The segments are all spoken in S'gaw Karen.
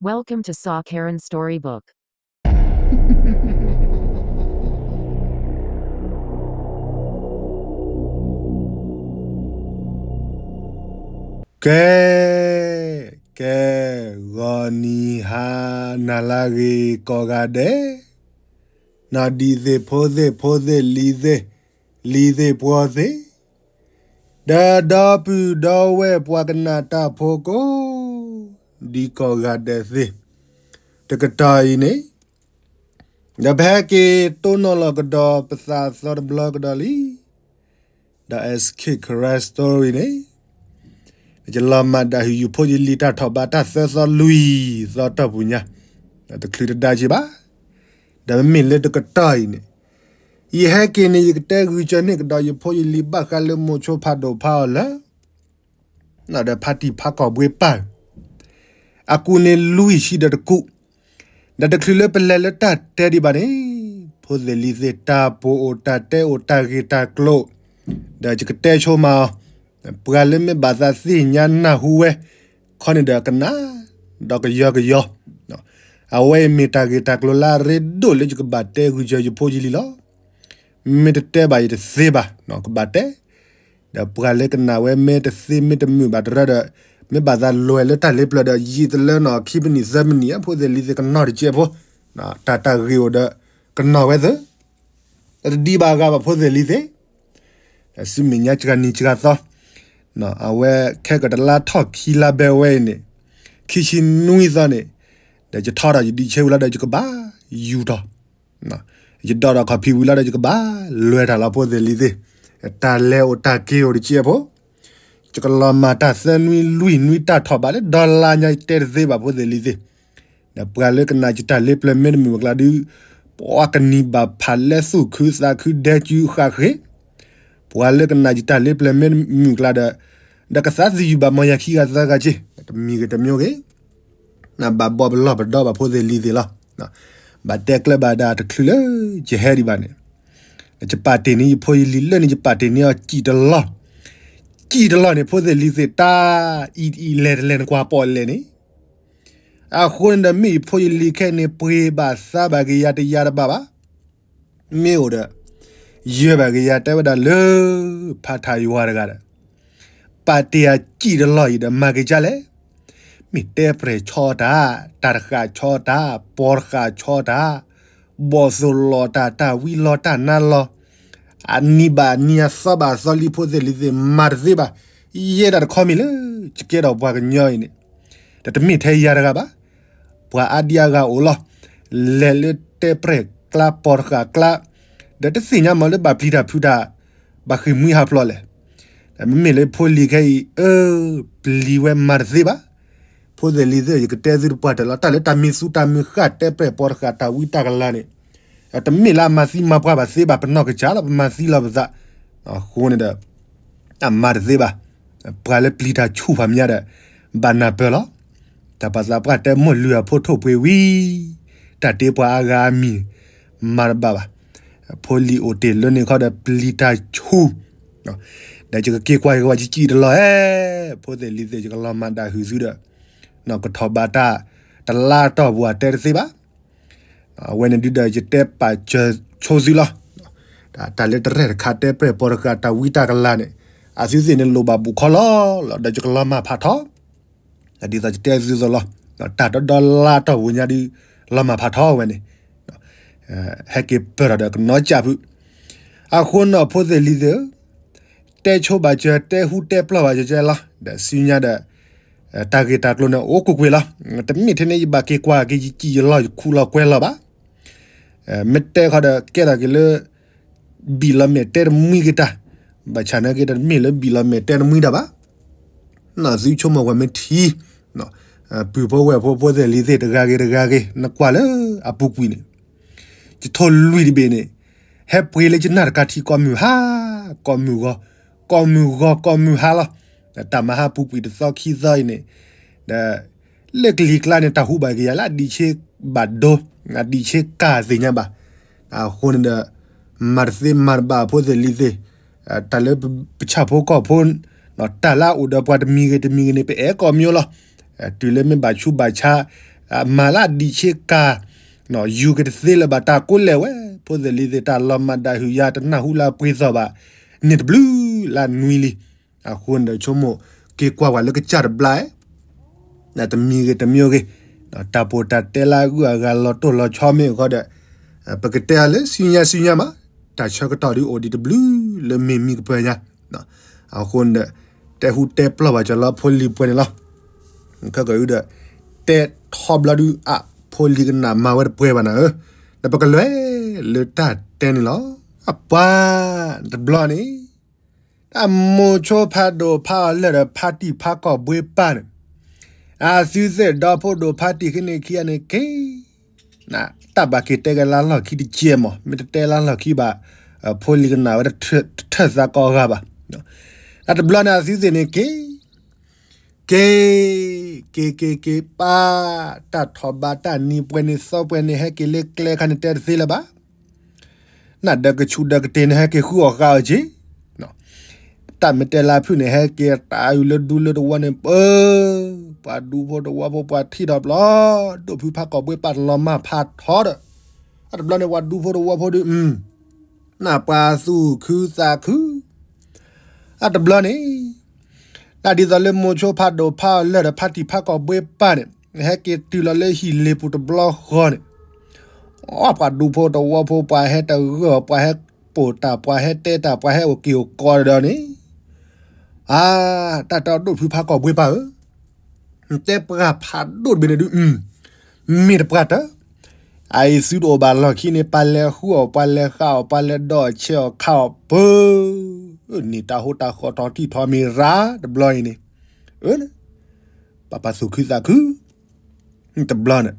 Welcome to Saw Karen Storybook. ကဲ, ကဲ, ဂီၤနံၤဟါနၤလၢအဂ့ၤကိးဂၤဒဲး, နီၢ်ဒံၣ်သ့ၣ်ဖိသ့ၣ်ဖိသ့ၣ်လံၤသ့ၣ်, လံၤသ့ၣ်ပှီၤသ့ၣ်, ဒီးဒီပုၢ်ဒီဝဲၢ်ပှၤကနၣ်တၢ်ဖိကိး ဒံးကိးဂၤဒဲးသ့ၣ်, တကတီၢ်အံၤန့ၣ် ဒီးပဟဲက့ၤတိၢ်နီၣ်လီၤကဒီးပသးသီတဘျီကဒီးလံ, ဒီး S K Karen Story န့ၣ် ယလီၤမၢ်ဒၣ်ဟုၣ်ယဖိယလံၤတၢ်ထီၣ်ဘးတၢ်သၢသီလွံၢ်သီတီၢ်ပူၤညါ, တချုးတဒါက့ၤဘၣ်. ဒီးမ့မ့ၢ်လၢတကတီၢ်အံၤန့ၣ် ယဟဲက့ၤန့ၣ် ယကတဲဂုာ်စၢၤန့ၢ်ကဒီးယဖိယလံၤဘၣ်ဃးလၢမိၤဆိဖးဒိၣ်ဖးအီၤလၢ ဒီးဖါတံၢ်ဖးကီၢ်ဘှ့ပၢ် အကူၣ်န့ၣ်လွံၢ်ဆံဒီးတကူၣ်, ဒီးတချုးလၢပလဲၤလၢတၢ်တဲဒံးဘၣ်န့ၣ် ဖိသ့ၣ်လံၤသ့ၣ် တၢ်ပအိၣ်တၢ်တဲအိၣ်တၢ်ဂ့ၢ်တၢ်ကျိၤ, ဒီးယကတဲဆိမးအီၤ, ပှၤလၢမ့ၢ်ဘၣ်သးသ့ၣ်ညါနၢ်ဟူဝဲ ခီန့ၣ်ဒီးကနၣ် ဒီးကယီကယီ, အဝဲအံၤမ့ၢ်တၢ်ဂ့ၢ်တၢ်ကျိၤလၢအရ့ဒိၣ်လၢယကဘၣ်တဲဂုာ်စၢၤယဖိယလံၤလီၤ. မ့ၢ်တတဲဘၣ်ယတသ့ဘၣ် ကဘၣ်တဲ, ဒီးပှၤလၢကနၣ်ဝဲမ့ၢ်တသ့မ့ၢ်တမုာ်ဘၣ်တရၢဒီး မ့ၢ်ဘၣ်သးလဲၤလၢတၢ်လ့ပျၢၤဒီး ယံာ်တလၢနီၢ်ခံမံးနံးသၢမံးနံး ဖိသ့ၣ်လံၤသ့ၣ်ကနီၣ်တကဲးဖိ, တၢ်တၢ်ဂ့ၢ်အိၣ်ဒီး ကနီၣ်ဝဲသ့, တဒံးဘၣ်အဂၤဘၣ်ဖိသ့ၣ်လံၤသ့ၣ် ဆူမဲာ်ညါစှၤနံၤစှၤသီ, အဝဲခဲကတလါထီၣ်ခံလါဘဲဝဲအံၤန့ၣ်, ခံဆံနွံသီန့ၣ်, ဒီးယထီၣ်ဒီးယဒံးဆ့ဝံၤလီၤဒီးယကဘၣ်ယူၤထီၣ်, ယဒိးထီၣ်ခီၣ်ဖံးဝံၤလီၤဒီးယကဘၣ်လဲၤတၢ်လီၤဖိသ့ၣ်လံၤသ့ၣ်, တၢ်လဲၤအိၣ်တၢ်က့ၤအိၣ်တကဲးဖိ, ယကလီၤမၢ်တၢ်သၢနွံလွံၢ်နွံတၢ်ထီၣ်ဘးလၢ dollar ညါယတဲတသ့ဘၣ်ဖိသ့ၣ်လံၤသ့ၣ်, ဒီးပှၤလၢကနၣ်ယတၢ်လ့ပျၢၤမ့ၢ်တမုာ်မုာ်ကျါဒုး, ပှၤကနံၤဘၣ်ဖးလဲသူၣ်ခုသးခုဒဲကုဃၣ်ဃ့, ပှၤလၢကနၣ်ယတၢ်လ့ပျၢၤမ့ၢ်တမုာ်မုာ်ကျါဒီး, ဒီးကသးသယုၢ်ဘၣ်မ်ယၤခံဂၤသၢဂၤက့, တမံၤဂ့ၤတမံၤဂ့ၤ, ဘၣ်ဘီပလီၢ်ပဒီဘၣ်ဖိသ့ၣ်လံၤသ့ၣ်လီၤ. ဘၣ်တဲကျၢၤဘၣ်ဒၣ်တချုးလၢယဟဲဒံးဘၣ်န့ၣ်, ယပာ်တ့ၢ်န့ၢ်ယဖိယလံၤလၢန့ၣ် ယပာ်တ့ၢ်န့ၢ်အီၤစံၣ်တလီၢ်, စံၣ်တလီၢ်န့ၣ် ဖိသ့ၣ်လံၤသ့ၣ် တၢ်အံၤတအံၤလဲၤတလဲၤနကွၢ်ပီၣ်လဲၣ်န့ၣ်, အဃိန့ၣ်ဒီးမ့ၢ်ယဖိယလံၤခဲအံၤန့ၣ် ပှ့ၤဘၣ်သါဘၣ်က့ၤယၤတယၤတဘၣ်ဘၣ်, မ့ၢ်အိၣ်ဒီး, ယဲၢ်ဘၣ်က့ၤယၤတဲဝဲဒၣ်လၢ ဖးထးယွၤတဂၤဒီး, ပာ်တ့ၢ်အစံၣ်တလီၢ်အံၤဒီးမၤက့ၤဒ်လဲၣ်, မ့ၢ်တဲပြဲၢ်ဆီတၢ်, တၢ်တဃာ်ဆီတၢ်, ပီၤတဃာ်ဆီတၢ်, ဘီၣ်သိၣ်လီၤတၢ်, တၢ်ဝံလီၤတၢ်နါလီၤ, အနံၤဘၣ်အနံၤအသီဘၣ်အသီလံ ဖိသ့ၣ်လံၤသ့ၣ် မၤတသ့ဘၣ်, ယဲဒၣ်တခီမ့ၢ်လၢ ယကဲထီၣ်ပှၤကညီအံၤန့ၣ်, ဒီးတမ့ၢ်ထဲယၤတဂၤဘၣ်, ပှၤအါဒံအါဂၤအိၣ်လီၤ, လဲၤလၢတဲပြဲၢ်ကျါပီၤတဃာ်ကျါ, ဒီးတသ့ၣ်ညါမးလၢဘၣ်ပျံၤတၢ်ဖုးတၢ်, ဘၣ်ဃ့ၢ်မှံဟးဖျိးလဲၣ်, ဒီးမ့မ့ၢ်လၢဖိလံၤခဲအံၤ အၢ, ပျံၤဝဲမၤတသ့ဘၣ်, ဖိသ့ၣ်လံၤသ့ၣ် ယကတဲသုတပှၢ်တၢၢ်လီၤ, တၢ်လၢတၢ်မံသူတၢ်မံဃာ်တဲပြဲၢ်ပီၤတဃာ်တၢ်ဝံတၢ်ကလၤန့ၣ်, တမ့ၢ်လၢအမၤသံမၤပှၢ်သ့ဘၣ်, ပနီၢ်ကစၢ်လီၤ ပမၤသံလီၤပသး, အဃိန့ၣ်ဒီး အမၤတသ့ဘၣ်, ပှၤလၢပျံၤတၢ်ဆူၣ်ဖးမးဒီး, ဘၣ်နၢ်ပၢၢ်လီၤ, တၢ်ပာ်သးပှၢ်တဲမိၢ်လုၢ်အဖိထိၣ်ပှ့ၤဝံၤ, တၢ်တ့ပှၤအါဂၤအမံၤ, မၤတဘၣ်ဘၣ်, ဖိလံၤအိၣ်တ့ၢ်လၢန့ၣ်ခီဒီးပျံၤတၢ်ဆူၣ်, ဒီးယကက့ၤကွၢ်ယကဝဲယစံၣ်တလီၢ်ဧဲ, ဖိသ့ၣ်လံၤသ့ၣ် ယကလီၤမၢ်ဒၣ်ဟုၣ်သုဒီး, ကထီၣ်ဘးတၢ်, တလါတီၢ်ပူၤအတဲတသ့ဘၣ် အဝဲန့ၣ်ဒုဒီးယတဲပာ်စၢၤဆိသုလီၤ, တၢ်လၢတရဲၣ်တခါတဲပြဲၢ်ပီၤတဃာ်တၢ်ဝံတၢ်ကလၤန့ၣ်, အသုသ့ၣ်န့ၣ်လိၣ်ဘၣ်ဘူးခီလီၤလီၤ ဒီးယကလီၤမၢ်ဖးထီ, ဒ်သိးယတဲသုသိးလီၤ, တၢ်တဒီလါတီၢ်ပူၤညါဒု, လီၤမၢ်ဖးထီဝဲန့ၣ်, ဟဲက့ၤပၢၢ်ထီၣ်ဒီးကနီၢ်ကၢ်ဖု, အဃိနီၢ်ဖိသ့ၣ်လံၤသ့ၣ်ဧၢ, တဲဆိဘၣ်စၢၤတဲဟူတဲပျီၢ်ဘၣ်စၢၤလီၤ, ဒီးဆူညါဒီး, တၢ်ဂ့ၢ်တၢ်ကျိၤန့ၣ် အိၣ်ကွ့ၢ်ကွ့ၢ်လီၤ, တမ့ၢ်ထဲန့ၣ်ယဘၣ်က့ၤကွၢ်က့ၤယစံၣ်ယလီၢ်ယခူၣ်လီၤကွဲလီၤဘၣ်, မ့ၢ်တဲခီဒီး ကဲထီၣ်က့ၤလၢ ဘံၣ်လီၤမဲာ်တဲတမှံက့ၤတၢ်, ဘၣ်ဆၣ်နာ်က့ဒီးတမ့ၢ်လၢဘံၣ်လီၤမဲာ်တဲတမှံတၢ်ဘၣ်, သုဆိကမိၣ်ဝဲမ့ၢ်ထံ, ပုၢ်ဖိဝဲၢ်ဖိဖိသ့ၣ်လံၤသ့ၣ်တဂၤဂ့ၤတဂၤဂ့ၤ နကွၢ်လၢအပူၤကွံာ်န့ၣ်, ယထိၣ်လွံၢ်တဘ့ၣ်န့ၣ်, ဟဲပှ့ၤလၢယနၢ်တကးထံကီၢ်မုၢ်ဟါ, ကီၢ်မုၢ်ဂီၤ, ကီၢ်မုၢ်ဂီၤကီၢ်မုၢ်ဟါလီၤ, တၢ်မၤဟါပူၤကွံာ်တသီခံသီအံၤန့ၣ်, ဒီး လၢကလံၤကျါန့ၣ် တၢ်ဟူဘၣ်က့ၤယၤလၢအဒံးဆ့ဘၣ်ဒိ, အဒံးဆ့ကၢ်သ့ၣ်ညါဘၣ်, အဃိန့ၣ်ဒီး, မၤတသ့မၤတဘၣ်ဖိသ့ၣ်လံၤသ့ၣ်, တၢ်လၢပဆၣ်ဖိကီၢ်ဖိ, တၢ်လၢအအိၣ်ဒီးပှၤတမံၤဂ့ၤတမံၤဂ့ၤန့ၣ် ပအဲၣ်ကီၢ်မၠိလီၤ, တုၤလၢမ့ၢ်ဘၣ်ဆူးဘၣ်ဆါ, မၤလၢအဒံးဆ့ကၤ ယူၤက့ၤတသ့လၢၤဘၣ် တၢ်ကိးလဲၣ်ဝဲ ဖိသ့ၣ်လံၤသ့ၣ် တၢ်လီၤမၢ်ဒၣ်ဟုၣ်ယၤ တနၢ်ဟူလၢအပှ့ၤသီၣ်ဘၣ် န့ၣ်တဘျုးလၢနွံလံ. အဃိန့ၣ်ဒီး ဆိကမိၣ်က့ၤကွၢ်ဝဲလၢကစၢ်တဘျါ တမံၤဂ့ၤတမံၤဂ့ၤ တၢ်ပိာ်တၢ်တဲလၢအဂုၤအဂၤလီၤတိၢ်လီၤဆီမ့ၢ်အဃိဒီး ပကတဲအီၤလၢဆူညါဆူညါမး တၢ်ဆၢကတီၢ်ဒ်အိၣ်ဒံးတဘျုးလၢမ့ၢ်မံကပၢၤညါ အဃိန့ၣ်ဒီး တဲဟူတဲပျီၢ်ဘၣ်ကၠီၤလီၤဖိလံၤပှဲၤန့ၣ်လီၤ. ခဲကဒုဒီး တဲထီဘျီဒု အဖိလံၤကနၣ်မၤဝဲတပှဲၤဘၣ်နၤဧၢ, ဒီးပကလဲၤလၢတၢ်တဲန့ၣ်လီၤ. အပှၤတဘျီန့ၣ် တၢ်မိၤဆိဖးဒိၣ်ဖးအီၤလၢာ်ဒီးဖါတံၢ်ဖးကီၢ်ဘှ့ပၢ်န့ၣ် အသုသ့ၣ်ဒီဖိဒိၣ်ဖါတံၢ်ခံန့ၣ်ခံဂၤန့ၣ်က့ၤ တၢ်ဘၣ်က့ၤတဲက့ၤလၢလီၢ်ခံတကဲမး မ့ၢ်တတဲလၢလီၢ်ခံဘၣ် ဖိလံၤကနၣ်ဝဲတထၢၣ်သးကိးဂၤဘၣ်. တၢ်တဘျီန့ၣ်အသုသ့ၣ်န့ၣ်က့ၤ က့ၤ က့ၤက့ၤက့ၤပၢ် တၢ်ထီၣ်ဘးတၢ်နံၤပှဲၤန့ၣ်သီပှဲၤန့ၣ် ဟဲက့ၤလၢကျဲခါန့ၣ်တဲတသ့လၢၤဘၣ် နၢ်ဒီးကဆူၣ်ဒီးကတ့ၢ်န့ၣ် ဟဲက့ၤဃုအီၣ်ဃာ်အီၤက့ၤ, တၢ်မ့ၢ်တဲလၢဖုၣ်န့ၣ် ဟဲက့ၤတၢ်အုၣ်လၢဒူလၢတဝီန့ၣ် ပၢ ပှၤဒူဖိတဝီဖိပှၤထံၣ်ထီၣ်ဘျီ ဒိၣ်ဖုဖးကီၢ်ဘှ့ပၢ်တလီၤမၢ်ဖးထီဒီး အတဘျီန့ၣ် ပှၤဒူဖိတဝီဖိဒု နၢ်ပှၤသူၣ်ခုသးခု အတဘျီန့ၣ် တၢ်ဒ်သိးလၢမိၤဆိဖးဒိၣ်ဖးအီၤလၢာ်ဒီးဖါတံၢ်ဖးကီၢ်ဘှ့ပၢ်န့ၣ် ဟဲက့ၤတုၤလီၤလၢဟံၣ်လ့ၤပူၤတဘျီဃီန့ၣ် အပှၤဒူဖိတဝီဖိပှၤဟဲတဂၢၢ် ပှၤဟဲပိာ်တၢ် ပှၤဟဲတဲတၢ် ပှၤဟဲအိၣ်က့ၤအိၣ်ကီတဒီးန့ၣ် အါ တၢ်တဲအီၤဒိၣ်ဖုဖးကီၢ်ဘှ့ပၢ်ဧၢ နတဲပှၤဖးဒိၣ်တဘ့ၣ်န့ၣ်ဒု မ့ၢ်တပှၢ်တၢၢ် အအံၤသုတအိၣ်ဘၣ်လီၢ်ခံန့ၣ် ပှၤလဲၤဃုအီၣ် ပှၤလဲၤဃာ်အီၣ် ပှၤလဲၤဒီးဆဲးအီၣ်ခးအီၣ်ပၢ န့ၣ်တၢ်ဟိတၢ်ဃီထီၣ်ထံၣ်ထီၣ်မ့ၢ်ရၤတဘျီအံၤန့ၣ် ပှၤပှၤသူၣ်ခုသးခု တဘျီန့ၣ်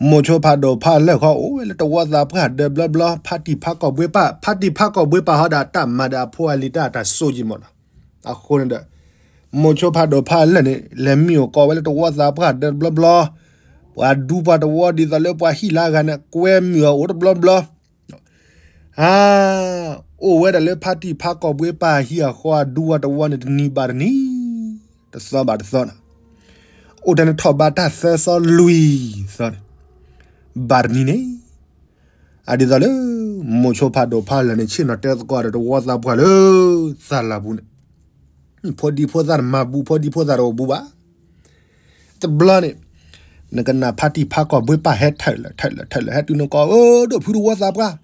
မိၤဆိဖးဒိၣ်ဖးလၢာ်ဃီအိၣ်ဝဲလၢတဝီသးပှၢ်ဒၢးဘျီဘျီ ဖါတံၢ်ဖးကီၢ်ဘှ့ပၢ် ဖါတံၢ်ဖးကီၢ်ဘှ့ပၢ်ဟီဒၣ်တၢ်မၤဒီးအဖိအလံၤတၢ်တၢ်ဆိၣ်ယံၤမးနီၤ အဃိန့ၣ်ဒီး မိၤဆိဖးဒိၣ်ဖးလၢာ်န့ၣ် လဲၤမံအိၣ်ကီးဝဲလၢတဝီသးပှၢ်ဒၢးတဘျီဘျီ ပှၤဒူပှၤတဝီဒ်သိးလၢပှၤဟံၣ်လၢအဂၤန့ၣ် ကွဲမုာ်အအိၣ်တဘျီဘျီ အါ အိၣ်ဝဲဒၣ်လၢဖါတံၢ်ဖးကီၢ်ဘှ့ပၢ်ဟံၣ်အဃီအဒူဝၤတဝီန့ၣ် တနံၤဘၣ်တနံၤ တသီဘၣ်တသီနီၤ အိၣ်တၢ်န့ၣ်ထီၣ်ဘးတၢ်သၢသီလွံၢ်သီန့ၣ် ဘၣ်တနံၤန့ၣ် အဒ်သိးလၢ မိၤဆိဖးဒိၣ်ဖးလၢာ်န့ၣ် ဆ့ၣ်နီၤတဲသကိးဒီးတဝီသးပှၢ်လၢ သၣ်လၤပူၤန့ၣ် ဖိဒံဖိသၣ်တမၤဘူး ဖိဒံဖိသၣ်တအိၣ်ဘူးဘၣ် တဘျီန့ၣ် နကနၣ်ဖါတံၢ်ဖးကီၢ်ဘှ့ပၢ်ဟဲထၢၣ်လၢာ်ထၢၣ်လၢာ်ထၢၣ်လၢာ် ဟဲတုၤနကိး အၢ ဒိၣ်ဖုတဝီသးပှၢ်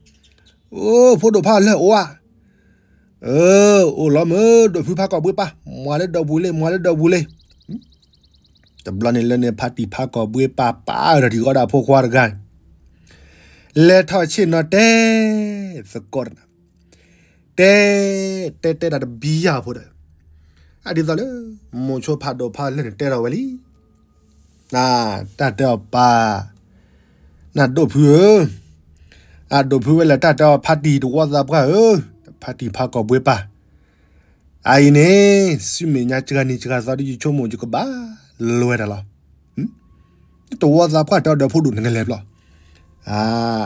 အိ ဖိဒိၣ်ဖးလၢာ်အိၣ်ဧါ အၢ အိၣ်လီၤမ့ၢ် ဒိၣ်ဖုဖးကီၢ်ဘှ့ပၢ် မၤလၢဒီပူၤလံ မၤလၢဒီပူၤလံ တဘျီန့ၣ်လၢန့ၣ် ဖါတံၢ်ဖးကီၢ်ဘှ့ပၢ်ပာ်ဒီးတံၤဃီဒီးအဖိခွါတဂၤန့ၣ် လဲၤထီၣ်ဆ့ၣ်နီၤတဲ သကိးတနၤ တဲ တဲတဲတၢ်တဘံယၢ်ဖိဒီး အဒ်သိးလၢ မိၤဆိဖးဒိၣ်ဖးလၢာ်န့ၣ်တဲထီၣ်ဝဲလံ တၢ်တဲအီၤပၢ် နဒိၣ်ဖုဧၢ အဒိၣ်ဖုဝဲလၢာ် တၢ်တဲအီၤဖါတံၢ်တဝီသးပှၢ်ဧၢ ဖါတံၢ်ဖးကီၢ်ဘှ့ပၢ် အအံၤန့ၣ် ဆူမဲာ်ညါစှၤနံၤစှၤသီဒ်ယဆိကမိၣ်ယကဘၣ်လဲၤဝဲဒၣ်လီၤ တဝီသးပှၢ်တဲအီၤဒီးဖိဒိၣ်နကလဲၤဘျီ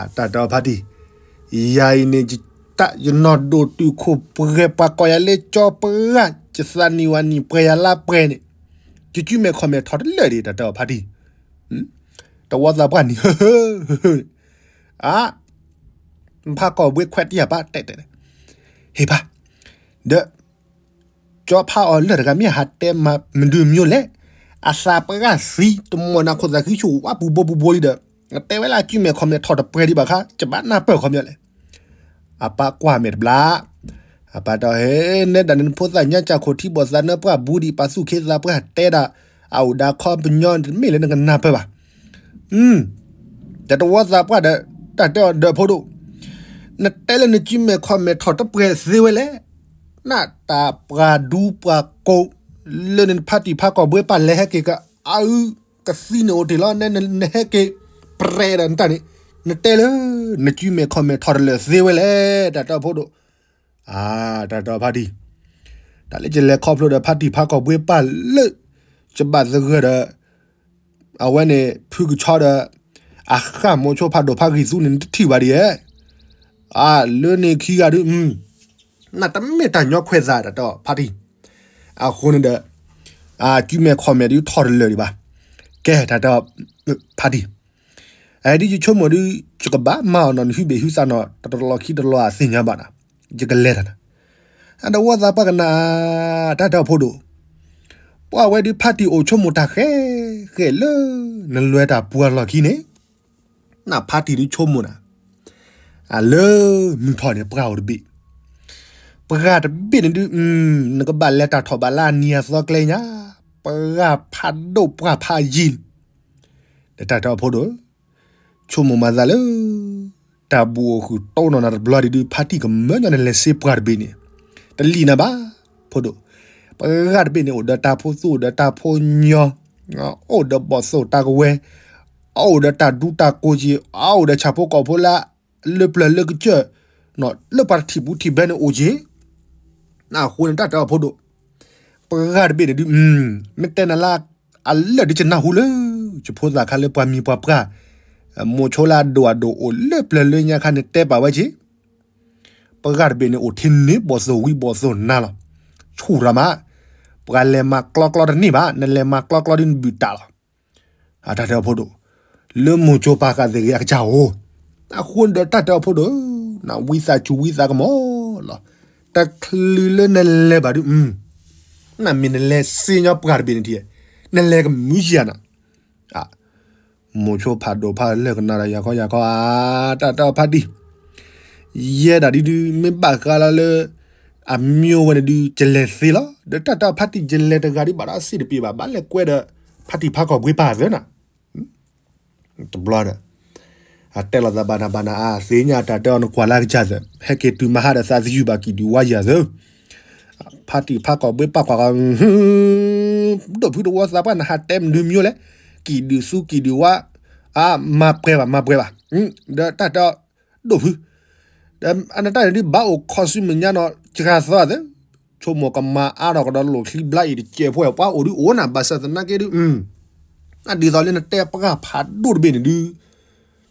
တၢ်တဲအီၤဖါတံၢ် ယၤအံၤန့ၣ် ယနီၢ်ဒိၣ်တုာ်ခိၣ်ပှဲၤ ပှၤကိးယၤလၢကၠီပှၢ် ယသးနံၣ်ဝဲနံၣ်ပှဲၤယၤလါပှဲၤန့ၣ် ယစုမဲာ်ခီၣ်မဲာ်ထီၣ်တလၢာ်ဒံး တၢ်တဲအီၤဖါတံၢ် တဝီသးပှၢ်န့ၣ် အ ဖးကီၢ်ဘှ့ခွဲးတယၢ်ပၢ်တဲတဲ ဟ့ၣ်ပၢ် ဒီး ကၠီဖးအီၤလၢာ်တဂၤမ့ၢ်ဟးတဲမၤမနုၤမံၤလဲၣ် အသးပှၢ်သံ တမီၢ်နၤခိၣ်သးခုဆူၣ်ဝါပူၤဘိပူၤဘိလံဒီး တဲဝဲလၢအစုမဲာ်ခီၣ်မဲာ်ထီၣ်တပှဲၤဒံးဘၣ်ခါ ကဘၣ်နၢ်ပၢၢ်ခီပညီလဲၣ် အပၢ်ကွၢ်မဲာ်တဘျါ အပၢ်တဲအီၤ ဟဲ နဲဒၣ်နဖိသၣ်ညါစၢ်ခိၣ်ထံဘီၣ်သးနၢပှၢ်ဘူးဒံး ပာ်သူၣ်ခ့သးပှၢ်တဲဒၣ် အအိၣ်ဒၣ်ခီပညီတမ့ၢ်လၢနကနၢ်ပၢၢ်ဘၣ် တၢ်တဝီသးပှၢ်ဒီး တၢ်တဲအီၤဒီးဖိဒိၣ် နတဲလၢနစုမဲာ်ခီၣ်မဲာ်ထီၣ်တပှဲၤသ့ဝဲလဲၣ် နတၢ်ပှၤဒူပှၤကိး လၢနဖါတံၢ်ဖးကီၢ်ဘှ့ပၢ်လဲၤဟဲက့ၤကအု ကသံန့ၣ်အိၣ်တ့ၢ်လီၤ နဟဲက့ၤ ပြဲးဒီးနတၢ်န့ၣ် နတဲလၢ နစုမဲာ်ခီၣ်မဲာ်ထီၣ်တလၢာ်သ့ဝဲလဲၣ် တၢ်တဲအီၤဖိဒိၣ် အ တၢ်တဲအီၤဖါတံၢ် တၢ်လၢယလဲၤခီဖျိဒီးဖါတံၢ်ဖးကီၢ်ဘှ့ပၢ်လၢ ယဘၣ်သဂၢၢ်ဒီး အဝဲန့ၣ် ဖုကဆီဒီး အဃၣ်မိၤဆိဖးဒိၣ်ဖးဂံၢ်သူန့ၣ် နတထံၣ်ဘၣ်ဒံးဧါ အ လၢန့ၣ်ခံဂၤဒု နတမ့ၢ်တၢ်ညီခွဲးသးတၢ်တဲအီၤဖါတံၢ် အဃိန့ၣ်ဒီး အစုမဲာ်ခီၣ်မဲာ်ဒုထီၣ်တလၢာ်ဒံးဘၣ် ကဲတၢ်တဲအီၤ ဖါတံၢ်, အဒ်ယဆိကမိၣ်ဒုး ယကဘၣ်မၤအီၤနီၤ နဟုဘ့ၣ်ဟုသးနီၤ တလီၢ်ခံတလီၢ်အသ့ၣ်ညါဘၣ်နီၤ, ယကလဲၤတၢ်နီၤ, အဒီးဝီသးပှၢ်ကနၣ် တၢ်တဲအီၤဖိဒိၣ်, ပှၤဝဲဒုးဖါတံၢ်အိၣ်ဆိကမိၣ်တၢ်ဃဲဃဲလၢ နလဲၤတၢ်ပှၢ်လီၢ်ခံန့ၣ်, နဖါတံၢ်ဒုးဆိကမိၣ်နၤ အလၢမုၢ်ထီၣ်န့ၣ် ပှၢ်အိၣ်တဘ့ၣ်, ပှၢ်တဘ့ၣ်န့ၣ်ဒုး နကဘၣ်လဲၤတၢ်ထီၣ်ဘးလၢအနံၤအသီကျဲညါ, ပှၢ်ဖးဒိၣ်ပှၢ်ဖးယံၤန့ၣ်, ဒီးတၢ်တဲအီၤဖိဒိၣ်, ဆိကမိၣ်မၤသးလၢ တၢ်ဘူၣ်အိၣ်ဃုာ်တိၢ်နီၢ်နၤတဘျီဒုး ဖါတံၢ်ကမၢညီနလဲၤစ့ပှၢ်တဘ့ၣ်န့ၣ်, တလံာ်နၤဘၣ်, ဖိဒိၣ်, ပှၢ်တဘ့ၣ်န့ၣ် အိၣ်ဒီးတၢ်ဖိသူ အိၣ်ဒီးတၢ်ဖိညီ, အိၣ်ဒီးဘီၣ်သိၣ်တၢ်ကဝဲၤ, အိၣ်ဒီးတၢ်ဒူတၢ်ကိၢ်က့ၤ, အိၣ်ဒီးဆၣ်ဖိကီၢ်ဖိလၢ လၢပျၢၤလၢကစၢၢ်, လၢပှၤတထံၣ်ပူၤထံၣ်ဘဲန့ၣ်အိၣ်က့ၤ, အဃိန့ၣ်တၢ်တဲအီၤဖိဒိၣ်, ပှၢ်တဘ့ၣ်န့ၣ်ဒုး, မ့ၢ်တဲနၤလၢ အလၢာ်ဒုးကနၢ်ဟူလၢ ယဖိသၣ်ခါလၢပှၤမံၤပှၤပှၢ်, မိၤဆိလၢအဒိၣ်အဒိၣ်အိၣ်လၢပျၢၤလၢညါခါန့ၣ်တဲပာ်ဝဲက့ၤ, ပှၢ်တဘ့ၣ်န့ၣ်အိၣ်ထဲန့ၣ်ဘီၣ်သိၣ်ဝံဘီၣ်သိၣ်နါလီၤ, ဆူၣ်ရၤမး, ပှၤလဲၤမၤကျီကျီတန့ၢ်ဘၣ် နလဲၤမၤကျီကျီဒုးနဘုၣ်တၢ်လီၤ အတၢ်တဲအီၤဖိဒိၣ်, လၢမိၤဆိပာ်ဃာ်သ့ၣ်ဂ့ၤအကစၢ်ဧိၤ, အဃိန့ၣ်ဒီးတၢ်တဲအီၤဖိဒိၣ်, နဝံသးစူၤဝံသးကမီၤလီၤ, တချုးလၢနလဲၤဘၣ်ဒုး, နမ့ၢ်နလဲၤစ့ညီပှၢ်တဘ့ၣ်န့ၣ်ထံၣ်, နလဲၤကမုာ်ယၤနၤ, မိၤဆိဖးဒိၣ်ဖးလၢာ်ကနၣ်ဒီးယၤခီယၤခီဧါ, တၢ်တဲအီၤဖါတံၢ် ယဲဒၣ်ဒုးဒုး မ့ၢ်ဘၣ်ဃးလီၤလၢ အမျိုးဝဲန့ၣ်ဒုး ကလဲၤသ့လီၤ. ဒီးတၢ်တဲအီၤဖါတံၢ် ယလဲၤတဂၤဒုး ဘၣ်ဒီးစ့တပ့ၤဘၣ်, ဘၣ်လဲၤကွဲဒီး ဖါတံၢ်ဖးကီၢ်ဘှ့ပၢ်သၢနၤ. တဘျီဒီး အတဲလီၤသးဘၣ်နၤဘၣ်နၤအါ, သ့ၣ်ညါတၢ်တဲအီၤ နကွၢ်လၢကစၢ်သၢ, ဟဲက့ၤတုၤမဟါဒီးသးသယုၢ်ဘၣ်ကံၣ်ဒုၣ်ဝါယၤသၢ ဖါတံၢ်ဖးကီၢ်ဘှ့ပၢ်ကွၢ်ကီ, ဒိၣ်ဖုတဝီသးပှၢ်နဟးတဲမနုၤမျိုးလဲၣ်, ကံၣ်ဒုၣ်သူကံၣ်ဒုၣ်ဝါ, အါ, မၤပှဲၤဘၣ် မၤပှဲၤဘၣ်, ဒီးတၢ်တဲအီၤ ဒိၣ်ဖု, ဒီးအနတၢ်န့ၣ်ဒုး ဘၣ်အိၣ်ခိးဆူမဲာ်ညါနီၤ စှၤသီသၢ, ဆိကမိၣ်ကမၤအါထီၣ်ကဒီးလိၣ်ချံဘျါအံၤတစဲးဖိ ပှၤအိၣ်ဒုးအိၣ်နၤ ဘၣ်ဆၣ်သနာ်က့ဒုး, ဒ်သိးလၢနတဲပှၢ်ဖးဒိၣ်တဘ့ၣ်န့ၣ်ဒုး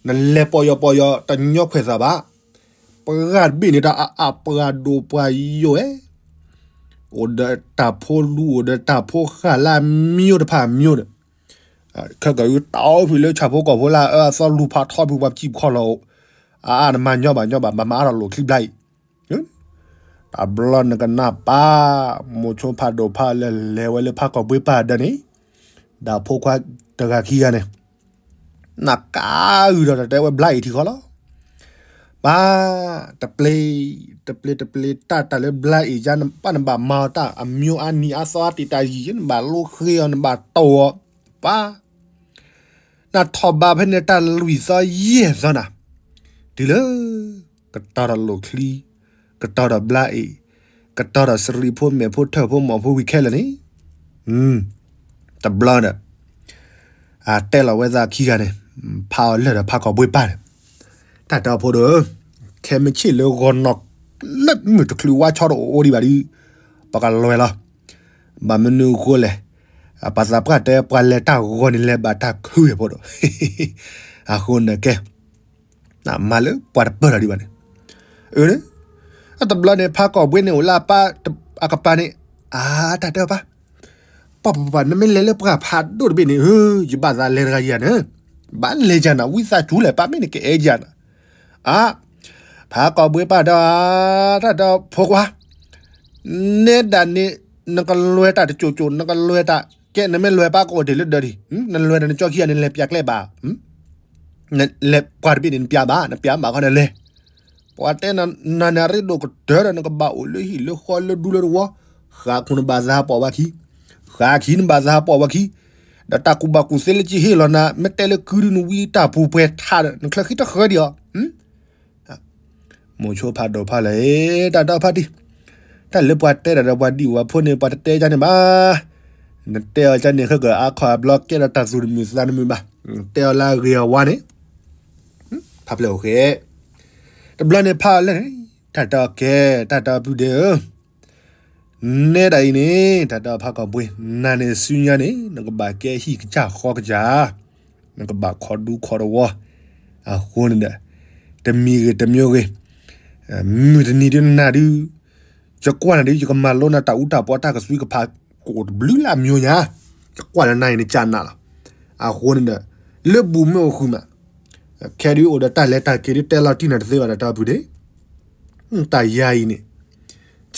နလဲၤပီၢ်ယီၤပီၢ်ယီၤ တညီခွဲးသးဘၣ်. ပှၢ်တဘ့ၣ်န့ၣ် တၢ်အါအါပှၤဒိၣ်ပှၤယိာ်ဝဲ, အိၣ်ဒီးတၢ်ဖိလူ အိၣ်ဒီးတၢ်ဖိဃၢ်လၢအမျိုးတဖၣ်အမျိုးဒီး, ခဲကီၢ်အံၤတၢ်အိၣ်ဖှိၣ်လၢဆၣ်ဖိကီၢ်ဖိလၢအအၢအသီလူၤဖးထီဖုပှၤပစံးဖီၣ်လီၤ, အါအါနမၤညီဘၣ်ညီဘၣ် မၤမၤအါထီၣ်လိၣ်ချံဘျါအံၤ တဘျီနကနၣ်ပၢ်, မိၤဆိဖးဒိၣ်ဖးလၢာ်လဲၤဝဲလၢဖးကီၢ်ဘှ့ပၢ်ဒီးန့ၣ်, ဒီးဖိခွါတဂၤခံဂၤန့ၣ်, နကးဂုာ်ဒီးတတဲဝဲဘျါအံၤထံဃီလီၤ. ပၢ်, တပျ့ၤ, တပျ့ၤတပျ့ၤ တၢ်တၢ်လၢဘျါအံၤယါ ပၢ်နဘၣ်မၤအီၤတၢ်အမျိုးအါနံၤအါသီအါတံာ်တာ်ယံာ် နဘၣ်လိဃ့အီၤ နဘၣ်တီၢ်အီၤ, ပၢ် နထီၣ်ဘးဖဲန့ၣ်တၢ်လွံၢ်သီယဲၢ်သီနၤ, တုၤလၢ ကတီၤဒီးလိၣ်ချံ, ကတီၤဒီးဘျါအံၤ, ကတီၤဒီးစရံးဖိမဲာ်ဖိထၢၣ်ဖိမီၢ်ဖိဝံၤခဲလၢာ်န့ၣ်, တဘျီဒီး အတဲလီၤဝဲသးခံဂၤန့ၣ်, ဖးအီၤလၢာ်ဒီးဖးကီၢ်ဘှ့ပၢ်န့ၣ်, တၢ်တဲအီၤဖိဒိၣ်ဧၢ, ခဲမုၢ်ဆ့ၣ်လၢဂီၤနီၢ် လၢမုၢ်တချုးဝါဆီတအိၣ်အိၣ်ဒံးဘၣ်ဒီး, ပကလဲၤလီၤ. ဘၣ်မနုၤအဃိလဲၣ်, ပှၤသးပှၢ်တဲ ပှၤလဲၤတၢ်ဂီၤန့ၣ် လဲၤဘၣ်တၢ်ခုဝဲၢ်ဖိဒိၣ်, အဃိန့ၣ်ကဲ မၤလၢပှၤတပၢၢ်ထီၣ်ဒံးဘၣ်န့ၣ်, အၢ, အတဘျီန့ၣ် ဖးကီၢ်ဘှ့န့ၣ်အိၣ်လၢအပၢ်အကပၤန့ၣ်, အါ, တၢ်တဲအီၤပၢ်, ပှၤပှၤပှၤ နမ့ၢ်လဲၤလၢပှၢ်ဖးဒိၣ်တဘ့ၣ်န့ၣ်, ယဘၣ်သးလဲၤတဂၤယၤန့ၣ်, ဘၣ်လဲၤယၤနၤ ဝံသးစူၤလဲၣ် ပၢ်မ့ၢ်နကအဲၣ်ယၤနၤ, အါ, ဖးကီၢ်ဘှ့ပၢ်ဒီး, တၢ်တဲအီၤဖိခွါ နဲဒၣ်န့ၣ် နကလဲၤတၢ်တကၠိၣ်ကၠိၣ် နကလဲၤတၢ်, ကဲ နမ့ၢ်လဲၤပၢ်ကအိၣ်တ့ၢ်လၢဒၢးဒံး, နလဲၤတၢ်နကၠီခံဂၤန့ၣ် လဲၤပျးကျဲဘၣ်, လဲၤပှၢ်တဘ့ၣ်န့ၣ် နပျးဘၣ်, နပျးဘၣ်ခီန့ၣ်လဲၤ, ပှၤတဲနၤန့ၣ် အရ့ဒိၣ်ကတၢၢ်ဒီး နကဘၣ်အိၣ်လၢဟံၣ်လၢဃီလၢဒူလၢတဝီ, ဃၣ်ခူၣ်နဘၣ်သးဟးပိာ်ဝဲခံ, ဃၣ်ခံနဘၣ်သးဟးပိာ်ဝဲခံ, ဒီးတၢ်ကူၣ်ဘၣ်ကူၣ်သ့လၢကဟ့ၣ်လီၤနၤ မ့ၢ်တဲလၢကုဒုနဝံတၢ်ပူၤပှဲၤထးဒီး နချၢဃံတဃၢဒံးအီၤ မိၤဆိဖးဒိၣ်ဖးလၢာ်, တၢ်ဒီဖးတံၢ်, တၢ်လၢပှၤတဲတၢ်ဒီးပှၤဒံၣ်ဝဲဖိန့ၣ် ပှၤတတဲကန့ၣ်ဘၣ်, နတဲအီၤကန့ၣ် ဃဲကၢအါခီအဘျီကဲဒီးတၢ်သူၣ်တမုာ်သးတမုာ်ဘၣ်, တဲအီၤလၢအဂ့ၤအဝါန့ၣ်, ဖးဖျဲၣ်အိၣ်ဃဲ, တဘျီန့ၣ်ဖးအီၤလၢာ်န့ၣ်, တၢ်တဲအီၤကဲ, တၢ်တဲအီၤပုၢ်ဒဲးဧၢ နဲဒၣ်အံၤန့ၣ် တၢ်တဲအီၤဖးကီၢ်ဘှ့, နၤန့ၣ်ဆူညါန့ၣ် နကဘၣ်ကဲဟံၣ်ကစၢ်ဃီကစၢ်, နကဘၣ်ခီဒူခီတဝီ, အဃိန့ၣ်ဒီး တမံၤဂ့ၤတမံၤဂ့ၤ, မုၢ်တနံၤဒုးနၤဒုး, ယကွၢ်နၤဒုး ယကမၤလိနၤတၢ်အူတၢ်ပီတၢ်ကသွံကဖး ကအိၣ်တဘျုးလၢအမျိုးညါ, ယကွၢ်လၢနၤအံၤနကနၣ်လီၤ, အဃိန့ၣ်ဒီး လၢဘူးမ့ၢ်အိၣ်ဃုာ်မး, ခဲဒုးအိၣ်ဒီးတၢ်လဲၤတၢ်က့ၤဒုးတဲလီၤတံၢ်နၤတသ့ဘၣ်ဒီးတၢ်ဖုဒ့ၣ်, တၢ်ယၤအံၤန့ၣ်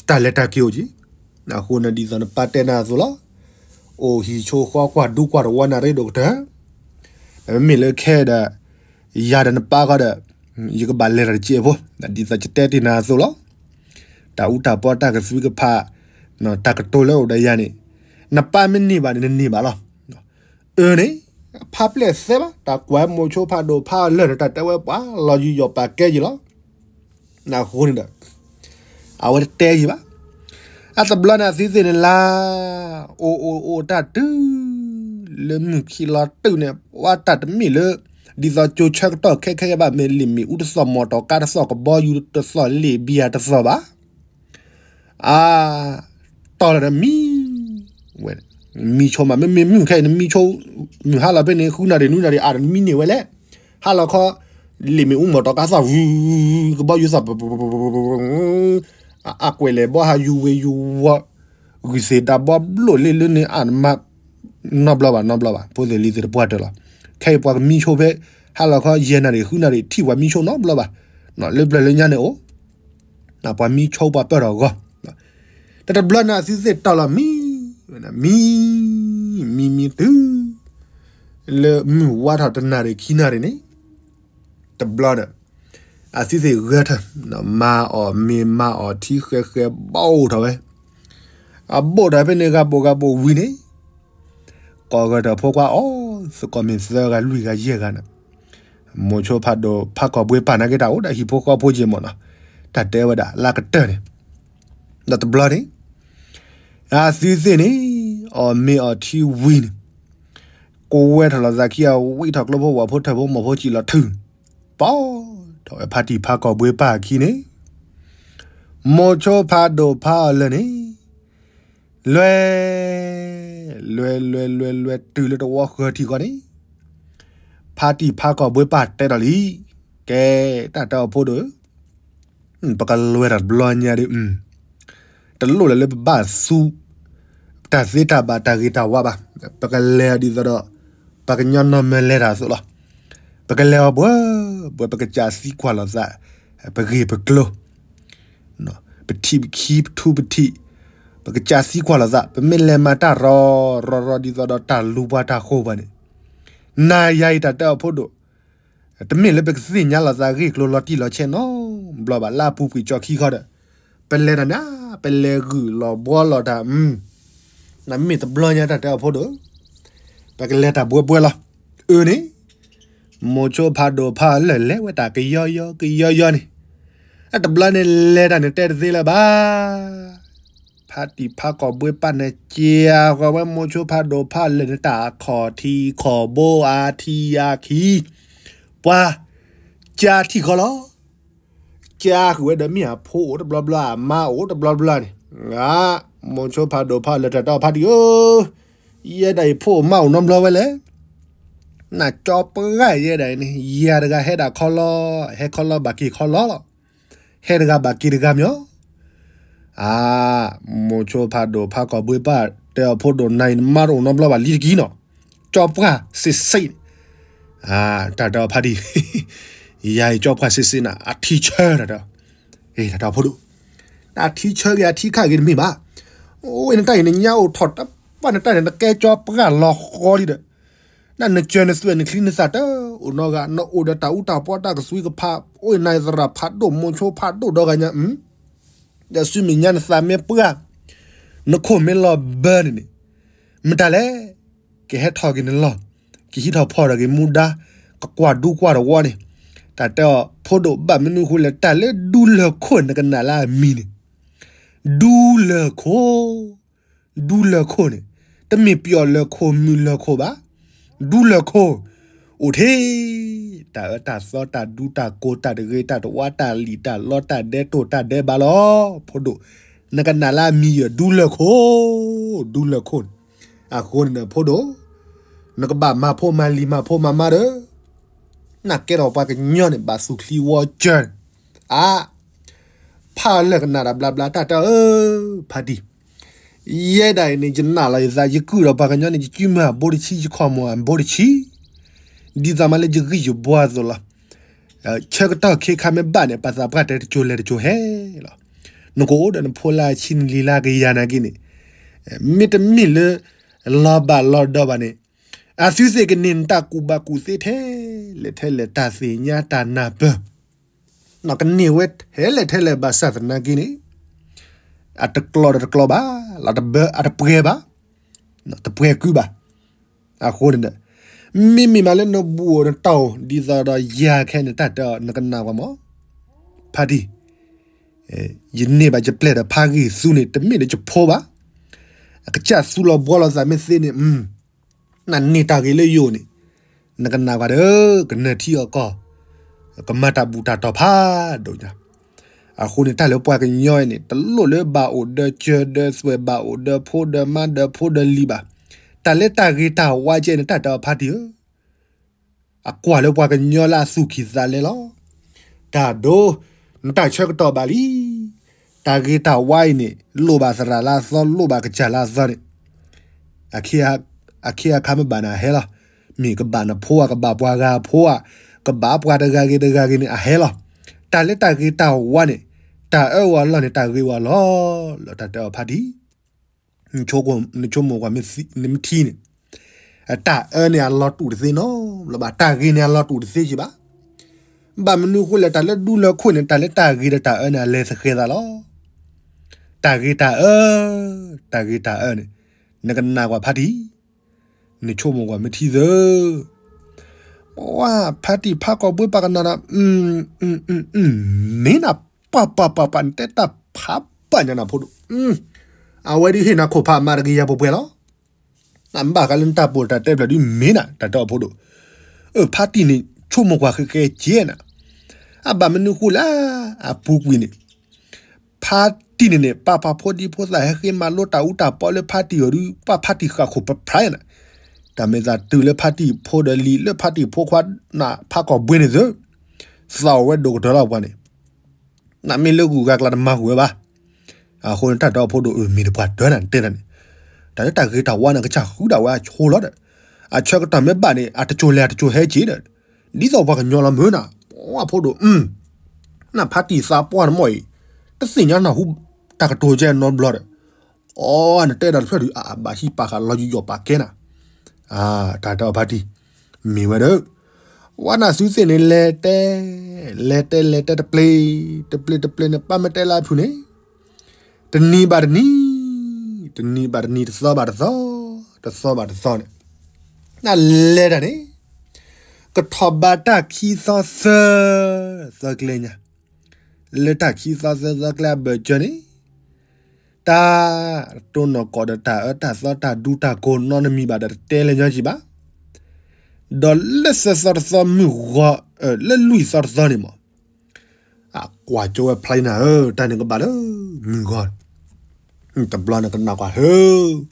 တၢ်လဲၤတၢ်က့ၤအိၣ်က့ၤ, အဃိန့ၣ်ဒ်သိးနပၢ်တဲနၤအသိးလီၤ, အိၣ်ဟံၣ်ဆိဃီကွၢ်ဒူကွၢ်တဝီနၤရ့ဒိၣ်ကတၢၢ်, မ့မ့ၢ်လၢခဲဒီး ယၤဒီးနပၢ်ဃီဒီး ယကဘၣ်လဲၤတၢ်တစဲးဖိ, ဒ်သိးယတဲတ့ၢ်နၤအသိးလီၤ, တၢ်အူတၢ်ပီတၢ်ကသွံကဖး, တၢ်ကတိၤလၢအိၣ်ဒီးယၤန့ၣ်, နပၢ်မ့ၢ်န့ၢ်ဘၣ်န့ၣ် နန့ၢ်ဘၣ်လီၤ. အၢန့ၣ် ဖးပျဲၢ်သဲဘၣ် တၢ်ကွၢ်မိၤဆိဖးဒိၣ်ဖးအီၤလၢာ်န့ၣ် တၢ်တဲဝဲပှၤလီၤယံာ်ယီၣ်ပာ်ကဲယံာ်လီၤ. အဃိန့ၣ်ဒီး အဝဲတတဲယံာ်ဘၣ်. အတဘျီန့ၣ်အသုသ့ၣ်န့ၣ်လၢ အိၣ်အိၣ်အိၣ်တၢ်တုၤ လၢမုၢ်ခံလီၤတုၤန့ၣ် ပှၤတၢ်တမ့ၢ်လၢ ဒ်သိးကၠိဆၢကတီၢ်ခဲခဲဘၣ် မ့ၢ်လံာ်မ့ၣ်အူတသီၣ် မီၢ်တီၤကါတသီၣ် ကဘီယူၤတသီၣ် လံာ်ဘံယၤတသီၣ်ဘၣ်. အါ တီၢ်လီၤဒီးမံ ဝဲ မံဆိမး မ့မ့ၢ်မုၢ်ခဲအံၤန့ၣ် မံဆိ မုၢ်ဟါလီၤဖဲန့ၣ် ဃုနၣ်ရံၣ်နွံနၣ်ရံၣ်အါဒီးမံန့ၢ်ဝဲလဲၣ်. ဟါလီၤခီ လံာ်မ့ၣ်အူမီၢ်တီၤကါသီၣ် ကဘီယူၤသီၣ် အကွဲးလဲၤဘီဟးယူၤဝ့ၤယူၤဝီၤ ဂုၢ်သ့ၣ်တၢ်ဘီဘျိၣ်လ့လၢန့ၣ် အါမး နီတဘျီဘၣ် နီတဘျီဘၣ် ဖိသ့ၣ်လံၤသ့ၣ်တပှၢ်တၢၢ်လီၤ. ခဲအံၤပှၤကမံဆိဖဲ ဟါလီၤခီယဲၢ်နၣ်ရံၣ်ဃုနၣ်ရံၣ် ထံၣ်ပှၤမံဆိနီတဘျီဘၣ်. လၢပျၢၤလၢညါန့ၣ်အိၣ် ပှၤမံဆိပှၤပၢၢ်ထီၣ်အဂီၢ် တတဘျီန့ၣ်အသုသ့ၣ်တီၢ်လီၤမံ မံ မံမံတုၤ လၢမုၢ်ဝါထီၣ်တနၣ်ရံၣ်ခံနၣ်ရံၣ်န့ၣ် တဘျီဒီး အသုသ့ၣ်ဂဲၤထၢၣ် မၤအီၣ်မ့ၤမၤအီၣ်ထံဃဲဃဲဘိၣ်ထီၣ်ဝဲ အဘိၣ်ထီၣ်ဖဲန့ၣ်ဂၤဘိၣ်ဂၤဘိၣ်ဝံၤန့ၣ် ကိးဂၤဒီးဖိခွါအီၤ သကိးမ့ၢ်သၢဂၤလွံၢ်ဂၤယဲၢ်ဂၤန့ၣ် မိၤဆိဖးဒိၣ်ဖးကီၢ်ဘှ့ပၢ်နာ်က့တၢ်အိၣ်ဒီးဟံၣ်ဖိဃီဖိက့ၤမ့ၢ်နီၤ တၢ်တဲဝဲဒၣ်လၢကတၢၢ်န့ၣ် ဒီးတဘျီန့ၣ် အသုသ့ၣ်န့ၣ် အီၣ်မ့ၤအီၣ်ထံဝံၤန့ၣ် ကဝဲထီၣ်လီၤသးခံအဝံထီၣ်ကျိဖိဝၣ်ဖိထၢၣ်ဖိမီၢ်ဖိစံၣ်လီၤထုး ပီထီၣ်ဝဲဖါတံၢ်ဖးကီၢ်ဘှ့ပၢ်အခံန့ၣ် မိၤဆိဖးဒိၣ်ဖးအီၤလၢာ်န့ၣ် လွဲ လွဲလွဲလွဲလွဲတုၤလၢတဝီဃၢၤထံၣ်ဃီန့ၣ် ဖါတံၢ်ဖးကီၢ်ဘှ့ပၢ်တဲဒီးလံ ကဲ တၢ်တဲအီၤဖိဒိၣ်ဧၢ ပကလဲၤတၢ်တဘျီညါဒီး တလိၣ်လၢၤလၢပဘၣ်သူ တၢ်သ့တၢ်ဘၣ်တၢ်ဂ့ၤတၢ်ဝါဘၣ်. ပကလဲၤဒ်သိးဒီး ပှၤကညီနီၢ်မၢလဲၤတၢ်အသိးလီၤ. ပကလဲၤအီၤဘှဲဘှဲ ပကစၢ်သံကွၢ်လိာ်သး ပဂ့ၢ်ပကျိၤ ပထံၣ်ပခံပထူပထံၣ် ပကစၢ်သံကွၢ်လိာ်သး ပမ့ၢ်လဲၤမၤတၢ်ရီရီရီဒ်သိးဒီးတၢ်လူၤပှၤတၢ်ဃိပှၤန့ၣ် နၤယၤအံၤတၢ်တဲအီၤဖိဒိၣ် တမ့ၢ်လၢပကသ့ၣ်ညါလိာ်သးဂ့ၢ်ကျိၤလီၤတံၢ်လီၤဆဲးနီတဘျီဘၣ် လၢအပူၤကွံာ်ကၠီခံခီဒီး ပလဲၤတၢ်န့ၣ် ပလဲၤဂုာ်လီၤဘှီလီၤတၢ် နမ့ၢ်တဘျီညါတၢ်တဲအီၤဖိဒိၣ် ပကလဲၤတၢ်ဘှဲဘှဲလီၤ. အၢန့ၣ် မိၤဆိဖးဒိၣ်ဖးအီၤလၢာ်လဲၤဝဲတၢ်ကယီယီကယီယီန့ၣ် အတဘျီန့ၣ်လဲၤတၢ်န့ၣ်တဲတသ့လၢၤဘၣ် ဖါတံၢ်ဖးကီၢ်ဘှ့ပၢ်န့ၣ် က့ၤဃီၤဝဲမိၤဆိဖးဒိၣ်ဖးအီၤလၢာ်န့ၣ် တၢ်အခီၣ်ထံးခီၣ်ဘိအါထံးအါခံ ပှၤ ကၠါထံၣ်ဃီလီၤ. ကၠါဃုာ်ဝဲဒီးမ့ၢ်အဖိအိၣ်တဘျီဘျီ အမါအိၣ်တဘျီဘျီန့ၣ် မိၤဆိဖးဒိၣ်ဖးအီၤလၢာ်တၢ်တဲအီၤဖါတံၢ်ဧၢ ယဲဒၣ်အံၤဖိအိၣ်မါအိၣ်နီတဘျီဝဲလဲၣ် နကၠီပှၢ်ယဲဒၣ်အံၤန့ၣ် ယၤတဂၤဟဲဒၣ်ခီလီ ဟဲခီလီဘၣ်က့ၤခီလီလီၤ ဟဲတဂၤဘၣ်က့ၤတဂၤမၠီ အါ မိၤဆိဖးဒိၣ်ဖးကီၢ်ဘှ့ပၢ်တဲအီၤဖိဒိၣ်နၤအံၤနမါတအိၣ်နီတဘျီဘၣ်လံတက့ၢ်နီၤ ကၠီပှၢ်စ့ၢ်စ့ၢ်န့ၣ် တၢ်တဲအီၤဖါတံၢ် ယၤအံၤကၠီပှၢ်စ့ၢ်စ့ၢ်န့ၣ် အထံဆၢတၢ်တဲအီၤ တၢ်တဲအီၤဖိဒိၣ် အထံဆၢဂ့ၤအထံခးဂ့ၤတမ့ၢ်ဘၣ် အိၣ်နတၢ်အံၤနညါအိၣ်ထီၣ်တပှၢ်နတၢ်န့ၣ် နကဲကၠီပှၢ်လီၤဃီလံဒီး နနကၢၤနသွဲၣ်နချံနသၣ်တအိၣ်နီတဂၤ နအိၣ်ဒီးတၢ်အူတၢ်ပီတၢ်ကသွံကဖး အိၣ်နၤသရၣ်ဖးဒိၣ်မိၤဆိဖးဒိၣ်ဒီဂၤညါ ဒီးဆူမဲာ်ညါနသးမ့ၢ်ပှၢ် နခိၣ်မ့ၢ်လီၤဘၢန့ၣ်န့ၣ် မတၤလဲၣ် ကဟဲထီၣ်က့ၤနလီၢ် ကဟံးထီၣ်ဖီၣ်ထီၣ်က့ၤမူဒါ ကကွၢ်ဒူကွၢ်တဝီန့ၣ် တၢ်တဲအီၤဖိဒိၣ်ဘၣ်မနုၤဃိလဲၣ် တၢ်လၢဒူလၢၢ်ခိၣ်နကနၣ်လၢအမံၤန့ၣ် ဒူလၢၢ်ခိၣ် ဒူလၢၢ်ခိၣ်န့ၣ် တမ့ၢ်ပယီၤလၢၢ်ခိၣ်မုၢ်လၢၢ်ခိၣ်ဘၣ် ဒူလၢၢ်ခိၣ် အိၣ်ထဲ တၢ်အၢတၢ်သီတၢ်ဒူတၢ်ကိၢ်တၢ်တဂ့ၤတၢ်တဝါတၢ်လံၣ်တၢ်လီတၢ်ဒဲးတိၢ်တၢ်ဒဲးဘးလီၤ ဖိဒိၣ် နကနၣ်လၢအမံၤယဲၢ်ဒူလၢၢ်ခိၣ် ဒူလၢၢ်ခိၣ်န့ၣ် အဃိန့ၣ်ဒီးဖိဒိၣ် နကဘၣ်မၤဖိမၤလံၤမၤဖိမၤမါဒီး နကဲထီၣ်ပှၤကညီန့ၣ် ဘၣ်သူၣ်ချံဝီစၢၤ အါ ဖးလၢာ်ကနၣ်တၢ်ဘျါဘျါ တၢ်တဲအီၤ ဖါတံၢ် ယဲဒၣ်အံၤန့ၣ် ယနာ်လီၤယသး ယကုၢ်ဒီးပှၤကညီန့ၣ် ယစုမုၢ်အဘိတဆံ ယခီၣ်မီၢ်အဘိတဆံ ဒ်သိးမးလၢယဂံၢ်ယဘါအသိးလီၤ. ဆၢကတီၢ်ခ့ခါမ့ၢ်ဘၣ်န့ၣ် ပှၤသးပှၢ်တဲတကၠိၤလဲၤတကၠိၤဟဲလီၤ. နကအိၣ်ဒီးနဖိလၢအဆံနလံၤလၢကယၤနာ်က့န့ၣ်, မ့တမ့ၢ်လၢ လီၤဘၣ်လီၤဒီးဘၣ်န့ၣ်, အသုသ့ၣ်ကန့ၢ်နတၢ်ကူၣ်ဘၣ်ကူၣ်သ့ထဲလဲၣ်ထဲလဲၣ် တၢ်သ့ၣ်ညါတၢ်နၢ်ပၢၢ် ကန့ၢ်ဝဲထဲလဲၣ်ထဲလဲၣ်ဘၣ်ဆၣ်သနာ်က့န့ၣ်, အတကျိးဒီးတကျိးဘၣ်, အတပှဲၤဘၣ်, တပှဲၤကုဘၣ်. အဃိန့ၣ်ဒီး, မ့မ့ၢ်မးလၢနဘူးနတံၢ် ဒ်သိးဒီးယၤခဲန့ၣ် တၢ်တဲအီၤနကနၣ်ကွၢ်မး, ဖါတံၢ်, ယန့ၢ်ဘၣ်ယပျဲၢ်ဒီးဖါဂ့ၢ်သူန့ၣ် တမ့ၢ်လၢယဖိဘၣ်, အကစၢ်သူလီၤဘှီလီၤသးမ့ၢ်သ့န့ၣ် နန့ၢ်တၢ်ဂ့ၤလၢယအိၣ်န့ၣ်, နကနၣ်ကွၢ်ဒီး ကနၢၤထံအီၣ်ကီၢ်, ကမၤတၢ်ဘူၣ်တၢ်တီၤဖးဒိၣ်ညါ. အဃိန့ၣ် တၢ်လၢပှၤကညီအံၤန့ၣ် တလိၣ်လၢဘၣ်အိၣ်ဒီးစၢၤဒီးသွဲၣ် ဘၣ်အိၣ်ဒီးဖိဒီးမါဒီးဖိဒီးလံၤဘၣ်. တၢ်လၢတၢ်ဂ့ၤတၢ်ဝါကဲန့ၣ် တၢ်တဲအီၤဖါတံၢ်ဧၢ, အကွၢ်လၢပှၤကညီလၢအသူၣ်ကံၢ်သးလဲလီၤ. တၢ်ဒိ, နတၢ်ဆၢကတီၢ်ဘၣ်လံ. တၢ်ဂ့ၤတၢ်ဝါအံၤန့ၣ် လိၣ်ဘၣ်သရၣ်လၢအသီ လိၣ်ဘၣ်ကစၢ်လၢအသီန့ၣ်, အခ့အခါမ့ၢ်ဘၣ်န့ၣ်အဟဲလီၤ. မ့ၢ်ကဘၣ်နဖိဧါ, ကဘၣ်ပှၤဂၤအဖိဧါ, ကဘၣ်ပှၤတဂၤဂ့ၤတဂၤဂ့ၤန့ၣ် အဟဲလီၤ. တၢ်လၢတၢ်ဂ့ၤတၢ်ဝါန့ၣ်, တၢ်အၢဝဲအလီၢ်န့ၣ် တၢ်ဂ့ၤဝဲအလီၢ်လီၤ. တၢ်တဲအီၤဖါတံၢ်, နဆိကမိၣ်ကွၢ်မ့ၢ်ထံန့ၣ်, တၢ်အၢန့ၣ်အလီၤတူာ်တသ့နီၤ, ဘၣ်တၢ်ဂ့ၤန့ၣ်အလီၤတူာ်တသ့က့ဘၣ်. ဘၣ်မနုၤအဃိလဲၣ်, တၢ်လၢဒူလၢခိၣ်န့ၣ် တၢ်လၢတၢ်ဂ့ၤဒီးတၢ်အၢန့ၣ် အလဲၤသဃဲၤသးလီၤ. တၢ်ဂ့ၤတၢ်အၢ, တၢ်ဂ့ၤတၢ်အၢန့ၣ်, နကနၣ်ကွၢ်ဖါတံၢ်, နဆိကမိၣ်ကွၢ်မ့ၢ်ထံသၢ ပှၤဖါတံၢ်ဖးကီၢ်ဘှ့ပာ်ကနၣ်ဒီး, မ့ၢ်နၤ, ပှၤပှၤပှၤပှၤ နတဲတၢ်ဖးဘၣ်ညါနၤဖိဒိၣ်, အဝဲဒုးဟ့ၣ်နၤခိၣ်ဖးအမါတကယၤပှဲၤပှဲၤလီၤ. နဘၣ်ဃးလၢနတၢ်ပိာ်တၢ်တဲဖျၢၣ်ဒုးမ့ၢ်နၤ တၢ်တဲအီၤဖိဒိၣ်, အၢ ဖါတံၢ်န့ၣ် ဆိကမိၣ်ကွၢ်ဃဲဃဲကဲနၤ, အဘၣ်မနုၤဃိလဲၣ်, အပူၤကွံာ်န့ၣ် ဖါတံၢ်န့ၣ်န့ၣ် ပာ်ဖးဖိဒံဖိသၣ်ဟဲဃ့မၤလိတၢ်အူတၢ်ပီလၢဖါတံၢ်အီၤဒုး ပှၤဖါတံၢ်ဃၣ်ခိၣ်ဖးဖးနၤ, တၢ်မ့ၢ်သးတုၤလၢဖါတံၢ်ဖိဒီးလံၤ လၢဖါတံၢ်ဖိခွါနၤ ဖးကီၢ်ဘှ့န့ၣ်သ့, သးအိၣ်ဝဲဒိၣ်ကတၢၢ်လီၤပှၤန့ၣ်, နမ့ၢ်လၢဂုၤဂၤကျါတမၤဃုာ်ဝဲဘၣ်. အဃိန့ၣ် တၢ်တဲအီၤဖိဒိၣ်အၢ မ့ၢ်တပှၤတၢၢ်နၤ နတဲနၤန့ၣ်, တၢ်လၢတၢ်ဂ့ၤတၢ်ဝါန့ၣ် ကစၢ်ဃုဒၣ်ဝဲအဆိလီၤဒီး, အဆၢကတီၢ်မ့ၢ်ဘၣ်န့ၣ် အတကၠိၤလဲၤအတကၠိၤဟဲက့ၤဒီး, ဒ်သိးပှၤကညီလီၤမုၢ်နၤ, ပှၤဖိဒိၣ်, နဖါတံၢ်သးပှၢ်တမီၢ်အံၤ, တသ့ၣ်ညါနၢ်ဟူတၢ်ကတိၤကဲနီတဘျီဒီး, အီ နတဲဒၣ်တဖျၢၣ်ဒုး အဘၣ်ဟံးပာ်ဃာ်လီၤယိယိာ်ပာ်ကဲနၤ, တၢ်တဲအီၤဖါတံၢ်, မ့ၢ်ဝဲဒီး ဝဲနၤသုသ့ၣ်န့ၣ် လဲၤတဲ, လဲၤတဲလဲၤတဲတပျ့ၤ, တပျ့ၤတပျ့ၤန့ၣ် ပၢ်မ့ၢ်တဲလၢအဖုၣ်န့ၣ်, တနံၤဘၣ်တနံၤ, တနံၤဘၣ်တနံၤ တသီဘၣ်တသီ, တသီဘၣ်တသီန့ၣ်, နလဲၤတၢ်န့ၣ်, ကထီၣ်ဘးတၢ်ခံသီသၢ, သၢကျဲညါ, လၢတၢ်ခံသီသၢသၢကျဲအဘၢၣ်စၢၤန့ၣ် တၢ်တိၢ်နီၢ်ကီၢ်ဒီးတၢ်အၢတၢ်သီတၢ်ဒူတၢ်ကိးနီတမံၤဘၣ်ဒီးတတဲလၢညါကံဘၣ်, ဒီးလၢသၢသီတသီမုၢ်ဂီၤ, လၢလွံၢ်သီတသီန့ၣ်မး, အကွၢ်ကၠိဝဲဖျါနၤဧၢ, တၢ်န့ၣ်ကဘၣ်လၢမုၢ်ဂီၤ, တဘျီန့ၣ်ကနၣ်ကွၢ်ဧၢ,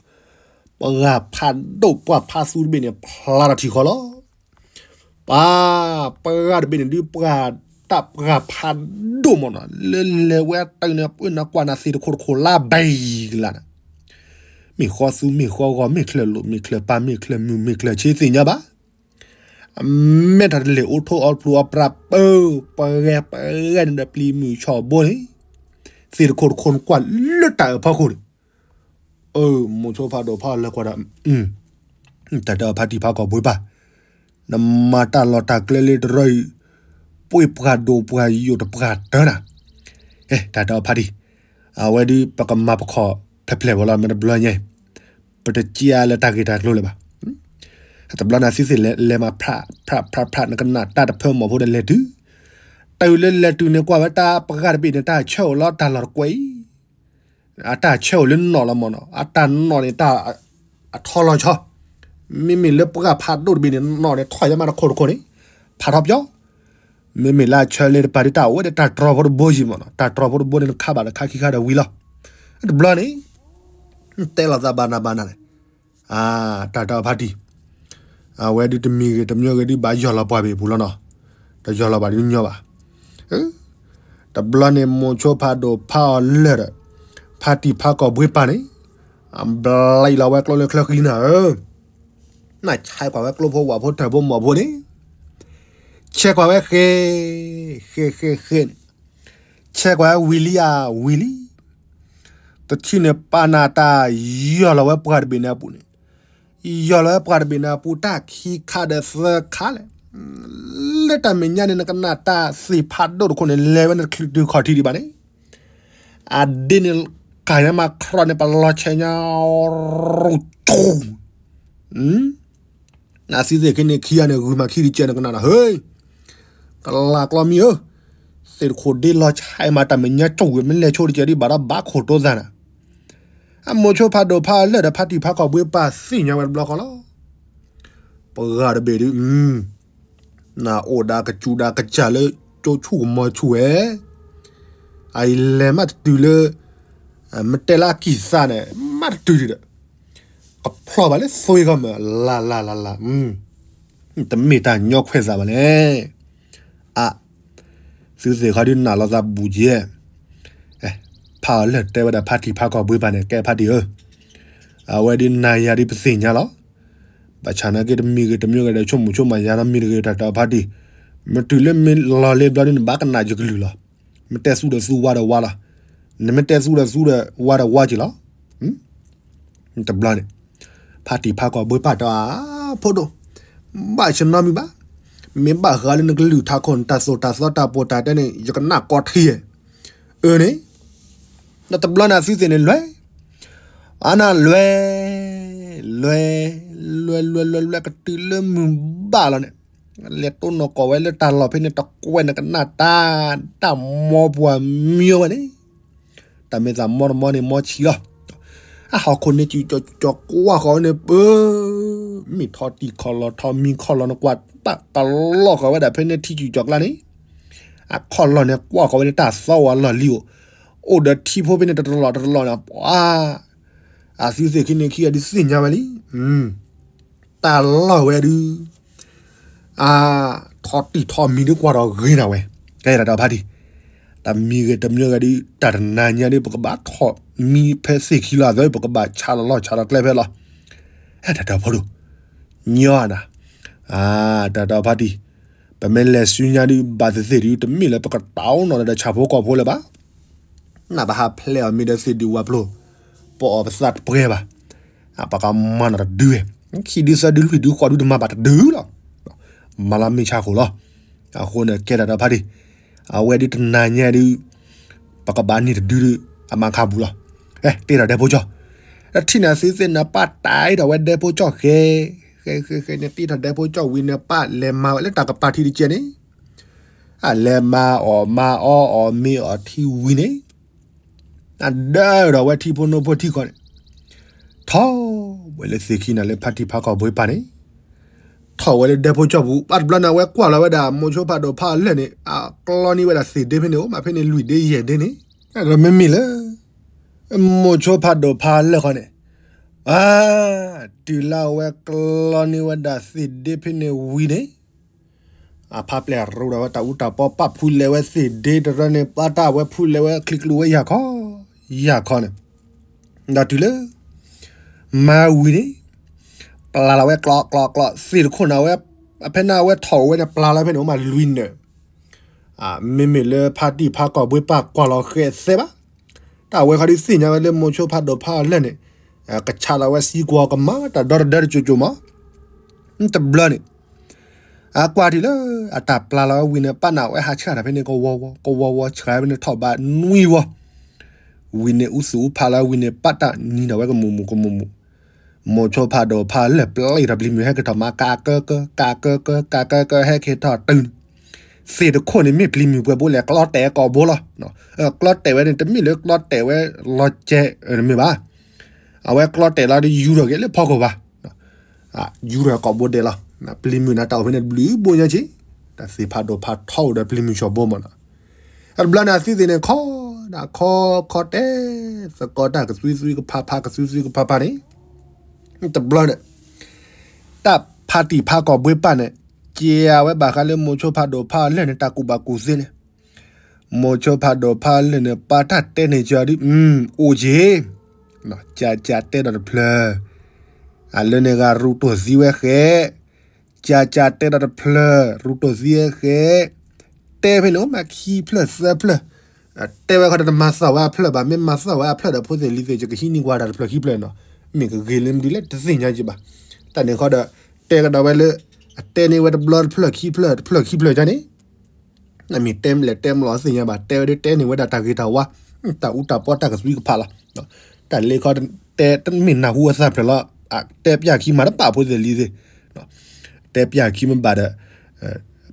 ပှၤဖးဒိၣ်ပှၤဖးသူတဘ့ၣ်န့ၣ် ဖျါထီၣ်ထံဃီလီၤ. ပှၤ, ပှၤတဘ့ၣ်န့ၣ်ဒုး ပှၤတၢ်ပှၤဖးဒိၣ်မးနီၤ, လၢလဲၤဝဲတၢ်န့ၣ် ပှၤနကွၢ်နၤသ့ၣ်တခိၣ်တခိၣ်လၢဘဲကလါန့ၣ်, မ့ၢ်ဃီသူမ့ၢ်ဃီဂီၤ မ့ၢ်ချၢၣ်လိာ်မ့ၢ်ချၢၣ်ပၢ် မ့ၢ်ချၢၣ်မုၢ်မ့ၢ်ချၢၣ်ဆ့သ့ၣ်ညါဘၣ်. အမဲာ်တၢ်တလဲၤအိၣ်ထိၣ်အီပျူၤအီပြးပၢ, ပှၤဂဲၤပှၤဂဲၤန့ၣ်ဒီးပျံၤမုၢ်ဆီၣ်ဘိန့ၣ်, သ့ၣ်တခိၣ်တခိၣ်နကွၢ်လၢတၢ်အၢဖီခိၣ်န့ၣ် အၢ မိၤဆိဖးဒိၣ်ဖးအီၤလဲၤကွၢ်ဒီး, တၢ်တဲအီၤဖါတံၢ်ဖးကီၢ်ဘှ့ပၢ်, နမၤတၢ်လီၢ်တၢ်ကျဲလၢတရၢအံၤ, ပှ့ၤပှၤဒိၣ်ပှၤယိာ်တပှၤတၢၢ်နၤ, တၢ်တဲအီၤဖါတံၢ်, အဝဲဒုး ပကမၤပခီၣ်ဖျဲးဖျဲးဝဲလီၤ မ့ၢ်တဘျီညါအံၤ, ပတစံးအါလၢတၢ်ဂ့ၢ်တၢ်ကျိၤလၢၤဘၣ်. တဘျီန့ၣ်သုသ့ၣ်လဲၤမၤဖြးဖြးဖြးဖြး နကနၣ်တၢ်တဖၢမီၢ်ဖိဒီးလဲၤတုၤ, တုၤလၢလဲၤတုၤန့ၣ်ကွၢ်ဝဲတၢ်ပှၤတဘ့ၣ်န့ၣ် တၢ်ဆၢအိၣ်လီၤတၢ်လီၢ်တကွဲးအံၤ အတၢ်ဆၢအိၣ်လၢနီၣ်လီၤမးနီၤ, အတၢ်နီၣ်န့ၣ်တၢ်အထီလီၤဆီ, မ့မ့ၢ်လၢပှၤဖးဒိၣ်တဘ့ၣ်န့ၣ် နီၣ်န့ၣ်ထီၣ်ယါမးတခိၣ်တခိၣ်န့ၣ်, ဖးထီၣ်ပျီ, မ့မ့ၢ်လၢအဆၢလၢတပၤဒ်တၢ်အိၣ်ဝဲဒီးတၢ်တြီဖိတဘိယံၤမးနီၤ, တၢ်တြီဖိတဘိန့ၣ် နခးဘၣ်တခါခံခါဒီးဝံၤလီၤ. တဘျီန့ၣ် တဲလိာ်သးဘၣ်နၤဘၣ်နၤလဲၣ်, တၢ်တဲအီၤဖါတံၢ်, အဝဲဒုးတမံၤဂ့ၤတမံၤဂ့ၤဒုးဘၣ်ယီၢ်လီၤပှၤဘ့ၣ်ပူၤလီၤနီၤ, တယီၢ်လီၤဘၣ်ဒုးညီဘၣ် တဘျီန့ၣ်မိၤဆိဖးဒိၣ်ဖးအီၤလၢာ်ဒီး, ဖါတံၢ်ဖးကီၢ်ဘှ့ပၢ်န့ၣ်, အဘျါအံၤလီၤဝဲကျိလၢချၢဃံနၤဧၢ, နဆဲးကွၢ်ဝဲကျိဖိဝၣ်ဖိထၢၣ်ဖိမီၢ်ဖိန့ၣ် ဆဲးကွၢ်ဝဲဃဲ, ဃဲဃဲဃဲန့ၣ်, ဆဲးကွၢ်ဝဲဝံၤလံဧါ, ဝံၤလံ. တထံၣ်န့ၣ် ပာ်နၤတၢ် ယီၢ်လီၤဝဲပှၢ်တဘ့ၣ်န့ၣ်အပူၤန့ၣ်, ယီၢ်လီၤဝဲပှၢ်တဘ့ၣ်န့ၣ်အပူၤ တၢ်ခံခါဒီးသၢခါလဲၣ်. လၢတၢ်မဲာ်ညါန့ၣ် နကနၣ်တၢ်သ့ၣ်ဖးဒိၣ်တခိၣ်န့ၣ် လဲၤဝဲန့ၣ်တချုးတုၤခီၣ်ထံးဒံးဘၣ်န့ၣ်, အဒ့န့ၣ် ကၢ်ညါမၤခြီန့ၣ် ပလီၤဆဲးညါ ရူၣ်ကၠူၣ် အသုသ့ၣ်ခံန့ၣ် ခံဂၤန့ၣ် ဂုာ်မၤခံတကဲးန့ၣ် ကနၣ်ဒီး ဟ့ၣ်, ကလၤကျီမံဧၢ, သ့ၣ်တခိၣ်ဒ့လီၤဆဲးမး တၢ်မဲာ်ညါကၠူၣ်ဝဲ မ့ၢ်လဲၤဆိတကဲးဒံးဘၣ်ဒီး ဘၣ်ခိၣ်တိသးနၤ. အမိၤဆိဖးဒိၣ်ဖးလၢာ်ဒီး ဖါတံၢ်ဖါကီၢ်ဘှ့ပၢ်သ့ၣ်ညါဝဲတဘျီဃီလီၤ. ပှၢ်တဘ့ၣ်ဒုး နအိၣ်ဒၣ်ကစူၤဒၣ်ကစၢ်လၢ ကၠိဆူၣ်ကမီၤဆူၣ်ဝဲ, အလဲၤမးတတုၤလၢ မ့ၢ်တဲလၢအကံၢ်သးန့ၣ် မးတတုၤဒံးဒီး ကဖျီၣ်ဘၣ်လၢသွ့ခီမး လၢ်လၢ်လၢ်လၢ်, တမ့ၢ်တၢ်ညီခွဲးသးဘၣ်လဲၣ်. အ, သုသ့ၣ်ခီဒုးနၢ်လီၤသးဘူးကဲ, ဖးအီၤလၢာ်တဲဝဲဒၣ်ဖါတံၢ်ဖါကီၢ်ဘှ့ပၢ်န့ၣ် ကဲဖါတံၢ်ဧၢ, အဝဲဒုးနၤယၤဒုးပသ့ၣ်ညါလီၤ. ဘၣ်ဆၣ်နာ်က့တမံၤဂ့ၤတမံၤဂ့ၤဒီး ဆိကမိၣ်ဆိကမးယၤနီတမံၤတဂ့ၤ တၢ်တၢ်ဖါတံၢ်, မ့ၢ်တုၤလၢမ့ၢ်လီၤလ့ဘျီဒုး နဘၣ်ကနၣ်ယကလုၢ်လီၤ. မ့ၢ်တဲသူဒီးသူဝါဒီးဝါလီၤ. နမ့ၢ်တဲသူဒီးသူဒီးဝါဒီးဝါက့ၤလီၤ. တဘျီန့ၣ် ဖါတံၢ်ဖါကီၢ်ဘှ့ပၢ်တဲအီၤ ဖိဒိၣ်, ဘၣ်ဆၢနီတမံၤဘၣ်. မ့ၢ်ဘၣ်ဃးလၢနကလုၢ်ထးခိၣ် နတၢ်သိၣ်တၢ်သီတၢ်ပီးတၢ်တဲန့ၣ် ယကနၣ်ကီထံဧါ. အၢန့ၣ်, ဒီးတဘျီန့ၣ်အသုသ့ၣ်န့ၣ်လဲၤ, အနၢ်လဲၤ, လဲၤ, လဲၤလဲၤလဲၤလဲၤကတုၤလၢမုၢ်ဘၣ်လီၤန့ၣ်, လဲၤတိၢ်နီၣ်ကီၢ်ဝဲလၢတၢ်လီၢ်ဖဲန့ၣ် တကွဲးနကနၣ်တၢ်, တၢ်မီပှၤမံဝဲန့ၣ် တၢ်မ့ၢ်သးမီတမီန့ၣ် မီဆံးလီၤ. အဟီၣ်ခိၣ်န့ၣ် စံၣ်ကၠီၣ်ကၠီၣ်ကွၢ်ဃီၤဝဲန့ၣ် ပၢ, မ့ၢ်ထီၣ်တံၢ်ခီၣ်လီၢ်ထီၣ်မံခီၣ်လီၢ်န့ၣ် ကွၢ်တၢ်ကလီၢ်ဃီၤဝဲဒၣ်ဖဲန့ၣ်ထံစံၣ်ကၠီၣ်ကျါန့ၣ်, အခီၣ်လီၢ်န့ၣ် ကွၢ်ဃီၤဝဲန့ၣ် တၢ်သီဝဲလီၢ်လံၤအိၣ်, အိၣ်ဒီးထံဖိဖဲန့ၣ်တလီၢ်တလီၢ်န့ၣ် ပှၤ အသုသ့ၣ်ခံန့ၣ်ခံဂၤဒုးသ့ၣ်ညါဝဲလံ. တၢ်လီၢ်ဝဲဒုး အါ, ထီၣ်တံၢ်ထီၣ်မံၤဒုးကွၢ်ဒီးဂ့ၤဒၣ်ဝဲ, ကဲဒၣ်တၢ်ဖါတံၢ်, တမံၤဂ့ၤတမံၤဂ့ၤဒုး တၢ်တနၤညါဒုး ပကဘၣ်ထီၣ်မံဖဲသ့ၣ်ခံလီၤသီ ပကဘၣ်ဆးလီၤလီၢ်ဆးလီၤကျဲဖဲလီၤ. အဲ တၢ်တၢ်ဖိဒိၣ်, ညီနၤ, တၢ်တၢ်ဖါတံၢ်, ပမ့ၢ်လဲၤဆူညါဒုး ဘၣ်သ့ၣ်သ့ၣ်ဒုး တမ့ၢ်လၢပကတၢ်အိၣ်နီၤဒီးဆၣ်ဖိကီၢ်ဖိလၢၤဘၣ်. နဘၣ်ဟးဖျဲးအီၤမ့ၢ်ဒီးသ့ၣ်ဒုးဝါပျိၢ်, ပအီၣ်ပသးတပှဲၤဘၣ်, ပကမၤနီၣ်တဒုဝဲ, ခံဒုသၢဒုလွံၢ်ဒုဃိးဒုတမၤဘၣ်တဒုလီၤ. မၤလီၤမ့ၢ်ဆါဃိၣ်လီၤ. အဃိန့ၣ် ကဲဒၣ်တၢ်ဖါတံၢ်, အဝဲဒုးတနၤညါဒုး ပကဘၣ်န့ၢ်တဒုဒုး အမၤခါပူၤလီၤ. အဲ တ့ထီၣ်ဒဲဖိကၠီၣ်, တထံၣ်န့ၣ်သုသ့ၣ်န့ၣ် ပၢ်တ့ထီၣ်ဝဲဒဲဖိကၠီၣ်ဃဲ, ဃဲဃဲဃဲန့ၣ် တ့ထီၣ်ဒဲဖိကၠီၣ်ဝံၤန့ၣ် ပၢ်လဲၤမၤဝဲလၢတၢ်ကပၤထံတကဲန့ၣ်, အလဲၤမၤအီၣ်မၤအီအီၣ်မ့ၤအီၣ်ထံဝံၤန့ၣ် အဒၢထီၣ်ဝဲထံဖိနိဖိထံဃီန့ၣ်, ထီၣ်ဝဲလၢသ့ၣ်ခံန့ၣ်လၢဖါတံၢ်ဖါကီၢ်ဘှ့ပၢ်န့ၣ်, ထီၣ်ဝဲလၢဒဲဖိကၠီၣ်ပူၤ, ဘၣ်တဘျီန့ၣ် အဝဲကွၢ်လီၤဝဲဒၣ် မိၤဆိဖးဒိၣ်ဖးလၢာ်န့ၣ် အကျီန့ၢ်ဝဲဒၣ်သ့ၣ်ဒ့ဖဲန့ၣ် အိၣ်မးဖဲန့ၣ်လွံၢ်ဒ့ယဲၢ်ဒ့န့ၣ်, ဒီးမ့မ့ၢ်လၢ မိၤဆိဖးဒိၣ်ဖးလၢာ်ဃီန့ၣ်, အါ, တုၤလၢအဝဲကျီန့ၢ်ဝဲဒၣ်သ့ၣ်ဒ့ဖဲန့ၣ်ဝံၤန့ၣ်, အဖါပျဲၢ်ရိဒီးဝဲတၢ်အူတၢ်ပီ ပၢ်ဖူလဲၤဝဲသ့ၣ်ဒ့တရၢန့ၣ် ပၢ်တၢ်ဝဲဖူလဲၤဝဲချံကျူဝဲယၢ်ခီ, ယၢ်ခီန့ၣ်, ဒီးတုၤလၢ မၤဝံၤန့ၣ်, ပျၢ်လီၤဝဲကျီကျီကျီ သ့ၣ်တခိၣ်န့ၣ်ဝဲ, ဖဲန့ၣ်အဝဲထီၣ်ဝဲန့ၣ် ပျၢ်လီၤဖဲန့ၣ် အိၣ်မးလွံၢ်နၢၤ မ့မ့ၢ်လၢဖါတံၢ်ဖါကီၢ်ဘှ့ပၢ်ကွၢ်လီၤဃဲသဲဘၣ်, တၢ်ဝဲခီဒုးသ့ၣ်ညါဝဲလၢမိၤဆိဖးဒိၣ်ဖးလၢာ်န့ၣ်, ကဆးလီၤဝဲစံကွီၤကမၤတၢ်ဒီတဒၢတကၠိကၠိမး, တဘျီန့ၣ်, အကွၢ်ထံၣ်လၢ အတၢ်ပျၢ်လီၤဝဲဝံၤန့ၣ် ပၢ်န့ၣ်ဝဲဟးဆှၣ်တၢ်ဖဲန့ၣ်ကဝီၤဝီၤ ကဝီၤဝီၤဆှၣ်ဖဲန့ၣ်ထီၣ်ဘးနွံဝီ ဝံၤန့ၣ်အူသူၣ်အူဖးလီၤဝံၤန့ၣ် ပၢ်တၢ်နံၤဒီးဝဲကမူးမူးကမူးမူး, မိၤဆိဖးဒိၣ်ဖးလၢာ်ပျဲထီၣ်ပျံၤမုၢ်ဟဲက့ၤထီၣ်မၤကးကၢကၢ ကးကၢကၢ ကးကၢကၢ ဟဲက့ၤထီၣ်တုၤန့ၣ်, သ့ၣ်တခိၣ်န့ၣ်မ့ၢ်ပျံၤမုၢ်ပှဲၤဘိလဲၣ် ကျီတဲာ်ကိာ်ဘိလီၤ. ကျီတဲာ်ဝဲန့ၣ် တမ့ၢ်လၢကျီတဲာ်ဝဲလီၤကဲတမ့ၢ်ဘၣ်. အဝဲကျီတဲာ်လီၤဒီးယူၤထီၣ်က့ၤလၢဖီခိၣ်ဘၣ် ယူၤထီၣ်ကိာ်ဘိဒဲးလီၤ. ပျံၤမုၢ်န့ၣ်တၢ်အိၣ်ဖဲန့ၣ်တဘျုးဘိညါက့ၤ, တၢ်သ့ၣ်ဖးဒိၣ်ဖးထီအိၣ်ဒီးပျံၤမုၢ်ဆှီဘိမးနီၤ. တဘျီန့ၣ်အသုသ့ၣ်န့ၣ်ခီ, ဒၣ်ခီခီတဲ, သကိးတၢ်ကသွံသွံကဖးဖးကသွံသွံကဖးဖးန့ၣ်, တဘျီန့ၣ်, တၢ်ဖါတံၢ်ဖါကီၢ်ဘှ့ပၢ်န့ၣ်, က့ၤဝဲဘၣ်ဃးလၢမိၤဆိဖးဒိၣ်ဖးလၢာ်န့ၣ် တၢ်ကူၣ်ဘၣ်ကူၣ်သ့န့ၣ် မိၤဆိဖးဒိၣ်ဖးလၢာ်န့ၣ် ပၢ်တၢ်တဲန့ၣ်ကီဒုး, အိၣ်က့ၤ, ကကတဲဒီးတဖျၢၣ်, အလၢန့ၣ်ဂၤရူတိၢ်သံဝဲဃဲ, ကၢ်ကၢ်တဲဒီးတဖျၢၣ် ရူတိၢ်သံအဃဲ, တဲဖဲန့ၣ် အိၣ်မးခံဖျၢၣ်သၢဖျၢၣ်, တဲဝဲခီဒီးတမၤသီၣ်ဝဲအဖျၢၣ်ဘၣ်, မ့ၢ်မၤသီၣ်ဝဲအဖျၢၣ်ဒီး ဖိသ့ၣ်လံၤသ့ၣ် ယကဟံးန့ၢ်ကွၢ်တၢ်တဖျၢၣ်ခံဖျၢၣ်နီၤ, မ့ၢ်ကဂ့ၤလၢမနုၤလဲၣ် တသ့ၣ်ညါက့ၤဘၣ်. တၢ်န့ၣ်ခီဒီး တဲကဒီးဝဲလၢ အတဲန့ၢ်ဝဲတဘျီတဖျၢၣ်ခံဖျၢၣ် တဖျၢၣ်ခံဖျၢၣ်ကန့ၣ် နမ့ၢ်တဲလဲၣ်တဲမလီၤသ့ၣ်ညါဘၣ်, တဲဝဲဒၣ်တဲန့ၢ်ဝဲဒၣ်တၢ်ဂ့ၤတၢ်ဝါ, တၢ်အူတၢ်ပီတၢ်ကသွံကဖးလီၤ. တၢ်လၢခီတဲတမ့ၢ်နၢ်ဟူအသးဖျၢၣ်လီၤ, တဲပျၢ်ခံမၤတဘၣ်ဖိသ့ၣ်လံၤသ့ၣ်, တဲပျၢ်ခံမ့ၢ်ဘၣ်ဒီး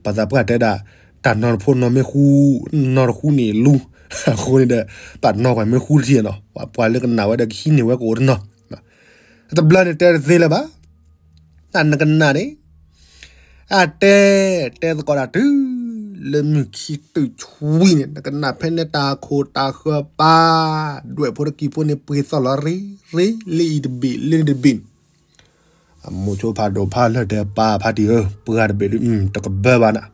ပှၤသးပှၢ်တဲဒၣ် တၢ်နီၢ်တဖိနီၢ်မ့ၢ်ဃူ နီၢ်တဃူန့ၣ်လူ, အဃိန့ၣ်ဒီး ပှၤနီၢ်ကွၢ်မ့ၢ်ဃူတထံၣ်နီၤ, ပှၤလၢကနၣ်ဝဲဒီးကဟံးန့ၢ်ဝဲကအိၣ်တနီၤ, တဘျီန့ၣ်တဲတသ့လၢၤဘၣ်. နနကနၣ်န့ၣ် အတဲ တဲသကိးတၢ်တုၤ လၢမုၢ်ခံတုၤဆွံန့ၣ် နကနၣ်ဖဲန့ၣ်တၢ်ခိၣ်တၢ်ဃၢၤပၢ် ဒွဲၣ်ဖိတကံၤဖိန့ၣ် ပှ့ၤသီၣ်လီၤရ့ရ့ လၢအံၤတဘ့ၣ် လၢန့ၣ်တဘ့ၣ်န့ၣ်, အမိၢ်ဆိဖးဒိၣ်ဖးလၢာ်တဲပၢ်ဖါတံၢ်ဧၢ ပှၤတဘ့ၣ်ဒုး တကဘၢဘၣ်နၤ,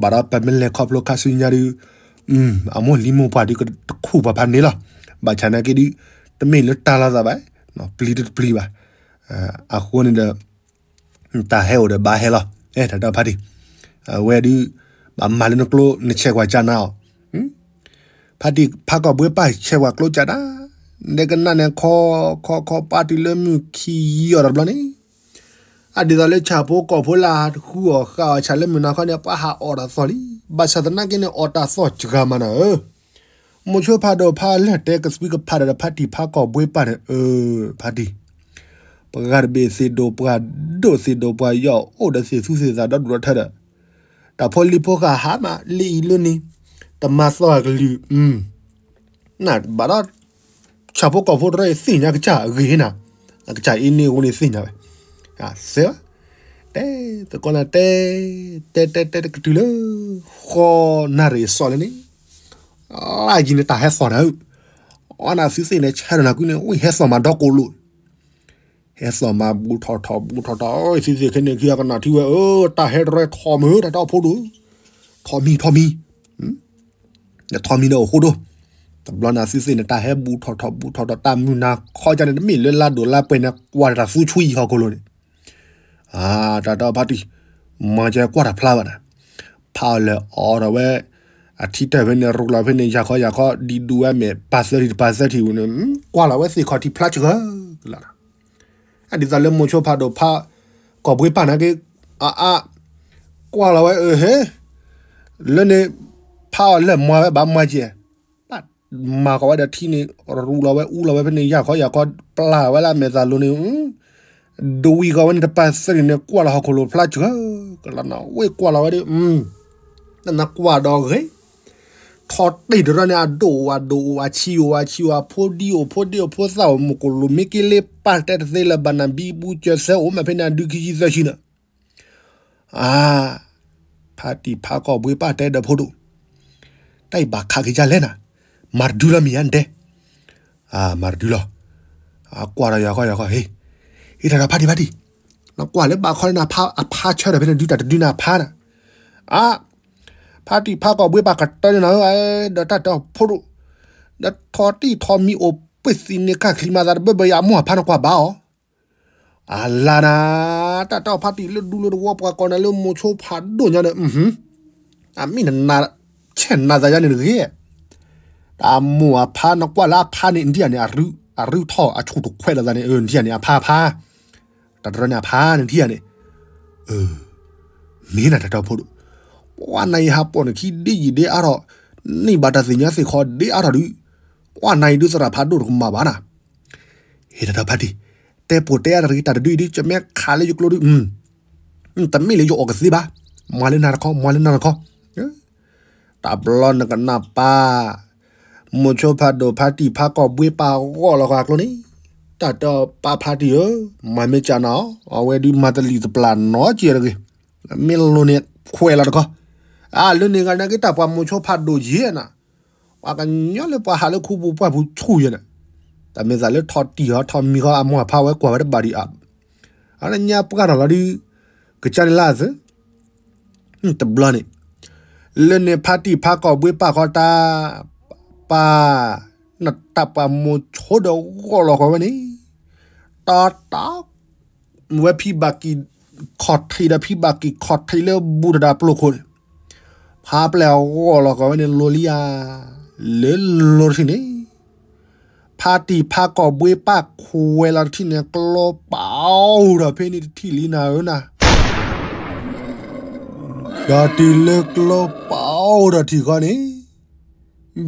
ဘၣ်ဒီးပမ့ၢ်လဲၤခီဖျိခါဆူညါဒုး အမိၢ်လံၤမိၢ်ပှၢ်ဒုးကတခူၣ်ပှၤဖးန့ၣ်လီၤ, ဘၣ်ဆၣ်နာ်က့ဒုး တမ့ၢ်လၢတၢ်လီၤသးဘၣ်, ပျံၤတပျံၤဘၣ်, အဃိန့ၣ်ဒီး တၢ်ဟဲအိၣ်ဒီးဘၣ်ဟဲလီၤ, အဲ တၢ်တဲဖါတံၢ်, အဝဲဒုး ဘၣ်မၤလၢနကျိ နဆဲးကွၢ်ကၢ်နၤအီၤ, ဖါတံၢ်ဖးကီၢ်ဘှ့ပၢ်ဆဲးကွၢ်ကျိကၢ်နၤ, နကနၣ်န့ၣ်ခီ ခီခီပၢ်တုၤလၢမုၢ်ခံယီၤတဘျီန့ၣ်, အဒ်သိးလၢဆၣ်ဖိကီၢ်ဖိလၢဟးတဃူအီၣ်ဃာ်အီၣ်ဆၣ်လၢမုၢ်နၤခီန့ၣ် ပှၤဟးအီၣ်တၢ်သီၣ်လံ, ဘၣ်ဆၣ်သနာ်က့န့ၣ် အီၣ်တၢ်သီၣ်စှၤမးနၤဧၢ မိၢ်ဆိဖးဒိၣ်ဖးလၢာ်တဲကသွံကဖးဒီး ဖါတံၢ်ဖးကီၢ်ဘှ့ပၢ်န့ၣ်, ဖါတံၢ်, ပှၤဂၤတဘ့ၣ်သ့ၣ်ဒိၣ်ပှၤဒိၣ်သ့ၣ်ဒိၣ်ပှၤယီၣ် အိၣ်ဒီးသ့ၣ်သူသ့ၣ်သးဒီဒူၣ်ဒီထၢဒီး, တၢ်ဖိလံၤဖိဃာ်ဟးမးလၢအံၤလၢန့ၣ်, တမၤသီၣ်အကလုၢ်, ဘၣ်ဒီး ဆၣ်ဖိကီၢ်ဖိတရၢအံၤသ့ၣ်ညါကစၢ်အဂ့ၤဟ့နၤ, အကစၢ်အ့န့ၣ်အဃိန့ၣ်သ့ၣ်ညါဝဲ, သ့ဝဲ, တဲသကိးနၤတဲ, တဲတဲတဲတကတုၤလၢ ဃီနၣ်ရံၣ်အစီၤလၢန့ၣ်, လၢယံၤန့ၣ်တၢ်ဟဲသီၣ်နၤဧၢ, အီနသုသ့ၣ်န့ၣ် ဆဲးဒီးနၤကွံန့ၣ် အိၣ်ဟဲသီၣ်မးဒီကိၣ်လိာ်, ဟဲသီၣ်မးဘူးထီၣ်ထီၣ်ဘူးထီၣ်ထီၣ် သုသ့ၣ်ခဲန့ၣ်ခံဂၤကနၣ်ထံဝဲဧၢ, တၢ်ဟဲတရၢထီၣ်မုာ် တၢ်တဲအီၤဖိဒိၣ်, ထီၣ်မံၤထီၣ်မံၤ ထီၣ်မံၤန့ၣ်အိၣ်ဃိဒိၣ်, တဘျီန့ၣ်သုသ့ၣ်န့ၣ် တၢ်ဟဲဘူးထီၣ်ထီၣ်ဘူးထီၣ်ထီၣ် တၢ်မုၢ်နၤခီကၢ်န့ၣ် တမ့ၢ်လၢလါဒိၣ်လါပှဲၤန့ၣ် ကွၢ်တၢ်သူဆွံဟီၣ်ခိၣ်လိၤန့ၣ်, တၢ်တဲအီၤဖါတံၢ်, မၤကဲကွၢ်တၢ်ဖျါဘၣ်နၤ, ဖးအီၤလဲၤအီၣ်ထီၣ်ဝဲ အထံတၢၢ်ဖဲန့ၣ် ရူလီၤဖဲန့ၣ် ယၤခီယၤခီ ဒံးဒူဝဲမဲာ် ပာ်သၢထံၣ်တပာ်သၢထံၣ်ဝဲန့ၣ်, ကွၢ်လီၤဝဲသ့ၣ်ခီၣ်ထံးဖျါစှၤလီၤ, အဒ်သိးလၢမိၢ်ဆိဖးဒိၣ်ဖး ကီၢ်ဘှ့ပၢ်နာ်က့, အါအါ, ကွၢ်လီၤဝဲအဟ့, လၢန့ၣ် ဖးအီၤလဲၤမၤဝဲဘၣ်မၤကဲ, ပၣ်မၤဃီၤဝဲဒီးထံန့ၣ် ရူလီၤဝဲအူလီၤဝဲဖဲန့ၣ် ယၤခီယၤခီ ပျၢ်ဝဲလၢအမဲာ်သၣ်လိၤန့ၣ်, ဒဝံၣ်ဃီၤဝဲန့ၣ် တပာ်သၢထံၣ်န့ၣ် ကွၢ်လီၤဟီၣ်ခိၣ်လိၤဖျါစှၤလီၤ, ဝ့ၢ်ကွၢ်လီၤဝဲဒီး နကွၢ်ဒီးဂ့ၤ, ထီၣ်တံၢ်တရၢန့ၣ် အဒိၣ်အိၣ်အဒိၣ်အိၣ် အဆံးအိၣ်အဆံးအိၣ် အဖိဒံအိၣ်ဖိဒ့အိၣ် ဖိသၣ်အိၣ် မုၢ်ကိၣ်လိၤ မ့ၢ်က့လ့ပၢ်တဲတသ့လၢၤဘၣ်နၤ ဘံဘူစၢၤသၢအိၣ်မးဖဲန့ၣ် အဒုခံဆံသၢဆံန့ၣ်, အါ, ဖါတံၢ်ဖးကီၢ်ဘှ့ပၢ်တဲဒီးဖိဒိၣ်, တၢ်အံၤဘၣ်ခးက့ၤဒ်လဲၣ်နၤ, မၤတဒုလီၤမ့ၢ်ဧါနတဲ အါ, မၤတဒုလီၤ, အကွၢ်ဒီးယၤခီယၤခီ ဟ့ၣ်, ဟ့ၣ်တၢ်ဒီးဖါတံၢ်ဖါတံၢ်, နကွၢ်လၢဘၣ်ခီန့ၣ် အဖါဆၢထၢၣ်ဖဲန့ၣ် ဒုတၢ်တဒုန့ၣ်အဖါန့ၣ်, အါ, ဖါတံၢ်ဖးကီၢ်ဘှ့ပၢ်ကတၢၢ်န့ၣ်နၤဧၢ, ဒီးတၢ်တဲအီၤဖိဒိၣ်, ဒီးထီၣ်တံၢ်ထီၣ်မံၤအိၣ်ပှ့ၤသံးန့ၣ်ခါချံမၤသးတဘၢဘၢယၤ အမိၢ်အဖါနကွၢ်ဘၣ်အီၤ အလါနၤ, တၢ်တဲအီၤဖါတံၢ်လၢဒူလၢတဝီပှၤကိးနၤလၢမိၢ်ဆိဖးဒိၣ်ညါဒီး, အမ့ၢ်နဆဲးနၤသးယါန့ၣ်တဂ့ၤ, တၢ်မိၢ်အဖါနကွၢ်လၢအဖါန့ၣ် နထံၣ်ဧါန့ၣ် အရုထီၣ်အဆူၣ်တခွဲးလိာ်သးန့ၣ် နထံၣ်ဧါန့ၣ် အဖါအဖါ, တၢ်တရၢန့ၣ်အဖါန့ၣ်ထံၣ်ဧါန့ၣ်, မ့ၢ်နတၢ်တဲအီၤဖိဒိၣ်, ပှၤနၤအံၤဟးပိာ်နခံဒ်ယံာ်ဒ်အါထီၣ်, န့ၢ်ဘၣ်တၢ်သ့ၣ်ညါသ့ၣ်ခီဒ်အါထီၣ်ဒုး, ပှၤနၤအံၤဒုးသရၣ်ဖးဒိၣ်တကမၣ်ဘၣ်နၤ ဟ့ၣ်တၢ်ဒီးဖါတံၢ်, တဲပိာ်တဲအါတၢ်တဂ့ၤ တၢ်တဒုအံၤဒုး ကမ့ၢ်ခးလၢယကျိဒုး, တမ့ၢ်လၢယအီၣ်ကသ့ဘၣ်, မၤလၢနၤတခီ မၤလၢနၤတခီ, တဘျီနကနၣ်ပၢ်, မိၢ်ဆိဖးဒိၣ်ဖါတံၢ်ဖးကီၢ်ဘှ့ပၢ်ဂီၢ်လီၤဃာ်ကျိန့ၣ်, တၢ်တဲအီၤပၢ်ဖါတံၢ်ဧၢ, မၤမ့ၢ်ကၢ်နၤအီၤ, အဝဲဒုးမၤတလံၣ်တပျၢ်နီတကဲးတဂ့ၤ, မ့ၢ်လိၤန့ၢ်ခွဲးလီၤတခီ, အါ လၢန့ၣ်ဂၤနာ်က့တၢ်ပှၤမိၢ်ဆိဖးဒိၣ်ယဲၢ်နၤ ပှၤကညီလၢပှၤဟးလၢခူပူၤပှၢ်ပူၤဆူၣ်ယဲၢ်န့ၣ်, တၢ်မ့ၢ်သးလၢထီၣ်တံၢ်ဟီထီၣ်မံၤဃီ အမိၢ်အဖါဝဲကွၢ်ဝဲတဘၣ်ဒံးအါ, အညါပှၢ်ထီၣ်လီၤဒုး, ကစၢ်န့ၣ်လၢအသၢ, တဘျီန့ၣ်, လၢန့ၣ်ဖါတံၢ်ဖးကီၢ်ဘှ့ပၢ်ဃီတၢ်, ပၢ်, နတၢ်ပှၤမိၢ်ဆိဒီးဂီၢ်လီၤဃီဝဲန့ၣ်, တၢ်တၢ်, ဝဲဖံဘၣ်ကံၢ် ခီၣ်ထံးဒီးဖံဘၣ်က့ၤခီၣ်ထံးလၢဘူးတဒၣ်ပျိၢ်ခိၣ်န့ၣ်, ဖါပျဲၢ်အဂီၢ်လီၤကီးဝဲန့ၣ်လိၤလံဧါ, လၢလိၤတထံၣ်န့ၣ် ဖါတံၢ်ဖါကီၢ်ဘှ့ပၣ်ခွဲးလီၤတထံၣ်န့ၣ် ကျိပာ်အိၣ်ဒီးဖဲန့ၣ်တထံၣ်လံနၤဧၢနၤ, ဒီးတုၤလၢကျိပာ်အိၣ်ဒီးထံၣ်ဃီန့ၣ်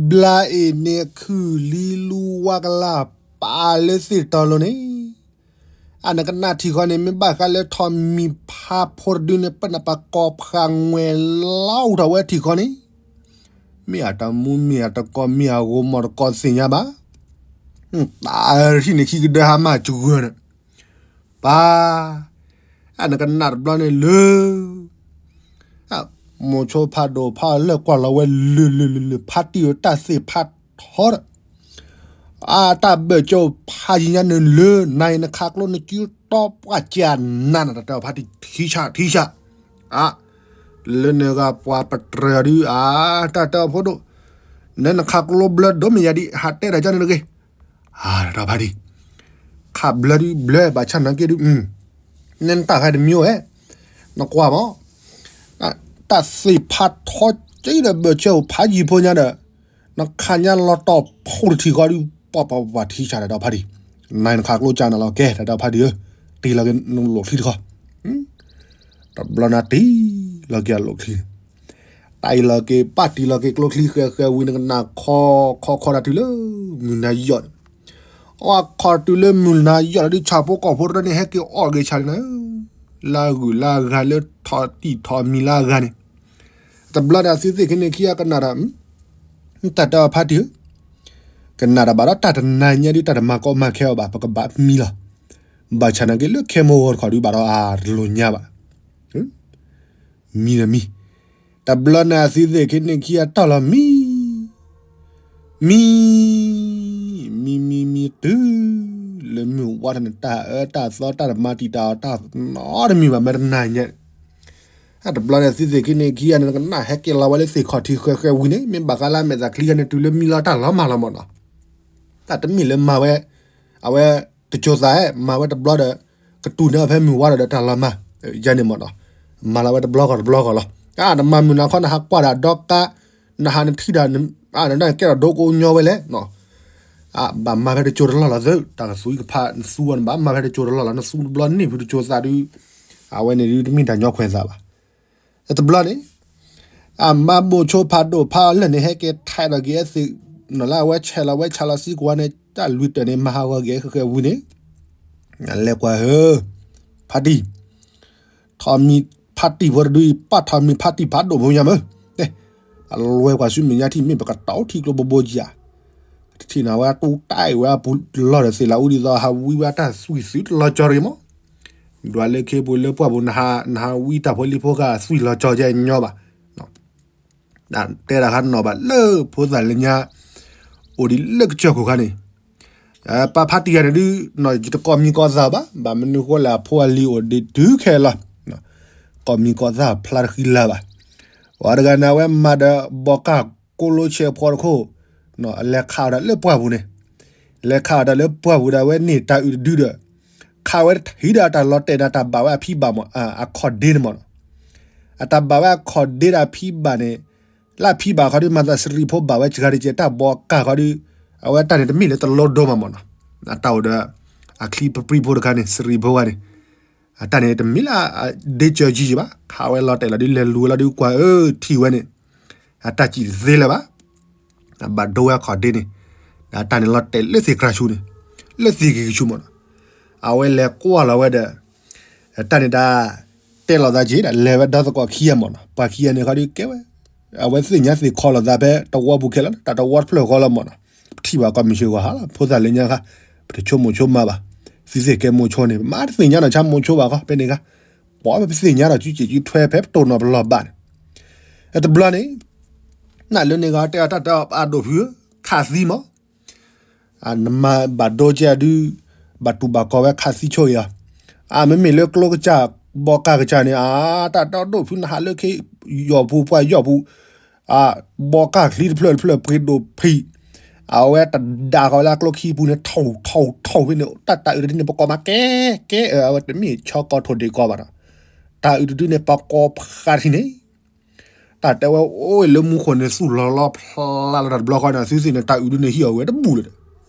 ဘျါအ့ၣ်န့ၣ်ခုၣ်လံလူဝါကလၢ်ပာ်လၢသ့ၣ်တီလိၤန့ၣ်, အနကနၣ်ထံၣ်ဃီန့ၣ် မ့ၢ်ဘၣ်ဃးလၢထိးမံၤဖါဖိတဒုန့ၣ် ပနၢ်ပၢၢ်ကီၢ်ဖးငွဲၤလီၤအိၣ်ထီၣ်ဝဲထံၣ်ဃီန့ၣ်, မ့ၢ်အတၢ်မူမ့ၢ်အတကိးမ့ၢ်အဂိၤမီၢ်တကိးသ့ၣ်ညါဘၣ်, တၢ်ထံၣ်န့ၣ်ခံကဒၢဟါမၢ်စှၤန့ၣ်, ပၢ်, အနကနၣ်တဘျီန့ၣ်လၢ မိၤဆိဖးဒိၣ်ဖးလၢကွၢ်လီၤဝဲလၢလၢလၢလၢ ဖါတံၢ်ဧၢ တၢ်သ့ၣ်ဖးထီဒီး အတၢ်ဘၢၣ်စၢၤဖးယံၤညါန့ၣ်လၢ နၤအံၤနခးကျိနစုတီပှၢ်ကၢနၤနၤ တၢ်တဲအီၤဖါတံၢ်ထံဆးထံဆး, လၢန့ၣ်ဂၤပှၤပတြၢၤဒုး အတၢ်တဲအီၤဖိဒိၣ်, နနခးကျိဘျၢဒိၣ်မ့ၢ်ယၤဒ် ဟးတဲတၢ်ကၢန့ၣ်တဂ့ၤ, တၢ်တဲအီၤဖါတံၢ် ခးဘျၢဒုးဘျၢဘၣ်ဆၣ်နာ်က့ဒုး နဲနတၢ်ဃါတမံၤဝဲ, နကွၢ်မး, တၢ်သ့ၣ်ဖးထီက့ဒီးဘၢၣ်စၢၤအိၣ်ဖးယံၤဖိညါဒီး နခးညါလီၤတီၢ်ဖိတထံၣ်ဃီဒုး ပှၤပှၤပှၤထံဆးတၢ်တဲအီၤဖါတံၢ်, နၤနခးကျိကၢနၤလီၤကဲ တၢ်တဲအီၤဖါတံၢ်ဧၢ, တ့လီၤက့ၤနလိၣ်ချံတခီ, တဘျီနၤတ့လီၤက့ၤအလိၣ်ချံန့ၣ်, တ့လီၤက့ၤ ပၣ်တံၢ်လီၤက့ၤကျိချံဃဲၤဃဲၤဝံၤ နကနၣ်ခီခီခီတၢ်တုၤလၢ မုၢ်နၤယီၣ်န့ၣ်, အီၣ်ခီတုၤလၢမုၢ်နၤယီၣ်လီၤဒုး ဆၣ်ဖိကီၢ်ဖိတဖၣ်န့ၣ် ဟဲက့ၤအီၣ်က့ၤဆၣ်န့ၣ်လီၤ, လၢအဂုၤလၢအဂၤလၢထီၣ်တံၢ်ထီၣ်မံၤလၢအဂၤန့ၣ်, တဘျီန့ၣ်အသုသ့ၣ်ခံန့ၣ်ခံအကနၣ်ဒီး တၢ်တဲအီၤဖါတံၢ်ဧၢ, ကနၣ်တၢ်ဘၣ်ဒီးတၢ်တနၤညါဒုး တၢ်တမၤကီမၤခဲအီၤဘၣ် ပကဘၣ်မံလီၤ, ဘၣ်ဆၣ်နာ်က့လၢခဲမိၢ်ဂီၤတခီဒုး ဘၣ်ဒီးအတလိၤညါဘၣ်, မံဒီးမံ, တဘျီန့ၣ်အသုသ့ၣ်ခံန့ၣ်ခံအတီၢ်လီၤမံ, မံ, မံမံမံတုၤ လၢမုၢ်ဝါထီၣ်န့ၣ် တၢ်အၢတၢ်သီတၢ်တမၤတံာ်တာ်အီၤတၢ်နီတမံၤဘၣ် မ့ၢ်တနၤညါ တဘျီန့ၣ်သုသ့ၣ်ခံန့ၣ်ခံဂၤန့ၣ် နကနၣ်ဟဲက့ၤလီၤဝဲလၢသ့ၣ်ခီၣ်ထံးဃဲၤဃဲၤဝံၤန့ၣ် မ့ၢ်ဘၣ်ဃးလၢအမဲာ်သၣ်ချံဂၤန့ၣ် တုၤလၢမံလီၤတၢ်လီၤမၢ်လီၤမၢ်နီၤ, တၢ်တမ့ၢ်လၢမၤဝဲ, အဝဲ, တစိၤသးမၤဝဲတဘျီဒီး, ကတူၢ်န့ၢ်အီၤဖဲမုၢ်ဝါဒီးတၢ်လီၤမၢ်, ယဲန့ၣ်မၢ်နီၤ, မၤလီၤဝဲတဘျီဂီၤတဘျီဂီၤလီၤ, နမၤမုၢ်နၤခီနဟးကွၢ်ဒီးဒီကါ, နဟးနထံၣ်ဒီး, နကဲထီၣ်ဒိကိညိဝဲလဲၣ် ဘၣ်မၤဖဲတစိၤတလီၢ်လီၤသၢ, တၢ်ကသူအံၤကဖးနသူအီၤန့ၣ် ဘၣ်မၤဖဲတစိၤတလီၢ်လီၤ နသူတဘျီန့ၣ်ဖုတစိၤသးဒုး, အဝဲန့ၣ်ဒုးတမ့ၢ်တၢ်ညီခွဲးသးဘၣ်. တဘျီန့ၣ်, အမၤဘိၣ်ဆိဖးဒိၣ်ဖးအီၤလၢာ်န့ၣ် ဟဲက့ၤထဲးဒီးက့ၤအသ့ၣ်နီၤလၢအဝဲဆဲးလီၤဝဲဆဲးလီၤစံကဝါန့ၣ် တၢ်လွံၢ်တၢၢ်န့ၣ် မၤဟးဂီၤက့ၤဃဲၤဃဲၤဝံၤန့ၣ်, လဲၤကွၢ်ဧၢ, ဖါတံၢ် ထိးမံၤဖါတံၢ်ဖိတဒုအံၤ ပာ်ထိးမံၤဖါတံၢ်ဖးဒိၣ်ဖိညါမၢ်, အလွဲကွၢ်ဆူမဲာ်ညါထံၣ် မ့ၢ်ပကတီၢ်ထံကျိဘိဘိကယၤ, တထံၣ်န့ၣ်ဝဲတူၢ်တၢ်အံၤဝဲအပူၤလီၢ်ဒီးသ့ၣ်လၤအူဒ်သိး ဟးဝံဝဲတၢ်သွံၣ်သုတလီၤကၠီတဂ့ၤမး, ဒွးလၢခ့ပူၤလၢပှၢ်ပူၤ နဟးဝံတၢ်ဖိလံၤဖိဃာ်သွံၣ်လီၤကၠီကဲညီဘၣ် တဲတၢ်ခါနီၢ်ဘၣ်လၢဖိသၣ်လၢညါ အိၣ်ဒံးလၢကစၢၢ်ခိၣ်ခါန့ၣ်, ပၢ်ဖါတံၢ်ဂၤန့ၣ်ဒုး ယတကိးမံၤကိးသးဘၣ်, ဘၣ်မနုၤဃိလဲၣ် အဖိအလံၤအိၣ်ဒံးတုၤခဲလီၤ, ကိးမံၤကိးသးဖျါတဃံလၤဘၣ်. ပှၤတဂၤန့ၣ် အဝဲမၤဒီးဘီကၢ်ကိးလိဆဲးဖီတခိၣ်, အလဲၤခးအီၤဒီးလၢပှၢ်ပူၤန့ၣ်, လဲၤခးအီၤဒီးလၢပှၢ်ပူၤဒီး အဝဲန့ၢ်တၢ်အုၣ်တဒုဒီး ခးဝဲတထံၣ်ဒီးတၢ်လီၤတဲာ်ဒီးတၢ်ဘၣ်ဝဲအဖံဘၣ်မး အခီၣ်ဒ့န့ၣ်မးနီၤ, အတၢ်ဘၣ်ဝဲအခီၣ်ဒ့ဒီးအဖံဘၣ်န့ၣ်, လၢအဖံဘၣ်ခီဒုး မၤသးစရံဖိဘၣ်ဝဲစှၤတကဲး တၢ်ဘီကၢ်ခီဒုး, အဝဲတၢ်န့ၣ်တမ့ၢ်လၢတလိဒိမးမးနီၤ, အတၢ်အိၣ်ဒီး အချံပပြံဖိတခါန့ၣ် စရံဖိဂၤန့ၣ်, အတၢ်န့ၣ်တမ့ၢ်လၢ ဒ့ကၢၤကံယံၤဘၣ်, ခးဝဲလီၤတဲာ်လီၤဒုး လဲၤလူၤဝဲလီၤဒုးကွၢ်ဧၢ ထံၣ်ဝဲန့ၣ် အတၢ်စံၣ်သ့လၢၤဘၣ်, အဘၣ်ဒိဝဲအခီၣ်ဒ့န့ၣ်, အတၢ်န့ၣ်လီၤတဲာ်လၢသ့ၣ်ကြၢ်ဆူန့ၣ်, လၢသ့ၣ်ဂ့ၤကဆူမးနီၤ, အဝဲလဲၤကွၢ်လီၤဝဲဒီး, တၢ်န့ၣ်တၢ်, တဲလီၤသးက့ၤဒီး လဲၤဝဲဒီသကိးခံဂၤမးနီၤ, ပှၤခံဂၤန့ၣ်ခီဒုးကဲဝဲ, အဝဲသ့ၣ်ညါသ့ၣ်ခီလီၤသးဖဲတဝီပူၤခဲလၢာ်လီၤ, တၢ်တဝီတဖျၢၣ်ဃီလီၤမးနီၤ, ပထံၣ်ဘၣ်ကီၢ်မုၢ်ဆ့ၣ်ဂီၤဟါလီၤ ဖိသၣ်လၢညါခါ, ပတဆိကမိၣ်ဆိမးဘၣ်, သုသ့ၣ်ကဲမိၤဆိန့ၣ် ပမၤတသ့ၣ်ညါနီၢ်ဆါမိၤဆိဘၣ်ခီ ဖဲန့ၣ်ခါ, ပှၤပသ့ၣ်ညါဒီးစုစ့ၣ်စုထွဲဖဲပတိၢ်နီၣ်ပလီၢ်ဘၣ်န့ၣ်, တဘျီန့ၣ်, နလၢန့ၣ်ဂၤတဲအီၤတၢ်တဲအီၤအဒိၣ်ဖုဧၢ, ခးသံမး နမၤဘၣ်ဒိကဲဒုး, ဘၣ်တူၢ်ဘၣ်ကီဝဲခးသံဆိၣ်ဂ့ၤအီၤ, အမ့မ့ၢ်လၢကျိကစၢ်, ဘီကၢ်ကစၢ်န့ၣ် အတၢ်တဲအီၤဒိၣ်ဖုနဟးလၢခ့ယီၢ်ပူၤပှၢ်ယီၢ်ပူၤ, အဘီကၢ်ချံတဖျၢၣ်တဖျၢၣ်ပှ့ၤဒိၣ်ဖံး, အဝဲတဒါဃီၤလၢကျိခံပူၤန့ၣ် ထိၣ်ထိၣ်ထိၣ်ဖဲန့ၣ် တၢ်တၢ်အုးတဒ်န့ၣ် ပကိးမးကဲ, ကဲအဝဲတမ့ၢ်ဆီကီၢ်ထိၣ်ဒ့ၣ်ကီၢ်ဘၣ်နီၤ တၢ်အုးတဒုန့ၣ် ပှၤကိးဖးထံန့ၣ် တၢ်တဲဝဲအိၣ်လၢမူခိၣ်န့ၣ် သူၣ်လီၤလီၤဖျးလီၤတၢ်တဘျီဃီန့ၣ် သုသ့ၣ်န့ၣ် တၢ်အုးတဒုန့ၣ် ဟံၣ်အီၤဝဲတဘူၣ်လၢၤဒီး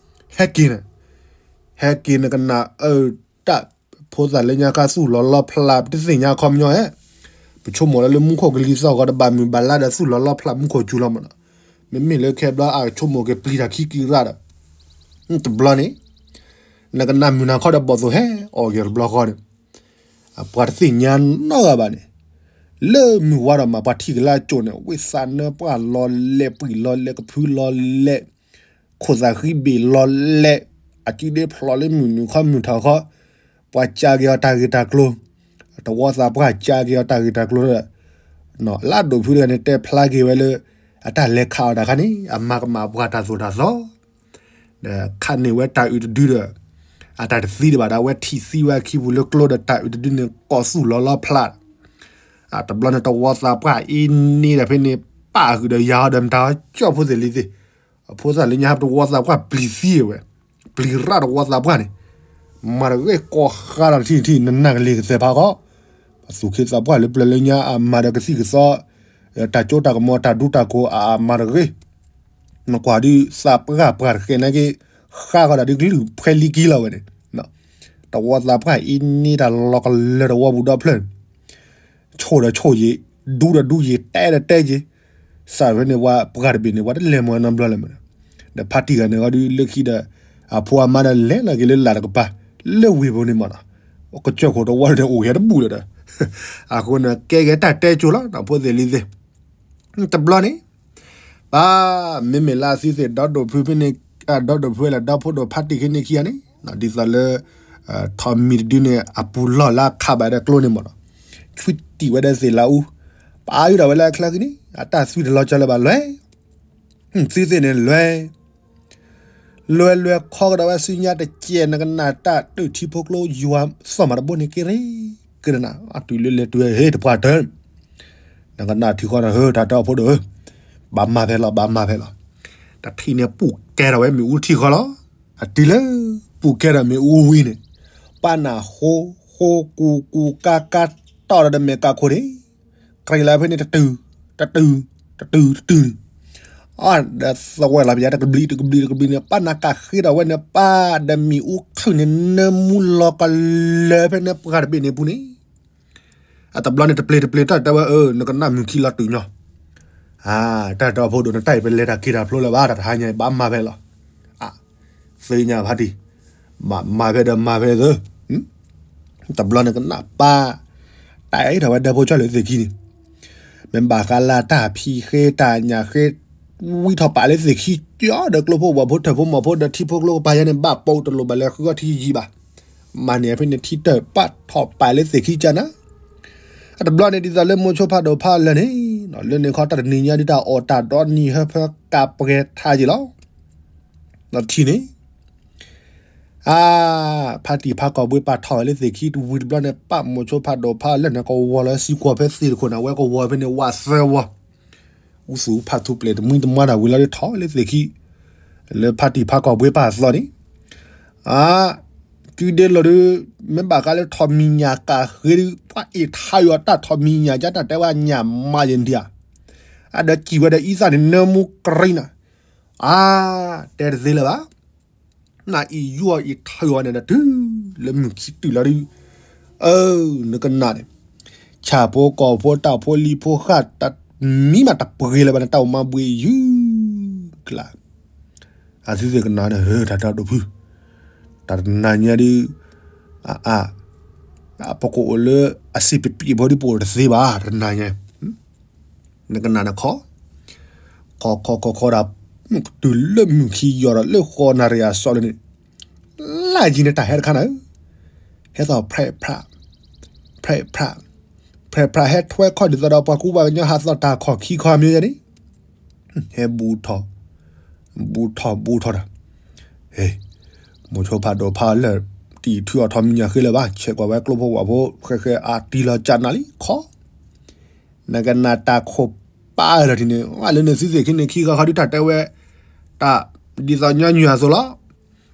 ဟဲက့ၤန့ၣ် ဟဲက့ၤနကနၣ်အၢ တၢ်ဖိသၣ်လၢညါခါသူၣ်လီၤလီၤဖျး ပတသ့ၣ်ညါအခီပညီဧါ. ပဆိကမိၣ်လၢလၢမူခိၣ်ကလံၤသီၣ်ဂီၤ တဘၣ်မုၢ်ဘၣ်လါဒီးသူၣ်လီၤလီၤဖျးမူခိၣ်စူၤလီၤမးနီၤ. မ့မ့ၢ်လၢခဲဘျီအကဆိကမိၣ်က့ၤပျံၤတၢ်ခံကံရၣ်ဒီး တဘျီန့ၣ် နကနၣ်မုၢ်နၤခီဒီးဘီၣ်သိၣ်ဟဲအီၣ်က့ၤတဘျီဃီန့ၣ် ပှၤတသ့ၣ်ညါနီတဂၤဘၣ်န့ၣ် လၢမုၢ်ဝါဒီးမး ပှၤထံၣ်ကလၢအကၠိၣ်န့ၣ် ဝ့ၢ်သးနၢပှၢ်လီၤလဲၣ် ပှံၢ်လီၤလဲၣ် ကဖုလီၤလဲၣ် ခိၣ်သးဃံဘ့ၣ်လီၤလဲၣ် အစုဒ့ဖျိးလၢမုၢ်နုာ်ခီမုၢ်ထီၣ်ခီ ပှၤကၢက့ၤအီၤတၢ်ဂ့ၢ်တၢ်ကျိၤ တဝီသးပှၢ်ကၢက့ၤအီၤတၢ်ဂ့ၢ်တၢ်ကျိၤဒီး လၢအဒိၣ်ဖုတဂၤန့ၣ် တဲဖျါက့ၤဝဲလၢ အတၢ်လဲၤခးအီၤတၢ်ခါန့ၣ် အမၤကမၣ်ပှၤတၢ်သိၣ်တၢ်သီ ဒီးခးန့ၢ်ဝဲတၢ်အုးတဒုဒီး အတၢ်တသံတဘၣ်ဒီး အဝဲထံၣ်သံဝဲအခံပူၤလၢကျိဒီး တၢ်အုးတဒုန့ၣ် ကိးသူၣ်လီၤလီၤဖျး တဘျီန့ၣ် တဝီသးပှၢ်အံၤန့ၣ်ဒီးဖဲန့ၣ် ပၣ်ဃုာ်ဒီးယၤအီၤဒီးမတၤကၠီဖိသ့ၣ်လံသ့ၣ် အဖိသၣ်လၢညါတဝီသးပှၢ်ပျံၤသံဝဲ ပျံၤရၣ်တဝီသးပှၢ်န့ၣ် မၤတဂ့ၤကိးဃါဒီးတထံၣ်တထံၣ် နနၢ်ကလံၤကသဲးဖးဃီ ပသူၣ်ခ့သးပှၢ်လၢပျၢၤလၢညါအမၤဒီးကသံၣ်ကသီ တၢ်ကၠိတၢ်ကမီၤ တၢ်ဒူတၢ်ကိးအမၤတဂ့ၤ နကွၢ်ဒုးသးပှၢ်ပှၢ်တဃဲးနာ်က့ ဃါဃီဒၣ်ဒုးကလုၢ်ဖဲလံကံလီၤဝဲန့ၣ် တဝီသးပှၢ်အံၤန့ၣ် တၢ်လီၤကလၢတဝီပူၤဒီဖျၢၣ် ဆိၣ်ဒီးဆိၣ်ယံၤ ဒူဒီးဒူယံၤ တဲဒီးတဲယံၤ စးဖဲန့ၣ် ပှၤပှၢ်တဘ့ၣ်န့ၣ် ပှၤတလဲၤမၤနီတဘျီလၢၤမး ဒီးဖါတံၢ်ဂၤန့ၣ်အီၤဒုးလၢခံဒီး အဖိအမါဒီးလဲၤလီၤက့ၤလၢလာ်တကပၤ လၢဝ့ၢ်ပူၤန့ၣ်မးနီၤ ကစၢၢ်ခိၣ်တဝီန့ၣ်အိၣ်ဂဲၤတဘူၣ်လၢၤဒီး အဃိန့ၣ် ကဲဂဲၤတၢ်တဲကိၤလီၤ ဖိသ့ၣ်လံၤသ့ၣ် တဘျီန့ၣ် ပၢ် မ့မ့ၢ်လၢအသုသ့ၣ်ဒီဒိၣ်ဖုဖဲန့ၣ် ဒီဒိၣ်ဖုဝဲလၢဒီဖိဒိၣ်ဖါတံၢ်ခဲန့ၣ်ခံဂၤန့ၣ် ဒ်သိးလၢ ထီးမံၤတဒုန့ၣ် အပူၤလီၢ်လၢအခးဘၣ်ဒီးကျိန့ၣ်မးနီၤ ဆွံတံၢ်ဝဲဒီးသ့ၣ်လၢအူ ပၢ်အုးဒၣ်ဝဲလၢအချၢခံန့ၣ် အတၢ်သွံတလီၤကၢလၢၤဘၣ်လွဲၢ် သုသ့ၣ်န့ၣ်လွဲၢ် လွဲၢ်လွဲၢ်ခီကဒီးဝဲဆူညါတကဲး နကနၣ်တၢ်တုာ်ထံဖိကျိယွၤသီၣ်မးတဘိန့ၣ်က့ၤရ့ က့ၤနၤ အတုၤလၢလဲၤတုၤဟဲတပှၢ်တၢၢ် နကနၣ်ထံဃီနၤဧၢ တၢ်တၢ်အိၣ်ဖှိၣ်ဒိၣ်ဧၢ ဘၣ်မၤဖဲလီၤ ဘၣ်မၤဖဲလီၤ တထံၣ်န့ၣ်ပူၤကဲထီၣ်ဝဲမ့ၣ်အူထံဃီလီၤ အတုၤလၢ ပူၤကဲထီၣ်မ့ၣ်အူဝံၤန့ၣ် ပၢ်နၢ်ဃိ ဃိကူကူကါကါတီၢ်ဒီးမဲာ်ကးခိၣ်န့ၣ် ကြၢးလၢဖဲန့ၣ်တတုၤ တတုၤ တတုၤ တတုၤန့ၣ် အဒီးသဝဲလီၤပယါတကဘျံးတကဘျံးတကဘျံးန့ၣ် ပၢ်နၢ်ကးဃ့ထီၣ်ဝဲန့ၣ် ပၢ်ဒီးမ့ၣ်အူခုၣ်န့ၣ် နၢမူလီၤကလၢၤဖဲန့ၣ်ပှၢ်တဘ့ၣ်န့ၣ်ပူၤန့ၣ် အတဘျီန့ၣ်တပျ့ၤတပျ့ၤတၢ်တဲဝဲ အၢ နကနၣ်မုၢ်ခံလီၤတုၤညီ အါ တၢ်တၢ်အိၣ်ဖှိၣ်ဒိၣ် နတၢ်အံၤပလဲၤတၢ်က့ၤတၢ်ဖျိလၢၤဘၣ် တၢ်တဟါညါအံၤ ဘၣ်မၤဖဲလီၤ အါ သ့ၣ်ညါဖါတံၢ် မၤဖဲဒီးမၤဖဲသ့ တဘျီန့ၣ်ကနၣ်ပၢ် တၢ်အဲၣ်ထီၣ်ဝဲဒီဖိကၠီလၢသ့ၣ်ခံန့ၣ် မ့ၢ်ဘၣ်ဃးလၢတၢ်ဖံးဃ့တၢ်ညၣ်ဃ့ ဝံထီၣ်ပာ်လၢသ့ၣ်ခံကၠီဒီးကျိဖိဝဲၢ်ဖိထၢၣ်ဖိမီၢ်ဖိဒီးထံဖိကျိကပၤယါန့ၣ် ဘၣ်ပိာ်တလိၣ်ဘၣ်လဲၤဃုအီၤထံယံာ်ဘၣ် မၤန့ၢ်ဖဲန့ၣ်ထံတၢၢ်ပာ်ထီၣ်ပာ်လၢသ့ၣ်ခံကၠီနၤ အတဘျီန့ၣ်ဒ်သိးလၢမိၤဆိဖးဒိၣ်ဖးလၢာ်န့ၣ် လၢန့ၣ်ခီတၢ်တနံၤညါဒ်တၢ်အီၣ်တၢ်ဒီနံၤဟၢဖၢကးပှဲၤထါယံာ်လီၤ ဒီးထံန့ၣ် အါ ဖါတံၢ်ဖးကီၢ်ဘှ့ပာ်ထီၣ်ဝဲလၢသ့ၣ်ခံတဝံၤတဘျီန့ၣ် ပၢ်မိၤဆိဖးဒိၣ်ဖးလၢာ်န့ၣ် ကဝီၤလၢစံကွီၢ်ဖဲသ့ၣ်တခိၣ်န့ၣ် အဝဲကဝီၤဖဲန့ၣ်ဝးသၢဝီ အူသူၣ်ဖးထူပျဲၢ်တမှံတမွါတၢ်ဝံၤလီၤဒ်ထီၣ်လၢသ့ၣ်ခံ လၢဖါတံၢ်ဖးကီၢ်ဘှ့ပာ်အသီန့ၣ် အါ တုၤဒ့လိာ်ဒုး မ့ၢ်ဘၣ်ဃးလၢထီးမံၤညၣ်ကးဃ့ဒုး ပှၤအ့ၣ်ထါယွၤတၢ်ထီးမံၤညၣ်ကၢ်တၢ်တဲဝဲညၣ်မးယဲၢ်ဒံးဧါ အဒီးစံၣ်ဝဲဒီးအံသၣ်န့ၣ် နၢမူကရံနၤ အါ တဲတသ့လၢၤဘၣ် နအံၤယွၤအံၤထါယွၤန့ၣ်ဒီးတုၤလၢမုၢ်ခံတုၤလီၤဒုး အၢ နကနၣ်န့ၣ် ဆၣ်ဖိကီၢ်ဖိတၢ်ဖိလံၤဖိဃၣ် တမံၤမးတပှ့ၤလၢၤဘၣ်န့ၣ် တၢ်အိၣ်မၤဘှံးယုၢ်ကျါ အသုသ့ၣ်ကနၣ်န့ၣ် ဟၢ တၢ်တၢ်ဒိၣ်ဖု တၢ်တနၤညါဒုး အါ အါ ပကအိၣ်လၢအစံးပပံးဖိဒုး ပအိၣ်တသ့ဘၣ် တနၤညါ နကနၣ်န့ၣ်ခီ ခီခီခီခီဒၣ် တုၤလၢမုၢ်ခံယီၤဒီးလၢဃိးနၣ်ရံၣ်အစီလၢန့ၣ် လၢယံၤန့ၣ်တၢ်ဟဲတခါနၤဧၢ ဟဲသီၣ်ဖြဲးဖြး ဖြဲးဖြး ဖြဲးဖြးဟဲထွဲခီၣ်ဒ်သိးဒီးပှၤကူပှၤကညီဟးသီၣ်တၢ်ခီၣ်ခံခီမ့ၢ်န့ၣ် ဟဲဘူးထီၣ် ဘူးထီၣ်ဘူးထီၣ်ဒီး မိၤဆိဖးဒိၣ်ဖးလၢာ် တံၢ်ထုးအီၣ်ထီးမံၤညၣ်ဃ့လၢၤဘၣ် ဆဲးကွၢ်ဝဲကျိဖိဝဲၢ်ဖိ ဃဲဃဲအါတံၢ်လီၤကၢ်နၤလံခီ နကနၣ်တၢ်ခိၣ်ပၢ်ဒီးထံၣ်န့ၣ် လၢန့ၣ်သုသ့ၣ်ခံန့ၣ်ခံခီခီဒုးတၢ်တဲဝဲ တၢ်ဒ်သိးညီနုၢ်အသိးလီၤ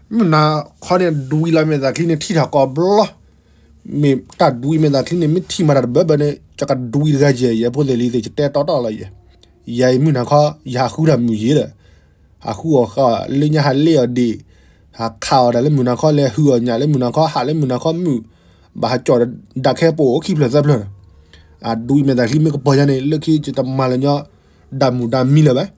မုၢ်နၤခီန့ၣ်ဒွံလီၤမဲာ်သၣ်ချံန့ၣ်ထံၣ်ထီၣ်ကိးဘျီ မ့ၢ်တၢ်ဒွံမဲာ်သးချံန့ၣ် မ့ၢ်ထံၣ်မၤတၢ်တဘၢဘၢန့ၣ် ယကဒွံတဂၤယဲၢ် ယဖိသ့ၣ်လံၤသ့ၣ် ယတဲတီတီလီၤယဲၢ်. ယၤအံၤမုၢ်နၤခီ ယဟးဃုတၢ်မုၢ်ယ့ၤဒီး ဟးဃုအီၣ်ဃာ် လၢညါဟးလ့အီၣ်ဒံး ဟးခးအီၣ်တၢ်လၢမုၢ်နၤခီ လဲၤဟုၣ်အီၣ်ညၣ်လၢမုၢ်နၤခီ ဟးလၢမုၢ်နၤခီမုၢ် ဘၣ်ဟးကၠီၣ်ဒီးဒၣ်ခဲပိာ်အိၣ်ခံဖျၢၣ်သၢဖျၢၣ်န့ၣ် အဒွံမဲာ်သးချံမ့ၢ်ကပီၤညါန့ၣ် လၢခံယတမၤလၢၤညီ ဒၣ်မုၢ်ဒၣ်မံလၢၤဘၣ်.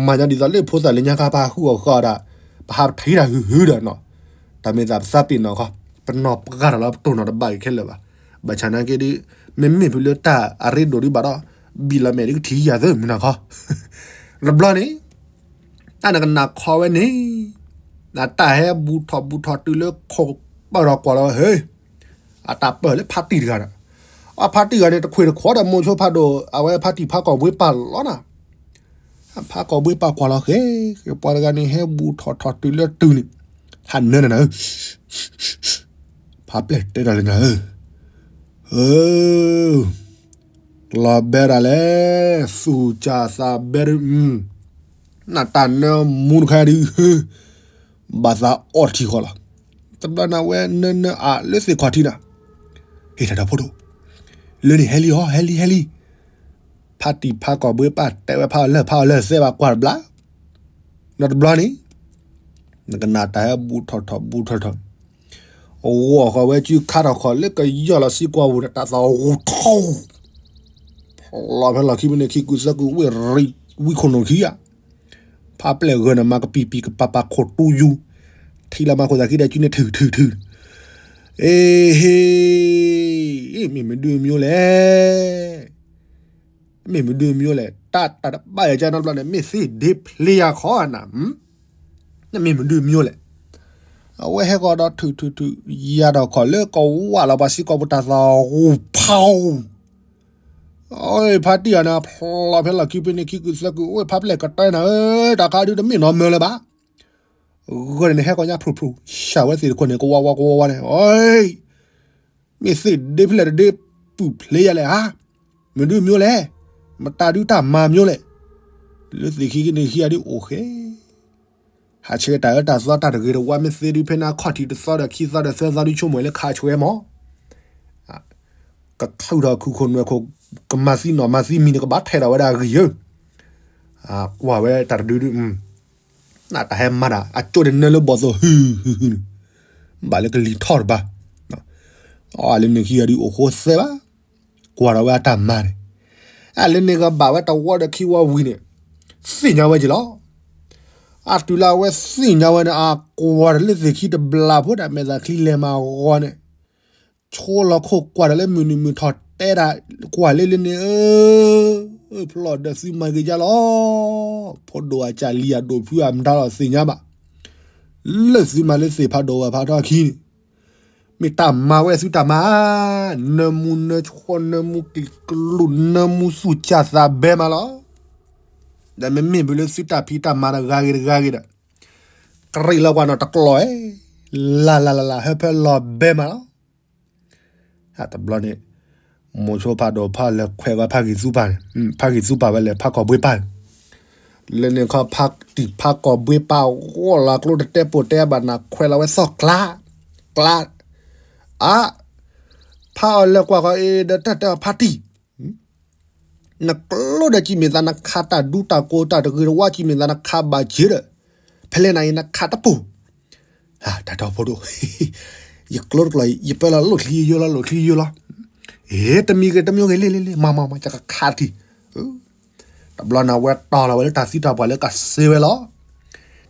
မၤညီဒ်သိးလၢဖိသၣ်လၢညါခါ ပဟးဃုအီၣ်ဃာ်အီၣ်ဒၣ် ပဟးပထံၣ်တၢ်ဟုၣ်ဟုၣ်ဒီးနီၤ တၢ်မ့ၢ်သးပသးပ့ၤနီၣ်ခီ ပနီၢ်ပှၢ်တၢ်လီၤ ပတိၢ်နီၣ်တဘၣ်က့ၤခဲလၢာ်ဘၣ်. ဘၣ်ဆၣ်နာ်က့ဒီး မ့မ့ၢ်ဖုလၢတၢ်အရ့ဒိၣ်ဒံးဘၣ်ဒီး ဘံၣ်လီၤမဲာ်ဒ်ကထံၣ်ယၤသၢမုၢ်နၤခီ တဘျီန့ၣ် တၢ်နကနၣ်ခီဝဲန့ၣ် နတၢ်ဟဲဘူးထီၣ်ဘူးထီၣ်တုၤလၢခိၣ်ပၢၢ်ထီၣ်ကွၢ်လီၤဝဲ ဟ့ အတၢ်ပၢၢ်လၢဖါတံၢ်တဂၤဒီး အဖါတံၢ်ဂၤန့ၣ် တခွ့ၣ်တခီဒီးမိၤဆိဖးဒိၣ် အဝဲဖါတံၢ်ဖးကီၢ်ဘှ့ပၢ်လီၤနၤ. ဖးကီၢ်ဘှ့ပၢ်ကွၢ်လီၤဃဲ ပှၤတဂၤန့ၣ် ဟဲဘူးထီၣ်ထီၣ်တုၤလၢတုၤန့ၣ် ဟးနၢနၤနၤဧၢ ဖးပျဲၢ်တဲတၢ်လၢနၤဧၢ လီၤဘဲဒၣ်လဲၣ် သူၣ်စၢ်သးဘဲဒုး နၢ်တၢ်နၢမူတခါဒုး ဘၣ်သးအီထံဃီလီၤ. တဘျီန့ၣ်ဝဲနၢနၢအါလၢသ့ၣ်ခီၣ်ထံးနၤ ဟ့ၣ်တၢ်ဒီးဖိဒိၣ် လၢန့ၣ်ဟဲလံဟီ ဟဲလံဟဲလံ ဖါတံၢ်ဖးကီၢ်ဘှ့ပၢ်တဲဝဲဖးအီၤလၢ ဖးအီၤလၢသဲဘၣ်ကွၢ်တဘျီ ဒီးတဘျီန့ၣ် နကနၣ်တၢ်ဟဲဘူးထီၣ်ထီၣ်ဘူးထီၣ်ထီၣ် ဂီၢ်ဃီၤဝဲစုခါထီၣ်ခီၣ်လၢကယီၢ်လီၤစံကွၢ်ပူၤန့ၣ် တၢ်သီၣ်ဂူၤထီၣ် ဖျိးဖဲလီၢ်ခံမ့ၢ်န့ၣ် ခံကုသၢကု ဝ့ၢ်ရံ ဝံခိၣ်နူာ်ခံဂၤ ဖးပျဲၢ်ဂၢၢ်န့ၣ်မၤကပံာ်ပံာ်ကပၤပၤခိၣ်တူယူၤ ထံလီၤမၤခိၣ်သးခံဒီးကုန့ၣ်ထုးထုးထုး အ့ဟ့ မ့ၢ်မဒုမယိလဲၣ် မ့ၢ်မဒုမယိလဲၣ် တၢ်တၢ်တဘၣ်ယၤကနီတဘျီန့ၣ် မ့ၢ်သ့ဒ့ဖျ့ယၤခီနၤ နမ့ၢ်မဒုမယိလဲၣ် အဝဲဟဲဃီၤဒီးထုးထုးထုး ယၤထီၣ်ခီၣ်လၢကဝၢ်လီၤပှၤစံကွၢ်ပူၤတၢ်သီၣ်ဂူၤဖီၣ် အဝဲဖါတံၢ်အီၤန့ၣ် ဖျိးဖဲလီၢ်ခံဖဲန့ၣ် ခံကုသၢကု အဝဲဖးပျဲၢ်ကတဲနၤဧၢ တၢ်ခါဒုးတမ့ၢ်နီၢ်မၢလၢၤဘၣ် ဂီၢ်န့ၣ်ဟဲကီၢ်ညါဖျိဖျိ ဆှၢဝဲသ့ၣ်တခိၣ်န့ၣ် ကဝါဝါကဝါဝါန့ၣ် အ မ့ၢ်သ့ၣ်ဒ့ဖျဲၣ်တဒ့ပုၢ်ဖျ့ယၤလဲၣ်ဧါ မဒုမယိလဲၣ် မတၤဒုတၢ်မၤမယိလဲၣ် လၢသ့ၣ်ခံကန့ၣ်ခံဂၤဒုးအိၣ်ဃဲ ဟးဆှဲးတၢ်အၢတၢ်သီတၢ်တဂ့ၤတဝါမ့ၢ်သ့ဒုး ဖဲန့ၣ်အခီၣ်ထံးတသီဒီးခံသီဒီးသၢသီဒုး ဆိကမိၣ်လၢခးဆှဲးမး ကချုးထီၣ်ခုၣ်ခိၣ်နွဲၣ်ခိၣ် ကမၤသံနီၢ်မၤသံမံၤန့ၣ် ကဘၣ်ထဲးထီၣ်ဝဲဒၣ်အဂံၢ်ယၢ ကွၢ်ဝဲတၢ်တဒုဒု နတၢ်ဟဲမၤတၢ် အကၠိန့ၣ်နၢလၢဘီၣ်သိၣ်ဟုၣ်ဟုၣ်ဟုၣ်န့ၣ် ဘၣ်လၢကလံၤထီၣ်တဘၣ် အလၢန့ၣ်ခံဂၤဒုးအိၣ်ဃိသဲဘၣ် ကွၢ်ထီၣ်ဝဲအတၢ်မၤန့ၣ် အလၢန့ၣ်ကဘၣ်ဝဲတဝီဒီးခံဝီဝံၤန့ၣ် သ့ၣ်ညါဝဲက့ၤလီၤ အတုၤလၢအဝဲသ့ၣ်ညါဝဲန့ၣ် အကွၢ်တၢ်လၢသ့ၣ်ခံတဘျီဖိဒၣ်မဲာ်သၣ်ချံလဲၤမၤဂီၤန့ၣ် ဆိလီၤခိၣ်ကွၢ်တၢ်လၢမုၢ်နုာ်မုၢ်ထီၣ်တဲဒၣ် ကွၢ်လၢလၢန့ၣ်ဧၢ ဖျိးဒီးသုမၤဂ့ၤယါလီၤ ဖိဒိၣ်အစၢ်လံၤအဒိၣ်ဖုအမတၤလီၤသ့ၣ်ညါဘၣ် လၢသုမၤလၢသ့ၣ်ဖးဒိၣ်ဝဲဖးထီခံန့ၣ် မ့ၢ်တၢ်မၤဝဲသုတၢ်မၤ နၢမူနၢဆှီနၢမူကံၢ်ကလူး နၢမူသူၣ်စၢ်သးဘဲမးလီၤ ဒီးမ့မ့ၢ်ဖုလၢသုတၢ်ဖံးတၢ်မၤတဂၤဂ့ၤတဂၤဂ့ၤဒီး ကရံၣ်လီၤပှၤနီၢ်တကျီၢ်ဧၢ, လၢ်လၢ်လၢ်လၢ် ဟၢဖၢလီၤဘဲမးလီၤ. တဘျီန့ၣ် မိၤဆိဖးဒိၣ်ဖးလၢခွဲးဝဲဖးဂံၢ်သူပၢ်န့ၣ် ဖးဂံၢ်သူပၢ်ဝဲလဲၤဖးကီၢ်ဘှ့ပၢ်န့ၣ် လၢန့ၣ်ခီဖးတံၢ်ဖးကီၢ်ဘှ့ပၢ် ဂီၢ်လီၤကျိတတဲပိာ်တဲဘၣ်နၤ ခွဲးလီၤဝဲသီၣ်ကျါ ကျါ အါ ဖးအီၤလၢကွၢ်ဃီအ့ဒီးတၢ်တဲအီၤဖးတံၢ် နကျိဒီးကံမ့ၢ်သးနခးတၢ်ဒူတၢ်ကိးတၢ်တဂ့ၤတဝါကံမ့ၢ်သးနခးဘၣ်က့ၤဒီး ဖဲလဲၣ်နၤအံၤနခးတပူၤ တၢ်တီဖိဒိၣ် ယကျိတကျိၤ ယပၢလီၤလိၣ်ချံယိလီၤ လိၣ်ချံယိလီၤ အ့ တမံၤဂ့ၤတမံၤဂ့ၤ လ့လ့လ့ မၤမၤမၤ ယကခးတံၢ် တဘျီန့ၣ် အဝဲတီၢ်လီၤဝဲလၢတၢ်သံတၢ်ပှၢ်လၢကစ့ဝဲလီၤ.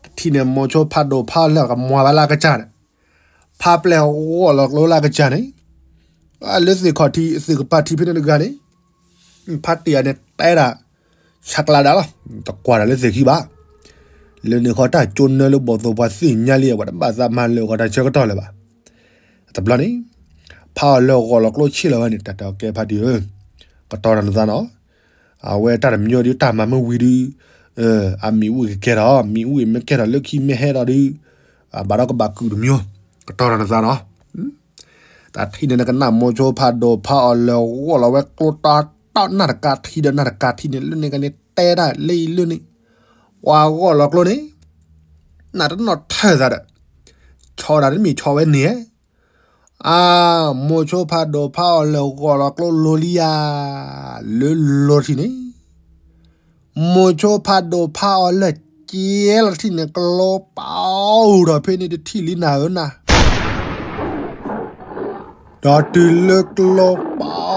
တထံၣ်န့ၣ် မိၤဆိဖးဒိၣ်ဖးလၢကမွၤဝဲလၢကစၢ်န့ၣ် ဖးပျဲၢ်ဂီၢ်လီၤကျိလၢကစၢ်န့ၣ် လၢသ့ၣ်ခီၣ်ထံးသ့ၣ်ကပၤထံးဖဲန့ၣ်တဂၤန့ၣ် ဖးတံၢ်အန့ၣ်တဲဒၣ် ဆးကျးဒၣ်လီၤ တကွၢ်တၢ်လၢသ့ၣ်ခံဘၣ်. လၢန့ၣ်ဃီတၢ်ကၠိနၢလၢဘီၣ်သိၣ်ပှၤသ့ၣ်ညါလံ ပှၤတဘၣ်သးမၤလၢာ်ဃီတၢ်ဆၢကတီၢ်လၢၤဘၣ်. တဘျီန့ၣ် ဖးအီၤလၢဂီၢ်လီၤကျိဆ့ၣ်လီၤဝဲန့ၣ် တၢ်တဲအီၤကဲဖးတံၢ်ဧၢ, ကတီၤတၢ်နသးနီၤ အဝဲတၢ်တမံၤဒုးတၢ်မၤမ့ၢ်ဝံၤဒုး အမ့ၣ်အူၣ်ကကဲထီၣ် မ့ၣ်အူၣ်အံၤမ့ၢ်ကဲထီၣ်လၢခံမ့ၢ်ဟဲဒီးဒုး ဘၣ်ဒီးကဘၣ်ကုာ်တမံၤ ကတီၤတၢ်နသးနီၤ. တၢ်ထံၣ်န့ၣ်နကနၣ်မိၤဆိဖးဒိၣ်ဖးအီၤလၢဂီၢ်လီၤဝဲကျိတီတီ နၢ်တကးထံဒီးနၢ်တကးထံန့ၣ် လၢန့ၣ်ကန့ၣ်တဲဒၣ်လၢအံၤလၢန့ၣ် ပှၤဂီၢ်လီၤကျိန့ၣ် နၢ်တနီၣ်ထၢၣ်သးဒီး ဆီဒၣ်တမ့ၢ်ဆီဝဲန့ၣ် အါ, မိၤဆိဖးဒိၣ်ဖးအီၣ်လၢာ်ဂီၤလီၤကျိလိၤလံယၤ, လၢလီၤထံၣ်န့ၣ်, မိၤဆိဖးဒိၣ်ဖးအီၣ်လၢာ်ကဲလီၤထံၣ်န့ၣ် ကျိပာ်အိၣ်ဒီးဖဲန့ၣ်တထံၣ်လံနၤဧၢနၤ, ဒီးတုၤလၢကျိပာ်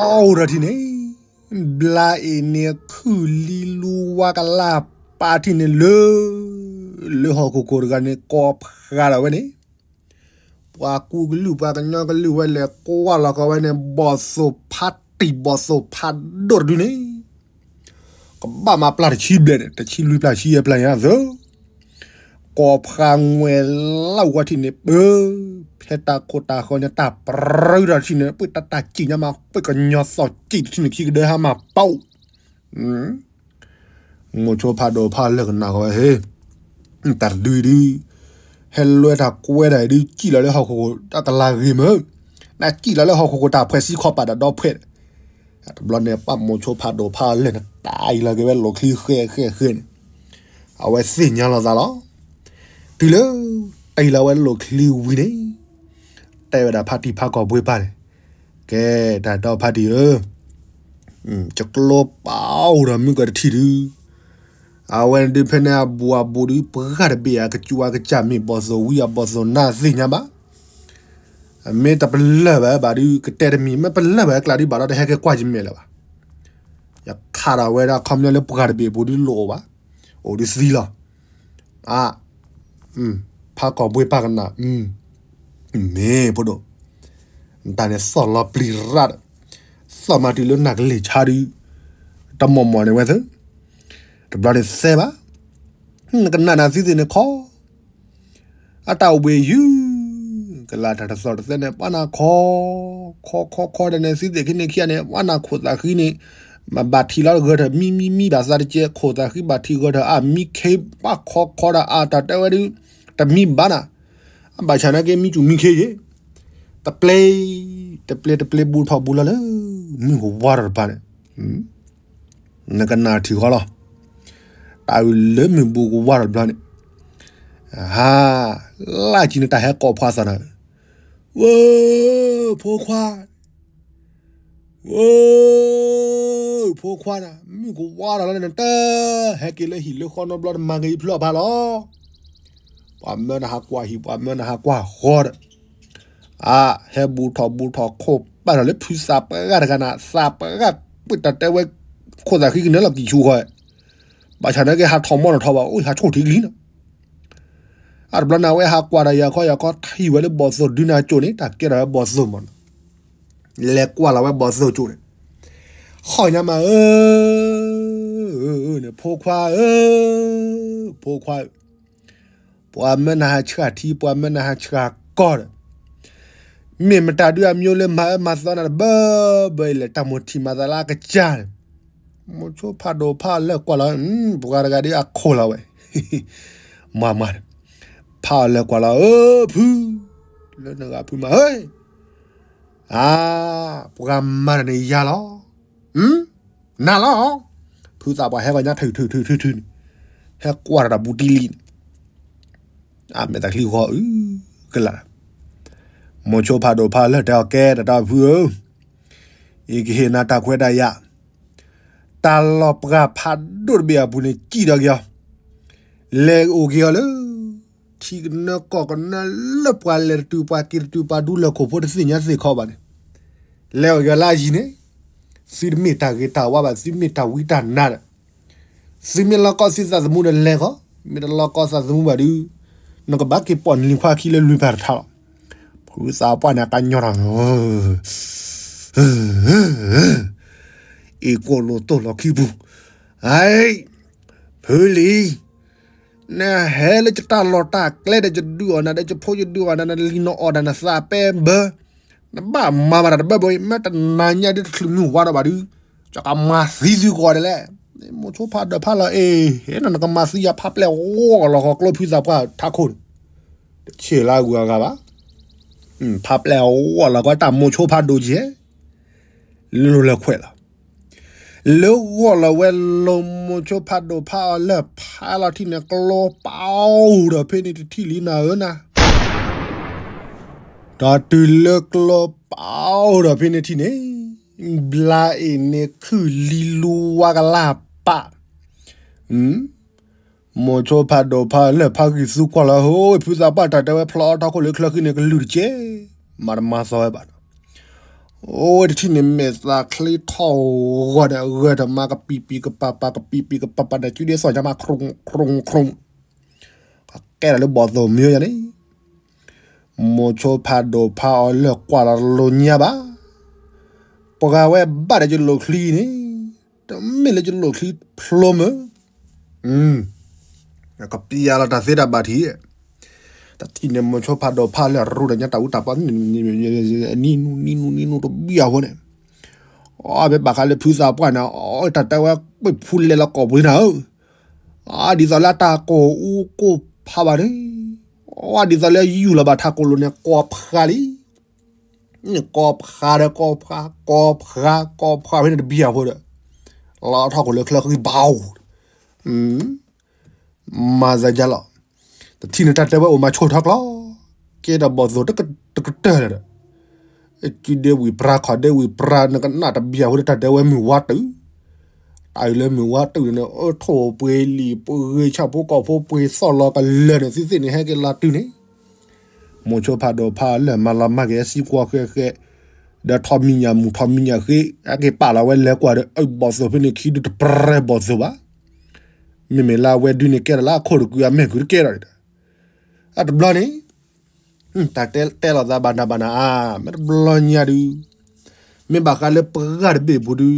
အိၣ်ဒီးထံၣ်န့ၣ်, ဘျါအ့ၣ်န့ၣ်ခုၣ်လံလူဝါကလၢ်ပာ်ထံၣ်န့ၣ်လၢ လၢဟီၣ်ခိၣ်ခိၣ်တဂၤန့ၣ် ကိးဖးဒိၣ်ဝဲန့ၣ် ပှၤကူကလုၢ်ပှၤကညီကလုၢ်ဝဲလဲၤကွၢ်လီၤကီးဝဲန့ၣ် ဘီၣ်သိၣ်ဖးတံၢ်ဘီၣ်သိၣ်ဖးဒိၣ်တဒုန့ၣ်, ကဘၣ်မၤပျၢ်တဆံဘျဲၣ်န့ၣ် တဆံလွံၢ်ပျၢ်ဆံယဲၢ်ပျၢ်ညါသၢ, ကိးဖးငွဲၣ်လၢဝဲထံၣ်န့ၣ် ပၢ, ဖဲတၢ်ခိၣ်တၢ်ဃၢၤန့ၣ် တၢ်ပြၢတၢ်ထံၣ်န့ၣ် ပှ့ၢ်တၢ်တၢ်စံၣ်ညါမး ပှ့ၢ်ကညီသီၣ်စံၣ်တထံၣ်န့ၣ် ခံကဒၢဟါမၢ်ပီၣ် မိၤဆိဖးဒိၣ်ဖးလၢာ်ကနၣ်ဃီဝဲဟ့, တၢ်တဒုအံၤဒု, ဟဲလွဲတၢ်ကွဲတၢ်အံၤဒု စံၣ်လီၤလၢဟီၣ်ခိၣ်ခိၣ်တၢ်ကလၤဂ့ၤမၢ်, နစံၣ်လီၤလၢဟီၣ်ခိၣ်ခိၣ်တၢ်ဖှဲးစံခီပာ်ဒီးဒီဖှဲး, တဘျီန့ၣ် ပှၤမိၤဆိဖးဒိၣ်ဖးလၢာ်န့ၣ် တၢ်အံၤလီၤက့ၤဝဲလိာ်ချံဃဲဃဲဃဲန့ၣ်, အဝဲသ့ၣ်ညါလီၤသးလီၤ. တုၤလၢ တၢ်အံၤလီၤဝဲလိာ်ချံဝံၤန့ၣ် တဲဝဲဒၣ်ဖါတံၢ်ဖးကီၢ်ဘှ့ပၢ်န့ၣ်, ကဲ တၢ်ဒီဖါတံၢ်ဧၢ, ယကျိပာ်အိၣ်ဒီးမုၢ်ကတထံၣ်ဒု, အဝဲန့ၣ်ဒုဖဲန့ၣ်အဘူးအဘူးဒု ပှၢ်တဘ့ၣ်အကစူၤအကစၢ်မ့ၢ်ဘီၣ်သိၣ်ဝံအဘီၣ်သိၣ်နါသ့ၣ်ညါဘၣ်, မ့ၢ်တပလၢၢ်ဘၣ်ဘၣ်ဒု ကတဲတမံၤ မ့ၢ်ပလၢၢ်ဘၣ်ကျါဒုဘၣ်ဒီးတဟဲက့ၤကွၢ်ယမဲာ်လၢၤဘၣ်, ယခးဒီးဝဲဒၣ်ခီပညီလၢပှၢ်တဘ့ၣ်အပူၤဒုလိၣ်အိၣ်ဘၣ်, အိၣ်ဒုသံလီၤ အါ, ဖးကီၢ်ဘှ့ပၢ်ကနၣ်, မ့ၢ်ဖိဒိၣ်, နတၢ်န့ၣ်သီၣ်လီၤပျံၤရၣ်ဒီး, သီၣ်မၤတုၤလၢနၢ်ကလ့ၢ်ဆါဒု, တမီၢ်မီၢ်န့ၣ်ဝဲသ့, တဘျီန့ၣ်သဲဘၣ်, နကနၣ်နၤသံသ့ၣ်န့ၣ်ခီ အတၢ်အိၣ်ဘှံးယုၢ်, ကလၢ်တၢ်တသီၣ်တသဲန့ၣ် ပှၤနၤခီ, ခီခီခီဒီးန့ၣ် သံသ့ၣ်ခံန့ၣ်ခံဂၤန့ၣ် ပှၤနၤခိၣ်သးဃံန့ၣ်, မ့ၢ်ဘၣ်ထံၣ်လီၤဂၢၢ်ထၢၣ်မံမံမံဘၣ်သးတကဲ ခိၣ်သးဃံဘၣ်ထံၣ်ဂၢၢ်ထၢၣ်အါ မံခ့ဘၣ်ခီခီဒီးအါ တၢ်တဲဝဲဒု, တမံဘၣ်နၤ, အဘၣ်ဆၣ်နာ်က့မံစူၣ်မံခ့ယ့ၣ်, တပျဲ, တပျဲတပျဲဘူးထီၣ်ဘူးလီၤလၢ, မုၢ်ကဝါထီၣ်တပၤန့ၣ် နကနၣ်ထံၣ်ဃီလီၤ. တၢ်အုၣ်လၢမုၢ်ဘူးကဝါထီၣ်တဘျီန့ၣ်, ဟါ, လၢကံန့ၣ်တၢ်ဟဲကိးဖှါသးနၤ, ဝၢ, ဖိခွါ, ဝၢ, ဖိခွါနၤ မုၢ်ကဝါထီၣ်လီၤန့ၣ်တၢ်, ဟဲက့ၤလၢဟံၣ်လၢဃီနီတဘျီတမၤက့ၤဖျၢၣ်ဖးလီၤ. ပှၤမၢနဟးကွၢ်ဟံၣ် ပှၤမၢနဟးကွၢ်ဃီဒီး, အါ, ဟဲဘူးထီၣ်ဘူးထီၣ်ခိၣ်ပာ်ထီၣ်လၢဖုသးပှၢ်တဂၤနၤ သးပှၢ်ပှ့ၢ်တၢ်တဲဝဲ, ခိၣ်သးဃံကနၢလီၤကံၢ်ဆူဃီ, ဘၣ်ဆၣ်နာ်က့ဟးထီၣ်မီၢ်နီၣ်ထီၣ်ဘၣ် အိၣ်ဟးဆိၣ်ထံကလံၤနီၤ. အါတဘျီန့ၣ် အဝဲဟးကွၢ်ဒီးယၤခီယၤခီထံၣ်ဝဲလၢဘီၣ်သိၣ်ဒုနၤကၠိန့ၣ် တၢ်ကဲထီၣ်ဝဲဘီၣ်သိၣ်မီၢ်နီၤ, လဲၤကွၢ်လီၤဝဲဘီၣ်သိၣ်ကၠိန့ၣ်, ဟီၣ်ညါမးဧၢ, န့ၣ် ဖိခွါဧၢ, ဖိခွါဧၢ, ပှၤမၢနဟးဆှၣ်ထံ ပှၤမၢနဟးဆှၣ်ကီၢ်ဒီး, မ့ၢ်မတၤဒုအမျိုးလၢမၤအၢမၤသီနၤတဘၢဘၢအံၤလဲၣ် တၢ်မိၣ်ထံၣ်မၤသးလၢအကစၢ်န့ၣ်, မိၤဆိဖးဒိၣ်ဖးအီၤလၢာ်ကွၢ်လီၤ, ပှၤတဂၤဒုအခိၣ်လီၤဝဲ, မၤမၤ, ဖးအီၤလၢာ်ကွၢ်လီၤ အၢ ဖု, လၢနဂၤဖုမးဧၢ, အါ, ပှၤမၤတၢ်န့ၣ်ယၤလီၤ, နၤလီၤ, ဖုသးပှၢ်ဟဲဂီၤညါထုးထုးထုးထုးထုးန့ၣ်, ဟဲကွၢ်တၢ်တၢ်ဘူးတံၢ်လံန့ၣ်, အါ မဲာ်သးချံဃီအုကလး, မိၤဆိဖးဒိၣ်ဖးအီၤလၢာ်တဲအီၤ ကဲတၢ်တၢ်ဖုဧၢ, ယကဟ့ၣ်နၤတၢ်ခွဲးတၢ်ယာ်, တၢ်လီၤပှၤဖးဒိၣ်တဘ့ၣ်အပူၤန့ၣ် စံၣ်ဒီးက့ၤအီၤ, လဲၤအိၣ်က့ၤအီၤလၢ ထံကနၢကီၢ်ကနၢလၢပှၤလဲၤတတုၤပှၤက့ၤတတုၤပှၤဒူလၢၢ်ခိၣ်ဖိတသ့ၣ်ညါသ့ၣ်ခီဘၣ်န့ၣ်, လဲၤအိၣ်က့ၤအီၤလၢအယံၤန့ၣ်, သုတမ့ၢ်တၢ်ဂ့ၤတၢ်ဝါဘၣ် သုမ့ၢ်တၢ်ဝံတၢ်နါဒီး, သုမ့ၢ်လီၤကီသုသးသမူဒီးလဲၤဃီ, မ့ၢ်တလီၤကီသးသမူဘၣ်ဒုး, နကဘၣ်က့ၤပိာ်နလံၤခွါခံလၢလွံၢ်ပၤတထါလီၤ, ဖုသးပှၢ်န့ၣ်ကညီထီၣ် အ့ၣ်ကိၣ်လိာ်တိၢ်လီၤခံပူၤ, အၢ, ဖုလံၤ, နဟဲလၢယတၢ်လီၢ်တၢ်ကျဲဒီးယဒုးအီၣ်နၤဒီးယဖိယဒုးအီၣ်နၤ နလံၤနအီၣ်ဒၣ်နသးပဲဘၢ, နဘၣ်မၤဘၣ်တၢ်တဘၢဘၢအံၤ မ့ၢ်တနၤညါဒုးတချုးမုၢ်ဝါဒီးဘၣ်ဒုး, ယကမၤသံသုကိးဂၤဒဲးလဲၣ်, မိၤဆိဖးဒိၣ်ဖးလီၤအ့ၣ်, ဟဲနၤနကမၤသံယၤဖးပျဲၢ် ဂီၢ်လီၤဃီၤကျိဖုသးပှၢ်ထးခိၣ်န့ၣ်, တဆ့ၣ်လၢအဂုၤအဂၤဘၣ်, ဖးပျဲၢ်ဂီၢ်လီၤကီတၢ်မိၤဆိဖးဒိၣ်ကဲ လၢလိၤလၢခွဲးလီၤ, လၢဂီၢ်လီၤဝဲလိၤမိၤဆိဖးဒိၣ်ဖးအီၤလၢာ်ဖးလီၤထံၣ်န့ၣ် ကျိပာ်အိၣ်ဒီးဖဲန့ၣ်တထံၣ်လံနၤဧၢနၤ, တ ဒီးတုၤလၢကျိပာ်အိၣ်ဒီးဖဲန့ၣ်ထံၣ်န့ၣ်, ဘျါအ့ၣ်န့ၣ်ခုၣ်လံလူဝါကလၢ်ပာ်, မိၤဆိဖးဒိၣ်ဖးလၢာ်ဖးဂံၢ်သူကွၢ်လီၤ ဟိ ဖုသးပှၢ်တၢ်တဲဝဲဖျီအီၣ်ထီၣ်ခိၣ်လၢချၢဃံန့ၣ် ကလုၢ်တကဲ, မၤတမၤသီဝဲဘၣ်ဒီး, အိၣ်ဝဲတထံၣ်န့ၣ်မဲာ်သးချ့ထီၣ်ဂီၤဒီး အဂၢၢ်တမါကပံာ်ပံာ်ကပၤပၤကပံာ်ပံာ်ကပၤပၤဒီး ကုဒ်သိးညါမး ခရူၣ်ခရူၣ်ခရူၣ်, ကဲထီၣ်လၢဘီၣ်သိၣ်မ့ၢ်ယါန့ၣ်, မိၤဆိဖးဒိၣ်ဖးအီၤလၢာ်ကွၢ်လီၤတလိၤညါဘၣ်, ပှၤဝဲဘၣ်ဒီးကလိၣ်ချံန့ၣ်, တမ့ၢ်လၢကလိၣ်ချံဖျိမ့ၢ် ကပျၢ်လီၤတၢ်သ့တၢ်ဘၣ်ထံး, တထံၣ်န့ၣ်မိၤဆိဖးဒိၣ်ဖးလၢာ်ရူၢ်ဒီးညါတၢ်အူတၢ်ပီ, နံနူနံနူနံနူတဘံၣ်အဃိန့ၣ်, အဘဲဘၣ်ဃးလၢဖုသးပှၢ်န့ၣ် အတၢ်တဲဝဲပှ့ၤဖူလဲၤလီၤကိာ်ပှ့ၤနၤဧၢ, ဒ်သိးလၢတၢ်ကိၢ်အူကိၢ်ဖးဘၣ်န့ၣ်, ဒ်သိးလၢယူၢ်လီၤဘၣ်ထးကိၢ်လိၤန့ၣ် ကိးဖးလံ န့ၣ်ကိးဖးဒီးကိးဖး ကိးဖး ကိးဖးဖဲန့ၣ်တဘံၣ်အဃိဒီး, လီၤထီၣ်ကိာ်လၢချၢဃံဘၣ်ဧိၤ, မၤစၢၤယါလီၤ, တထံၣ်န့ၣ်တၢ်တဲဝဲအိၣ်မးဆိၣ်ထီၣ်ကျီ, ကဲဒီးဘီၣ်သိၣ်တကတၢၢ်လၢာ်ဒီး, ကုဒဲဝံၤပြါခီၣ်ဒဲဝံၤပြါ နကနၣ်တဘံၣ်အဃိဒီးတၢ်တဲဝဲမုၢ်ဝါတုာ်, တၢ်အံၤလၢမုၢ်ဝါတုာ်န့ၣ် အၢထိၣ်ပှ့ၤလံာ်ပှ့ၤဂ့ၤဆၣ်ဖိကီၢ်ဖိပှ့ၤသီၣ်လီၤကလၢာ်န့ၣ် သ့ၣ်သ့ၣ်န့ၣ်ဟဲက့ၤလီၤတုၤန့ၣ် မိၤဆိဖးဒိၣ်ဖးလၢာ်မၤလီၤမၢ်က့ၤအစံကွၢ်ဃဲဃဲ, ဒီးထီၣ်မံညၣ်မူၤထီၣ်မံညၣ်ဃ့, အက့ၤပာ်လီၤဝဲလဲၤကွၢ်ဒီး အဘီၣ်သိၣ်ဖဲန့ၣ်ခံဒုတပြဲဘီၣ်သိၣ်ဘၣ်, မ့မ့ၢ်လၢအဝဲဒုန့ၣ်ကဲထီၣ်လၢအခိၣ်တကုာ်အမဲာ်ကုာ်တကဲထီၣ်န့ၣ်ဒီး, အတဘျီန့ၣ်, တၢ်တဲလီၤသးဘၣ်နၤဘၣ်နၤအါ, မ့ၢ်တဘျီညါဒု, မ့ၢ်ဘၣ်ဃးလၢပှၤတဘ့ၣ်ပူၤဒု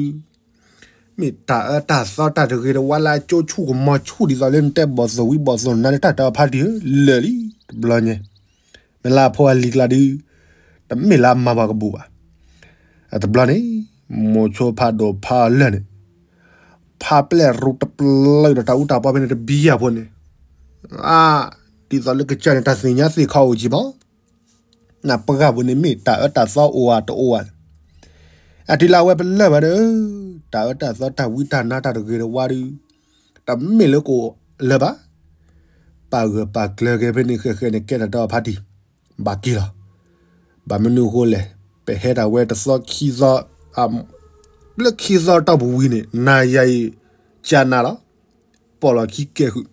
မ့ၢ်တၢ်အၢတၢ်သီတၢ်တဂ့ၤတဝါလၢအကၠိဆူၣ်ကမီၤဆူၣ်ဒ်သိးလၢနတဲဘီၣ်သိၣ်ဝံၤဘီၣ်သိၣ်နါလၢတၢ်တၢ်အဖါတံၢ်ဧၢ လၢာ်လံ တဘျီညါ, မ့ၢ်လၢအဖိအလံၤကျါဒု, တမ့ၢ်လၢအမၤပှၤကဘူၣ်ဘၣ်. အတဘျီန့ၣ်, မိၤဆိဖးဒိၣ်ဖးအီၤလၢာ်န့ၣ်, ဖးပျဲၢ်ရူးတပျၢၢ်ဒီးတၢ်အူတၢ်ပီဖဲန့ၣ်တဘံၣ်အဃိန့ၣ်, အါ, ဒ်သိးလၢကစၢ်န့ၣ် တၢ်သ့ၣ်ညါသ့ၣ်ခီအိၣ်က့ၤမး နပှၤဂၤပူၤန့ၣ်မ့ၢ်တၢ်အၢတၢ်သီအိၣ်ဧါတအိၣ်ဧါ, အတုၤလၢအဝဲပလၢၢ်ဘၣ်ဒီး, တၢ်အၢတၢ်သီတၢ်ဝံတၢ်နါတၢ်တဂ့ၤတဝါဒု, တမ့ၢ်လၢကအိၣ်လၢၤဘၣ်. ပာ်ဂၢၢ်ပာ်ကျၢၤက့ၤဖဲန့ၣ်ဃဲဃဲန့ၣ် ကဲထီၣ်တၢ်အဖါတံၢ်, ဘၣ်က့ၤလီၤ. ဘၣ်မနုၤအဃိလဲၣ်, ပဟဲဒၣ်ဝဲတသီခံသီ, လၢခံသီတီၢ်ပူၤဝံၤန့ၣ် နၤယၤအံၤ, ကနၤလီၤ. ပိာ်လီၤခံကဲဃုာ်,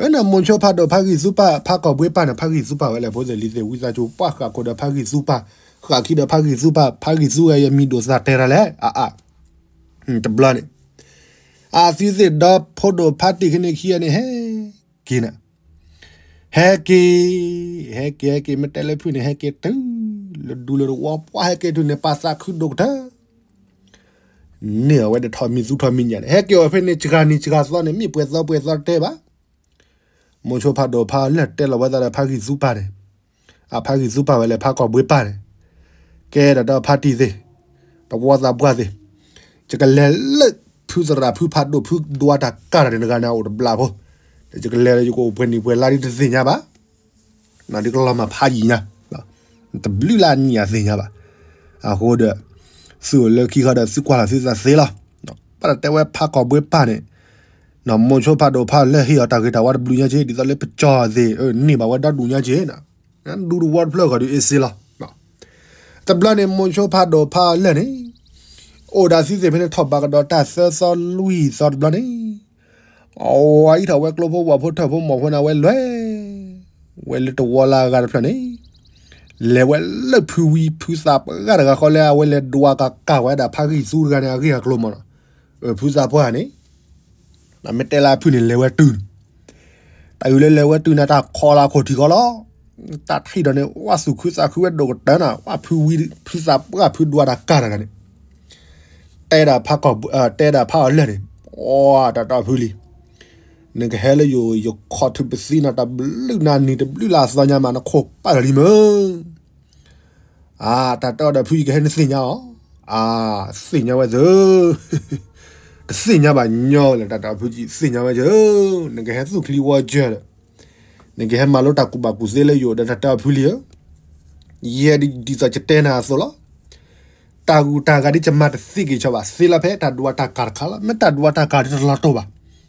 အၢန့ၣ်မိၤဆိဖးဒိၣ်ဖးဂံၢ်သူပၢ် ဖးကီၢ်ဘှ့ပၢ်န့ၣ် ဖးဂံၢ်သူပၢ်ဝဲလဲၣ် ဖိသ့ၣ်လံၤသ့ၣ်ဝံသးစူၤ ပှၢ်ဃာ်ခိၣ်ဒီးဖးဂံၢ်သူပၢ်, ဃာ်ခံဒီးဖးဂံၢ်သူပၢ်, ဖးဂံၢ်သူဝဲယမံၤဒိၣ်သးတဲတၢ်လဲၣ်, အါအါ, တဘျီန့ၣ်, အသုသ့ၣ်ဒီးဖိဒိၣ်ဖးတံၢ်ခဲန့ၣ်ခံဂၤန့ၣ် ဟဲက့ၤနၤ, ဟဲက့ၤ, ဟဲက့ၤ ဟဲက့ၤ မ့ၢ်တဲလၢဖုၣ်န့ၣ် ဟဲက့ၤတုၤ, လၢဒူလၢတဝီ ပှၤဟဲက့ၤတုၤန့ၣ် ပာ်သးခုဒိၣ်ကတၢၢ် န့ၢ်အဝဲဒီးထီၣ်မံၤသူထီၣ်မံၤညၣ်န့ၣ် ဟဲက့ၤအီၤဖဲန့ၣ် စှၤနံၤစှၤသီန့ၣ် မ့ၢ်ပှဲၤသီပှဲၤသီတတဲဘၣ်. မိၤဆိဖးဒိၣ်ဖးလၢာ်တဲလီၤဝဲသးဒီးဖးဂံၢ်သူပၢ်န့ၣ်, အဖးဂံၢ်သူပၢ်ဝဲလဲၣ် ဖးကီၢ်ဘှ့ပၢ်န့ၣ်, ကဲဒၣ်ဒီးဖါတံၢ်သ့ၣ်, တဝီသးပှၢ်သ့ၣ်, ယကလဲၤလၢဖုသရၣ်ဖုဖးဒိၣ်ဖုဒွးတၢ်ကၢ်တၢ်န့ၣ်တဂၤန့ၣ် အအိၣ်တဘျီဖိ, ဒီးယကလဲၤဒီးယကအိၣ်ပှဲၤနံၣ်ပှဲၤလါဒ်တသ့ၣ်ညါဘၣ် ဒ်ကလီၤမၢ်ဖးယံာ်ညါ, တဘျုးလၢအနံၣ်အသ့ၣ်ညါဘၣ်. အဃိဒီး, သုအိၣ်လၢခံခီဒီးသုကွၢ်လီၤသုသးသ့လီၤ. ဘၣ်တၢ်တဲဝဲဖးကီၢ်ဘှ့ပၢ်န့ၣ်, မိၤဆိဖးဒိၣ်ဖးလၢာ်ဟ့ၣ်အီၤတၢ်ဂ့ၤတၢ်ဝါတဘျုးညါက့ ဒ်သိးလၢပကၠီၤသ့ၣ် န့ၢ်ဘၣ်ဝဲဒီဒူၣ်ညါက့နၤ, ဒူတဝီတဖျၢၣ်ဂီၢ်ဒီးအ့ၣ်စ့လီၤ. တဘျီန့ၣ်မိၤဆိဖးဒိၣ်ဖးလၢာ်န့ၣ်, အိၣ်ဒီးသုသ့ၣ်ဖဲန့ၣ်ထီၣ်ဘးကဒီးတၢ်သၢသီလွံၢ်သီတဘျီန့ၣ် အဝဲအံၤထီၣ်ဝဲကျိဖိဝၣ်ဖိထၢၣ်ဖိမီၢ်ဖိန့ၣ် အဝဲလဲၤဝဲလၢတဝီလၢအဂၤတဖျၢၣ်န့ၣ်, လဲၤဝဲလၢဖုဝံဖုသးပှၢ်တဂၤဃီလၢအဝဲလဲၤဒွးကၤကၢ်ဝဲဒၣ်ဖးဂံၢ်သူတဂၤန့ၣ် အဂ့ၢ်အကျိၤမးနီၤ, ဖုသးပှၢ်န့ၣ် မ့ၢ်တဲလၢအဖုၣ်န့ၣ် လဲၤဝဲတုၤန့ၣ်, တၢ်အံၤလၢလဲၤဝဲတုၤန့ၣ် တၢ်ခီလၢအခိၣ်ထံးဃီလီၤ. တၢ်ထံၣ်ဒီးန့ၣ် ဝဲသူၣ်ခုသးခုဝဲဒိၣ်ကတၢၢ်နၤ, ဝဲဖုဝံဖုသးပှၢ်ဖုဒွးတၢ်ကၢ်တဂၤန့ၣ် တဲဒၣ်ဖးကီၢ်, တဲဒၣ်ဖးအီၤလၢာ်န့ၣ်, အိ တၢ်တီဖုလံၤ, နကဟဲလၢယအိၣ် ယခီၣ်ထူၣ်ပသံနၤ တဘျုးနၤနံၤတဘျုးလၢအသီညါမး နခိၣ်ပာ်လီၤလံမ့ၢ် အါ တၢ်တဲအီၤဒီးဖုယကဟဲနသ့ၣ်ညါအီၤ, အါ သ့ၣ်ညါဝဲသၢ, တသ့ၣ်ညါဘၣ်ညီဝဲလဲၣ် တၢ်တဲအီၤဖုယသ့ၣ်ညါဝဲသၢ, နကဟဲသူၣ်ချံဝီစၢၤဒီး, နကဟဲမၤလိတၢ်ကူၣ်ဘၣ်ကူၣ်သ့လၢယအိၣ်ဒီးတၢ်တဲအီၤဖုလံဧၢ, ယဲဒ်သိးယတဲနၤအသိးလီၤ. တၢ်ဂုၤတၢ်ဂၤဒ်ယမၤတသ့က့ၤဆီဘၣ် သ့လီၤဖဲတၢ်ဒွးတၢ်ကၤတခါလီၤ. မ့ၢ်တၢ်ဒွးတၢ်ကၤဒ်တလီၤတိၢ်ဘၣ်,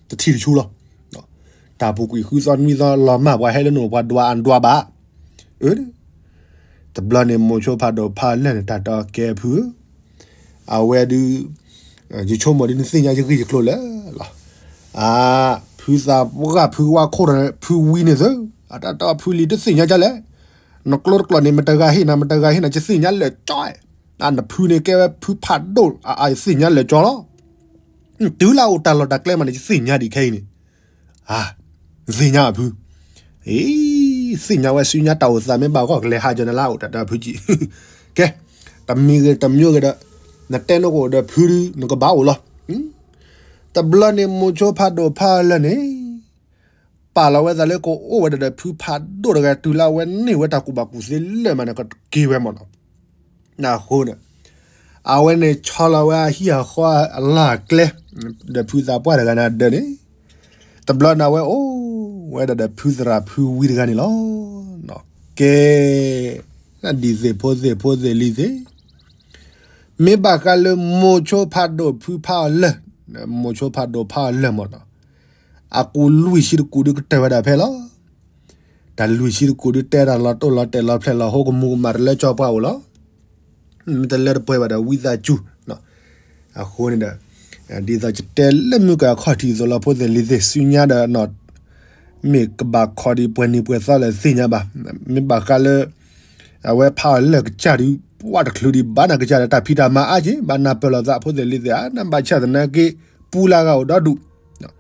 တထံၣ်တဆူလီၤ. တၢ်ပူၤကွံာ်ဃုသီနွံသီလီၤမၢ် ပှၤဟဲလၢနအိၣ်ပှၤဒွးအဒွးဘၣ်, အၢ တဘျီန့ၣ် မိၤဆိဖးဒိၣ်ဖးလၢာ်န့ၣ် တၢ်တဲအီၤ ကဲဖုဧၢ, အဝဲဒုး ယဆိကမိၣ်ဒုး နသ့ၣ်ညါယဂ့ၢ်ယကျိၤလၢာ်လီၤ. အါ, ဖုသးပှၢ်ဖုဝါခိၣ်ဒီး ဖုဝံန့ၣ်သု, အတၢ်တဲအီၤ ဖုလံၤတသ့ၣ်ညါကလဲၣ်, နကျိတကျိၤန့ၣ် မတဂၤဟ့ၣ်နၤ မတဂၤဟ့ၣ်နၤ ယသ့ၣ်ညါလၢာ်ကၠီ, နဖုန့ၣ်ကဲဝဲဖုဖးဒိၣ် အါအါယသ့ၣ်ညါလၢာ်ကၠီလီၤ. တုၤလၢအအိၣ်တၢ်လီၢ်တၢ်ကျဲမးန့ၣ် ယသ့ၣ်ညါဒံးခဲအံၤန့ၣ်, အါ, သ့ၣ်ညါအဖု, အ့, သ့ၣ်ညါဝဲဆူညါတၢ်အိၣ်သးမ့ၢ်ဘၣ်ဂီၢ် ကလဲၤဟးကၠီနလၢအအိၣ် တၢ်တဲဖုကံၢ်, ကဲ, တမံၤဂ့ၤတမံၤဂ့ၤဒီး နတဲနကအိၣ်ဒီးဖုဒုး နကဘၣ်အိၣ်လီၤ. တဘျီန့ၣ် မိၤဆိဖးဒိၣ်ဖးလၢာ်န့ၣ် ပာ်လီၤဝဲသးလၢကအိၣ်ဝဲဒၣ်ဒီးဖုဖးဒိၣ်တဂၤ တုၤလၢအဝဲန့ၢ်ဝဲတၢ်ကူၣ်ဘၣ်ကူၣ်သ့လၢာ်မးန့ၣ် ကက့ၤဝဲမးနီၤ. အဃိန့ၣ် အဝဲန့ၣ်ဆီလီၤဝဲအဟံၣ်အဃီအလီၢ်အကျဲ ဒီးဖုသးပှၢ်တဂၤန့ၣ်အဒၢးန့ၣ်, တဘျီန့ၣ် အဝဲအိၣ်ဝဲဒၣ်ဒီးဖုသရၣ်ဖုဝံတဂၤန့ၣ်လီၤ. ကဲ, ဒ်သိးဖိသ့ၣ်ဖိသ့ၣ်လံၤသ့ၣ် မ့ၢ်ဘၣ်ဃးလၢမိၤဆိဖးဒိၣ်ဖုဖးအီၤလၢာ်, မိၤဆိဖးဒိၣ်ဖးအီၤလၢာ်မးနီၤ, အကူလွံၢ်ဆံတကူဒုးကတၢၢ်ဝဲဒၣ်ဖဲလီၤ. တၢ်လွံၢ်ဆံတကူဒုးတဲတၢ်လီၤတိၢ်လီၤတဲာ်လီၤဖျဲးလီၤဟိ ကမူၤကမၣ်တလၢကၠီပှၤအိၣ်လီၤ. မ့ၢ်တလၢတပှဲၤဘၣ်ဒီးဝံသးစူၤ, အဃိန့ၣ်ဒီး ဒ်သိးယတဲလၢမုၢ်ကအခီၣ်ထံးအသိးလီၤ ဖိသ့ၣ်လံၤသ့ၣ် ဆူညါဒီး မ့ၢ်ကဘၣ်ခီဒံးပှဲၤနံၤပှဲၤသီလၢသ့ၣ်ညါဘၣ်. မ့ၢ်ဘၣ်ဃးလၢ အဝဲဖးအီၤလၢာ်ကစၢ်ဒုး ပှၤတချုးဒံးဘၣ်နၤကစၢ်ဒီး တၢ်ဖံးတၢ်မၤအါက့ၤ ဘၣ်နၢ်ပၢၢ်လိာ်သး ဖိသ့ၣ်လံၤသ့ၣ်ဧၢ, နဘၣ်ဆၣ်သနာ်က့ ပူလၢဂၤအိၣ်ဒီဒူၣ်,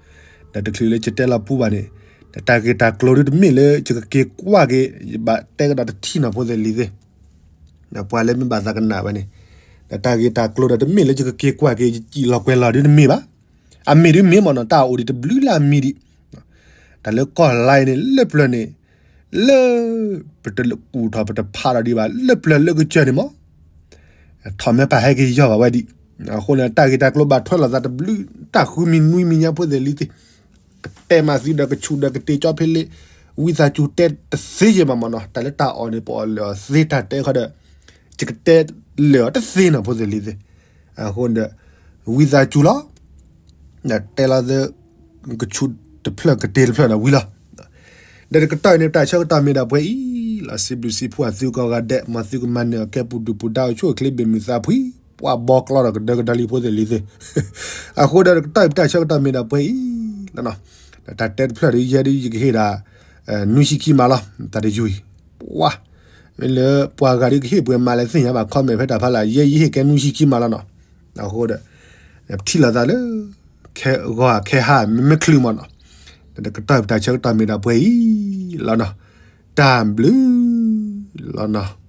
ဒီးတချုးလၢယတဲလီၤပူဘၣ်န့ၣ် ဒီးတၢ်ဂ့ၢ်တၢ်ကျိၤဒုးတမ့ၢ်လၢယကက့ၤကွၢ်က့ၤ ယဘၣ်တဲကဒီးတထံၣ်နီၤ ဖိသ့ၣ်လံၤသ့ၣ် ပှၤလၢမ့ၢ်ဘၣ်သးကနၣ်ဝဲန့ၣ်, ဒီးတၢ်ဂ့ၢ်တၢ်ကျိၤဒီးတမ့ၢ်လၢယကက့ၤကွၢ်က့ၤ ယစံၣ်လီၤကွဲၤလီၤဒုးတမ့ၢ်ဘၣ်. အမ့ၢ်ဒုးမ့ၢ်မးနီၤ တၢ်အိၣ်ဒံးတဘျုးလၢအမံၤဒံး, တၢ်လၢကီၢ်လါအံၤန့ၣ် လၢပျၢၤန့ၣ် လၢ ပတကူၣ်ထီၣ်ပတဖးထီၣ်ဒံးဘၣ် လၢပျၢၤလၢကစၢၢ်န့ၣ်မး ထီၣ်မ့ၢ်ပာ်ဟဲက့ၤယီၢ်ဘၣ်ဝဲဒံး. အဃိန့ၣ် တၢ်ဂ့ၢ်တၢ်ကျိၤဘၣ်ထွဲလိာ်သးတဘျုး တၢ်ဃုမံၤနွံမံၤညါ ဖိသ့ၣ်လံၤသ့ၣ်, ကတဲမၤသံဒီးကဆူၣ်ဒီးကတ့ၤကၠီဖဲလ့ ဝံသးစူၤတဲတသ့ယဲၢ်ဘၣ်မးနီၤ, တၢ်လၢတၢ်အီၣ်န့ၣ် ပအီၣ်လၢာ်အီၤသ့ တၢ်တဲခီဒီး ယကတဲလၢာ်အီၤတသ့နီၤ ဖိသ့ၣ်လံၤသ့ၣ်. အဃိဒီး ဝံသးစူၤလီၤ တဲလီၤသၢ ကဆူၣ်တဖျၢၣ်ကတ့ၤတဖျၢၣ်ဒီးဝံၤလီၤ. ဒီးတကတီၢ်အံၤန့ၣ် ပတၢ်ဆၢကတီၢ်မ့ၢ်ဒၣ်ပှဲၤအံၤလီၤ. စံးဘျုးစံးဖှိၣ်အသုကိးဂၤဒဲး မ်သုကမၤနၢၤအီၤကဲပူၤဒုၣ်ပူၤဒါအိၣ်ဆူၣ်အိၣ်ချ့ဘၣ်မုာ်သးဖှံ ပှၤဘီကျီဒီးကဒၢကဒါလံ ဖိသ့ၣ်လံၤသ့ၣ်. အဃိဒီးတကတီၢ်အံၤ ပတၢ်ဆၢကတီၢ်မ့ၢ်ဒၣ်ပှဲၤအံၤလီၤနီၤ. တၢ်တဲတဖျၢၣ်ဒုး ယဲဒုးယကဟ့ၣ်ဒၣ် နွံဆံခံမးလီၤ တၢ်တယုၢ်အံၤ. ပှၤ မ့ၢ်လၢပှၤဂၤဒုးကဟ့ၣ်ပှဲၤမးလဲၣ်သ့ၣ်ညါဘၣ် comment ဖဲတၢ်ဖးလၢ် ယဲယဟ့ၣ်ကဲနွံဆံခံမးလီၤနီၤ. အဃိဒီး ပထံၣ်လိာ်သးလၢ ခဲဂီၤခဲဟါ မ့မ့ၢ်ချုးမးနီၤ. တကတီၢ်ပတၢ်ဆၢကတီၢ်မ့ၢ်ဒၣ်ပှဲၤအံၤလီၤနီၤ. တၢ်ဘျုးလီၤနီၤ.